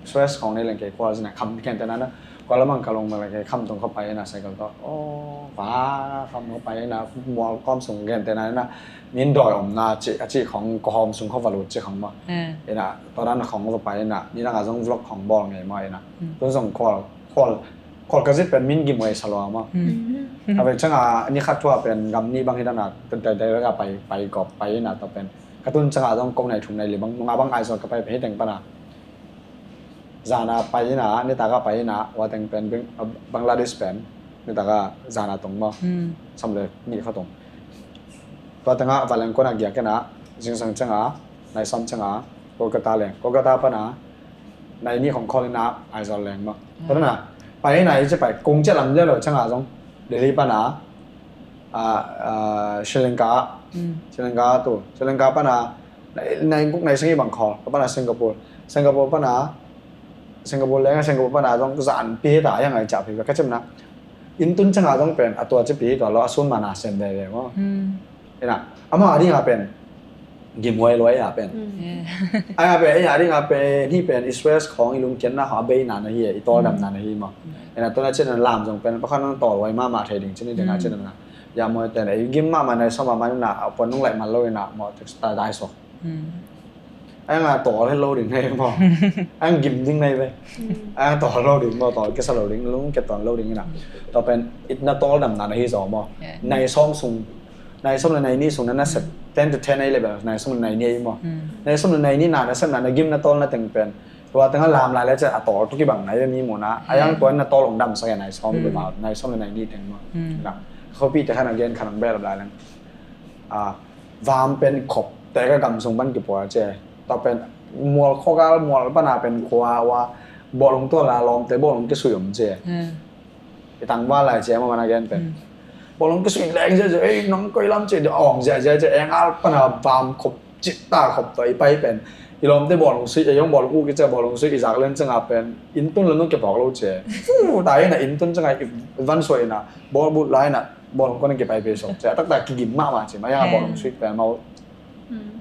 Stress khawng nei leng kei khual si na, kham kei te na na. Khual lamang ka lung ma leng kei kham tung khawng pai na cycle tawh. Oh, va, kham khawng pai na, mual kawm sung kei te na na. Min dawi omna ci, a ci khawng ka hawm sung khawng va lut ci khawng maw. Ina, tua dan khawng va pai na, ni dang a zong vlog khawng bawl ngei maw ina. Tun zong khual, khual, khual ka zit pen min gim ngei sa lua maw. A ve ciang a, ni khat thu a pen gam ni bang hi dan a, tun tai tai a pai, pai gawp, pai na tua pen. Ka tun ciang a zong kong nai thum nai li bang, nunga bang Aizawl ka pai pen hi teng pan a. Zana pai ina, nitak a pai ina, ua teng pen Bang-, Bangladesh pen, nitak a zana tung maw. Sam le nih kha tung. Tua teng a Valengkon a giak ina, zingsang ciang a, nai sawm ciang a, Kolkata leng. Kolkata pan a, nai nih khawng khawl ina, Aizawl leng maw. Tua na, pai ina i ci pai, kong ciah lam liau lo ciang a zong, Delhi pan a, a, a, Sri Lanka, Sri Lanka tu, Sri Lanka pan a, nai, nai guk nai sagih bang khawl, ka pan a Singapore. Singapore pan a, Singapore leng a Singapore pan a zong zan pi ta yang ai ca pi ka cem na. Inn tun ciang a zong pen, a tua ci pi tua lo, a sun ma na sem ve ve maw. Ina, amah a ding a pen, gimhuai lua a pen. Ai a pen, ai a ding a pen, hi pen, i stress khawng i lungkiatna khawng a beina na hi, i tawldamna na hi maw. Ina, tuna cin lam zong pen, pakhat nang tawlhuai mahmah thei ding, cin i ding a cin na. Ya maw ten, i gim mahmah na, i sawm mahmah na, a puan nung laih man lo ina, maw, tek ta dai suak. Ai nga tawl het lo ding nei maw. Ai nga gim ding nei ve. Ai nga tawl lo ding maw, tawl kisa lo ding, lungkiat tawn lo ding ina. Tua pen, it na tawldamna na hi zaw maw. Nai sawm sung, nai sawm le nai nih sung na na sep, ten to ten a level, nai sawm le nai nih a maw. Nai sawm le nai nih na na sepna, na gimna tawlna teng pen. Tua teng a lam lai le ciah a tawl tu kibang nai ve mi mu na. A yang tua na tawl ong damsak e nai sawm le nai sawm le nai nih teng maw. Na. Khuapi te khan a gen khan ang bel lai leng. A, vam pen khop te ka gam sung pan kipual ci. Tua pen mual khuagal, mual pan a pen khua ua, bawlung tua la lawmte bawlung kisui om ci. I tangval lai ci a maw man a gen pen. Bawlung kisui leng ziahziah, ei, nang koi lam ci, awng ziahziah ci, eng al pan a vam khop, cih ta khop tua i pai pen. I lawmte bawlung sui, ei hong bawlung uh kici a bawlung sui, i zak len ciang a pen. Inn tun le nung kiphawk lo ci. Fu, ta ina inn tun ciang a i van suai ina, bawl but lai ina, bawlung kua na kipai pe sawk ci a, taktak kigim mahmah ci, mah yang a bawlung sui pen mau.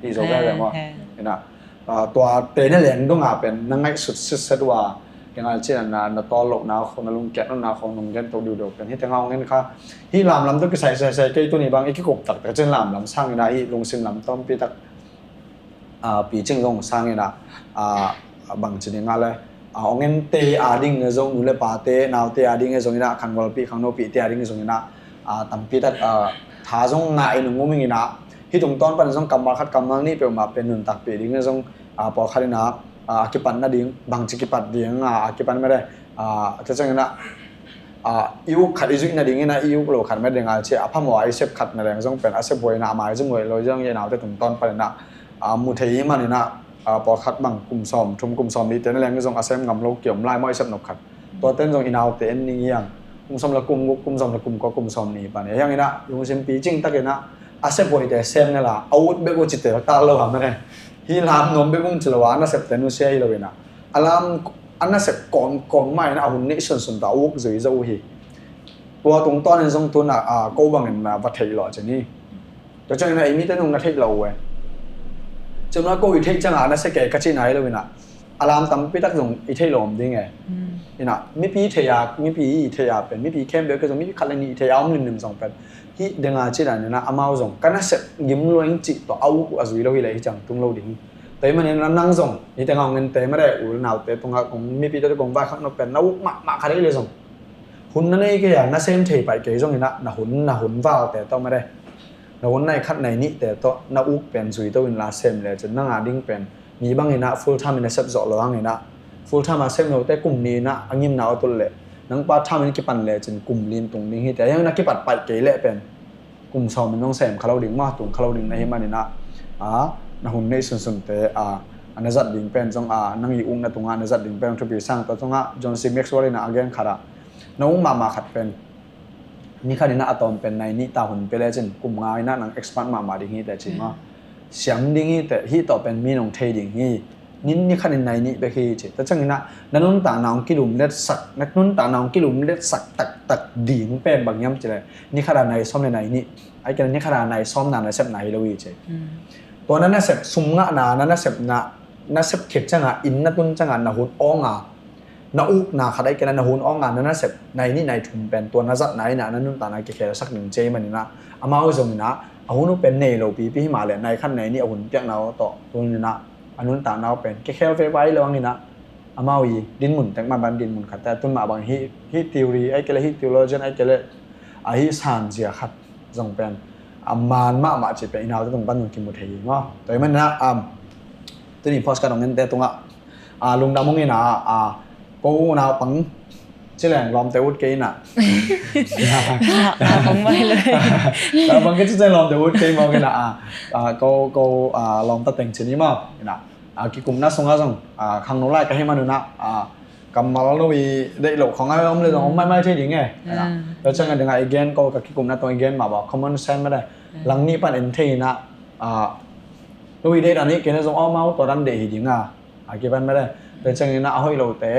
Hi zo ve ve maw. Ina, ah, tua te na leng dong a pen, na ngaihsut sitset ua, kei ngal ci na, na tawl lohna khawng, na lungkiat lohna khawng, nong gen to diudiu pen. Hi teng a hong en kha, hi lamlam to kisai sai sai, kei tuni bang, i kikup taktak cin lamlam sang ina, hi lungsim lam tampi tak. Ah, picing zong sang ina, ah, bang ci ding a le, ah, ong en te a ding zong, nu le pa te, nau te a ding zong ina, khanggual pi, khangno pi te a ding zong ina, ah, tampi tak, ah, tha zong ngah in ong um ing ina, hi tung tawn pan zong kammal khat kammal nih peuhmah pen nuntak pi ding zong, ah, pawlkhat ina, ah, a kipan na ding, bang ci kipat ding, ah, a kipan mede, ah, te ciang ina, ah, i uk khat i zuih na ding ina, i uk lo khat mede ngal ci, a phamawh a i sep khat na ding zong pen, a sep huai na, a mai zong huai lo zong i naute tung tawn pan ina, a, mu thei hi man ina, a, pawlkhat bang kum sawm thum kum sawm nih te na leng zong a sem ngam lo kiom lai maw i sep nop khat. Tua ten zong i naute en ning iang, Kum sawm le kum guk, kum sawm le kum kua, kum sawm nih pan e. Hiang inah lungsim picing tak inah a sep huaite sem ne la, a ut bek uh ci tel tal lo ha mene. Hi lam nuam bek uh ci lo a, a nasepte nusia hi lo inah a lam, a nasep kawmkawm mah inah a hun neih sunsun ta a uk zui zo uh hi. Tua tungtawn in zong tun ah, ah, ko bangin ah, va theih lawh ci ni. Tua ciangin ah ei mite nung na theih lo uh e. Cun ah ko i theih ciangah na sia kei ka cihna hi lo inah a lam tampi tak zong i theih lo om ding e. Inah mipi theih a, mipi i theih a pen, mipi khempeuh kei zong mipi khat le nih i theih a om limlim zong pen hih denga cih dan inah amau zong ka nasep gim lueng cih tawh a uk a zui lo hi leh hi ciang tung lo ding hi. Tua hi manin ah nang zong hih tengah hong ente mah de, u le naute tungah kong, mipite tungah kong vaikhak nop pen na uk mahmah khat ei le zong hun na nei kei a, na sem thei paih kei zong inah na hun, na hun valte tawh mah de, na hun nai khat nai nihte tawh na uk pen zui to inla sem le cin nang a ding pen mi bang inah full time in a sep zawh lo hang inah full time a sem lote kum nih inah a ngimna aw tulh leh nang part time in kipan le cin kum li in tung ding hi te. Hiang inah kipat paih kei leh pen kum sawm in zong sem kha lo ding mah, tung kha lo ding na hi man inah, a, na hun neih sunsunte, a, a na zat ding pen zong, a, nang i ukna tungah na zat ding pen thupi sang tawh tungah John C Maxwell inah a gen khat ah na uk mahmah khat pen ni khat inah a tawm pen nai nih ta hun pe le cin kum nga inah nang expert mahmah ding hi te ci maw. Siam ding hi te, hih tawh pen mi nong thei ding hi. Ni, ni khat in nai nih bek hi ci. Tua ciang inah na nuntakna hong kilum letsak, na nuntakna hong kilum letsak taktak ding pen bang hiam ci le ni khat a nai sawm le nai nih, ai kei ni khat a nai sawm na na sepna hi lo hi ci. Tua na na sep sum ngahna, na na sepna, na sep khit ciangah inn na tun ciangah na hun awng a na ukna khat ai kei na hun awng a na na sep nai nih nai thum pen tua na zatna inah na nuntakna kikhel sak ding ci ei man inah amau zong inah a hun uh pen nei lo pipi hi mah le nai khat nai nih a hun piakna aw tawh tun inah a nuntakna uh pen kikhel ve vai lo ang inah amau i dinmun tek mah ban dinmun khat te a tun mah bang hih, hih theory ai kei le hih theologian ai kei le a hih sanzia khat zong pen a man mahmah ci pen i naute tung pan zong kimu thei hi maw. Tua hi man inah, um, tuni postcard hong ente tungah, a, lungdam hong inah, a, ko naupang ci leng lawmte ut kei inah. Naupang mai lo. Naupang kei ci leng lawmte ut kei maw inah, a, a, ko, ko, a, lawmta teng ci ni maw inah. A, kikumna sungah zong, a, khangno lai ka hi man unah, a, kammal no i deih loh khawng a om le zong om maimai thei ding e. Tua ciang a dingah i gen ko ka kikumna tawh i gen mah bah common sense mah de. Lang nih pan en thei inah, a, no i deih dan hi kei na zong aw mau tua dan deih hi ding a, a kipan mah de. Tua ciang inah a hoih lote,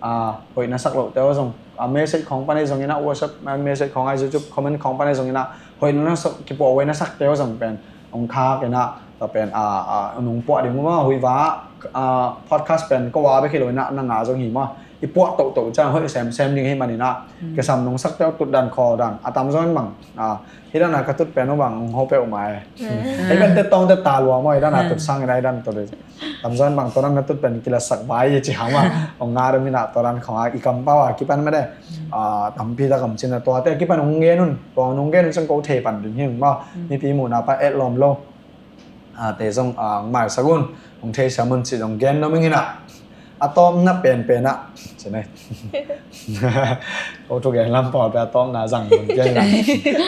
a, hoih na sak lote aw zong, a, message khawng pan ei zong inah WhatsApp, a, message khawng a YouTube comment khawng pan ei zong inah hoih na sak, kipuah huai na sakte aw zong pen hong khak inah tua pen, a, a, nong puah ding uh maw, huih va, a, podcast pen ko a bek hi lo inah na nga zong hi maw. I puah tohtoh ciang hoih semsem ding hi man inah kisam nong sakte uh tut dan khaw dan a tamzaw in bang, a, hi dan a ka tut pen uh bang hong ho peuh mai. Hei pen teh tawng teh ta lua maw, hi dan a tut sang inah hi dan tut. Tamzaw in bang tua dan na tut pen kilatsak vai hi ci hang maw. Hong nga dam inah tua dan khawng a i kampau a kipan mah de. A, tampi tak om cin a tuate a kipan hong gen un, tua nong gen un ciang ko thei pan ding hi maw. Mipi muhna pan et lawm lo. A, te zong, a, maisak un, hong theisiam un ci zong gen nuam ing inah. A tawpna penpen ah ci ne. Ko thugen lam pawl pe a tawpna zang un gen inah.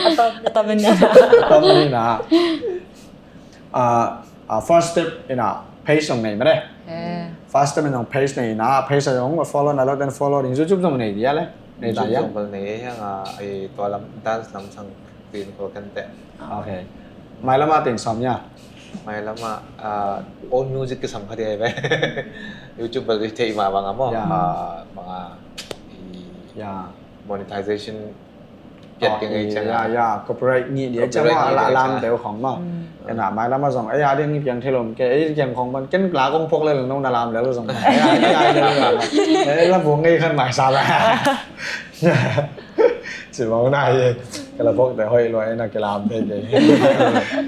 A tawp, a tawp in a. A tawpna inah. A, a, first step inah page zong nei mah de. First step inah page nei inah, page a zong follow na lo ten follow ding, YouTube zong nei dia le. Nei ta YouTube zong bel nei hiang a, i tua lam dance lam sang tin ko kan te. Ok. Mailam a tin sawm ya. Mailam a, ah, own music kisam kha dia ve. YouTube bel thei ma bang a maw. Ah, bang a, i monetization piat keng ei chang a. Ya, copyright ni dia chang a la lam deu khong maw. Ena mailam a zong ei a ding piang thei lom ke, ei piang khong ban ken la kong phok le no na lam le zong. Ei la buang ei khan mai sa la. Ci mawk na hi, ka la phok te hoih lua ina kilam thei kei.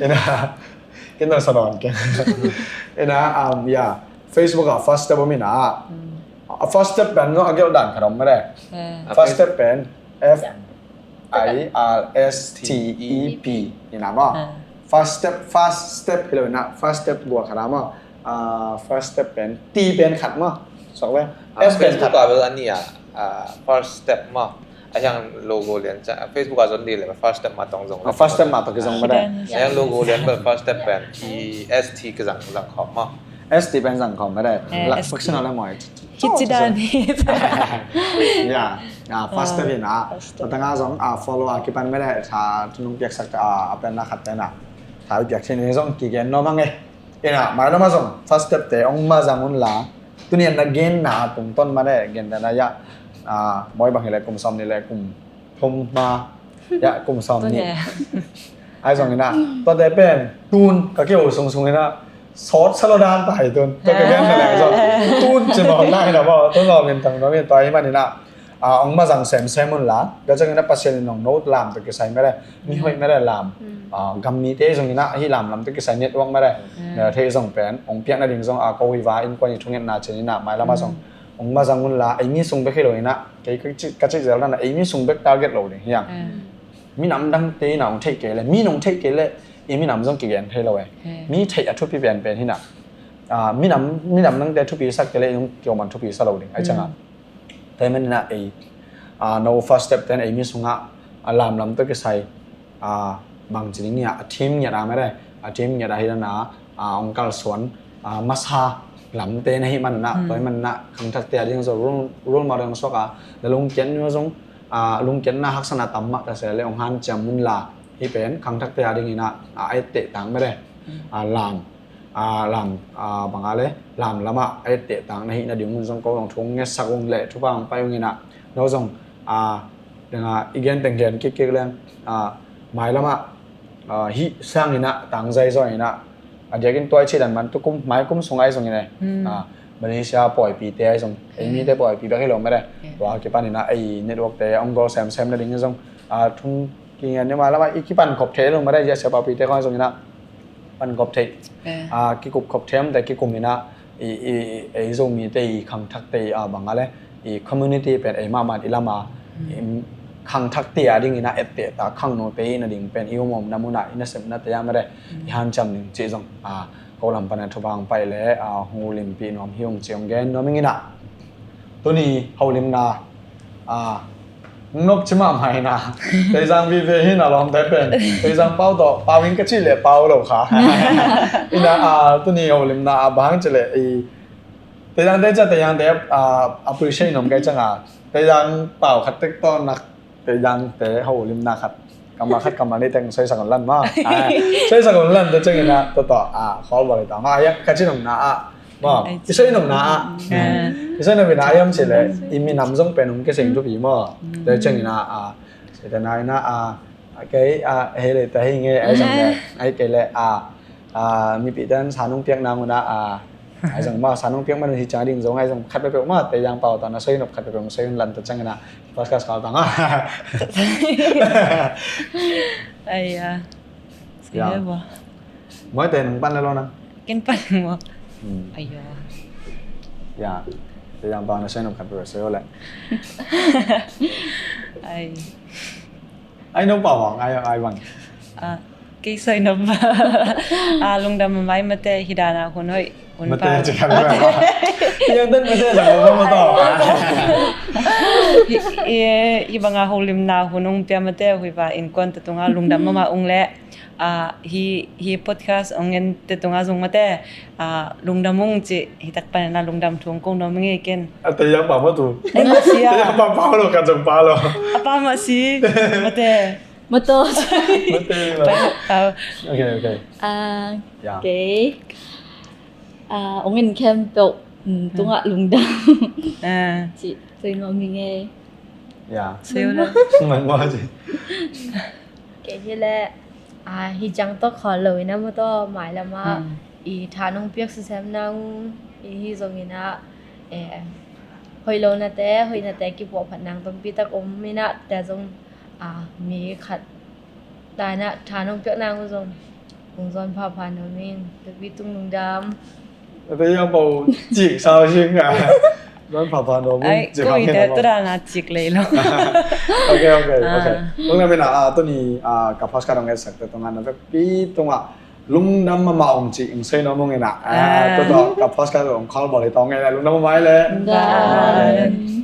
Ina, kin na sa dawn kei. Ina, um, ya, Facebook a first step om ina. A first step pen no a gelh dan khat om mah de. First step pen F I R S T E P ina maw. First step, first step hi lo ina, first step gua khat a maw. Ah, first step pen T pen khat maw. Sok ve. S pen khat. Facebook a bel a ni a, ah, first step maw. A hiang logo lian ca, Facebook a zon di le first step ma tong zong. Ah, first step ma tong zong ma de. A hiang logo lian bel first step pen T S T ka zang, zang khawm maw. S T pen zang khawm mede. Eh, la S T. Functional le maw. Hih ci dan hi. Ya, ya, first step hi na. First step. Tua tanga zong a follow a kipan mede, tha thu nong piaksak a, a pen na khat te na. Tha i piak sin zong kigen nuam hang e. Ina, mailam ah zong first step te ong ma zang un la. Tuni a na genna tungtawn mede, gentehna ya, a, mawi bang hi le kum sawm nih le kum thum ma, ya, kum sawm nih. Ai zong ina, tuate pen tun ka kiho sungsung ina sawt sa lo dan ta hi tun. Tua ka gen ka leng zong tun ci mawk na ina maw, tun lo min tang no min tua hi man ina, a, ong ma zang semsem un la. Tua ciang ina Pasian in ong no lam tawh kisai mede, mi hoih mede lam. A, gam mite zong ina hih lam lam tawh kisai network mede. Thei zong pen ong piak nading zong a ko hi va innkuan i thungetna cin ina mailam ah zong ong ma zang un la, ei mi sung bek hi lo ina, kei ka cih, ka cih zel na, ei mi sung bek target lo ding hi hang. Minam dangte ina ong theih kei le, mi nong theih kei le, i minam zong kigen thei lo e. Mi theih a thupi penpen hi na. A, minam, minam dangte thupi sak kei le, i zong kioman thupi sa lo ding. Ai ciang a. Tua hi man ina ei, a, no first step ten ei mi sungah, a, lamlam tawh kisai, a, bang ci ding nia, a team ngiat a mede, a team ngiat a hi dan a, a, ong kalsuan, a, masa lamte na hi man ina, tua hi man ina khangthakte a ding zong role, role model ong suak a, na lungkiat ni zong, a, lungkiatna haksatna tam mah ta se le ong hanciam un la, hih pen khangthakte a ding ina, a, a etteh tang mede, a, lam, a, lam, a, bang a le, lam lamah a etteh tang na hih nading un zong ko zong thu ong ngetsak ung le, thupha ong pai ung ina, no zong, a, dang a, i gen teng gen kikkik leng, a, mailam ah, a, hih sang ina, tangzai zaw ina, a diakin tua i cih dan man tu kum, mai kum sung ai zong ina, a, Malaysia pawipite ai zong, ei mite pawipi bek hi lo mede. Tua kipan ina ei network te ong gol semsem nading zong, a, thum kigen ni mailam ah i kipan khop thei lo mede, zia sia paupite khong ai zong ina pan khop thei. A, kikup khop thei om te kikum ina i, i, i, ei Zomite i khangthakte i, a, bang a le, i community pen ei mahmah i lam a, i khangthakte a ding ina etteh ta khangnote i na ding pen i um omna mun a i nasepnate a mede, i hanciam ding cih zong, a, ko lam pan a thupha ong pai le, a, hong ulimpih nuam hi ung ci ong gen nuam ing ina. Tuni holimna, a, nop ci mahmah ina. Teizang vive hi na lawmte pen. Teizang pau tawh, pau in ka cih le pau lo kha. Ina, a, tuni holimna a bang ci le i. Teizang te cia Teizang te, a, appreciate nom kai ciang a. Teizang pau khat tek tawh nak Teizang te holimna khat. Kammal khat kammal nih teng soi sak un lan maw. Soi sak un lan tua ciang ina tua tawh, a, khol bawl hi ta. Maw, a, ka ci nopna a. Maw, i soi nopna a. I soi nopna a hiam ci le, i minam zong pen ong kiseng thupi maw. Tua ciang ina, a, soi ta na ina, a, a kei, a, hei le ta hei nge, ai zong le, ai kei le, a, a, mipite in sa nong piak nang un a, a, ai zong maw, sa nong piak man un hi ciang ding zong, ai zong khat peuhpeuh maw, Teizang pau tawh na soi nop khat peuhpeuh soi un lan tua ciang ina, podcast kal tang a. Ai a. Maw te nong pan le lo na. Ken pan maw. Ai a. Ya. Teizang pau na soi nop khat peuhpeuh soi un le. Ai. Ai no pau ang, ai, ai bang. A, kei soi nop. A, lungdam a mai mate, hi dan a hun hoih, hun pau. Mate ci khan. Yang dan mate sa ko mo to. Hi, hi bang a holimna hun ong pia mate, hui va innkuan te tung a lungdam mahmah ung le. A, hi, hi podcast ong en te tung a zong mate, a, lungdam ung ci, hi tak pan ina lungdam thu ong ko nuam ing e ken. A, Teizang pau maw tu. Ai, masi a. Teizang pau pau lo, kan zong pau lo. A, pau masi. Mate. Maw to. Mate, maw. Pau. Okay, okay. A, ya. Okay. A, ong en khempeuh, mm, tungah lungdam. A. Ci, soi nuam ing e. Ya. Soi ung la. Man maw ci. Kei hi le, a, hi ciang tawh khawl lo ina maw tawh mailam ah, i tha nong piak sisem nang, i hi zong ina, e, hoih lo nate, hoih nate kipuahphat nang tampi tak om ina, te zong, a, mi khat ta ina tha nong piak nang uh zong, kong zawn phapha nuam ing, Topa tung lungdam. Ate yang pau cik sau sing a. Don papa no mi. Ai, cik ko ite tu dana cik lei lo. Okay, okay, okay. Lungdam ina, a, tuni, a, ka podcast ong etsak te tung a na vekpi tung a lungdam mahmah ong ci ong sei no mong ina. A, tu to ka podcast ong call bol hi tong ina lungdam mahmah le. Lungdam.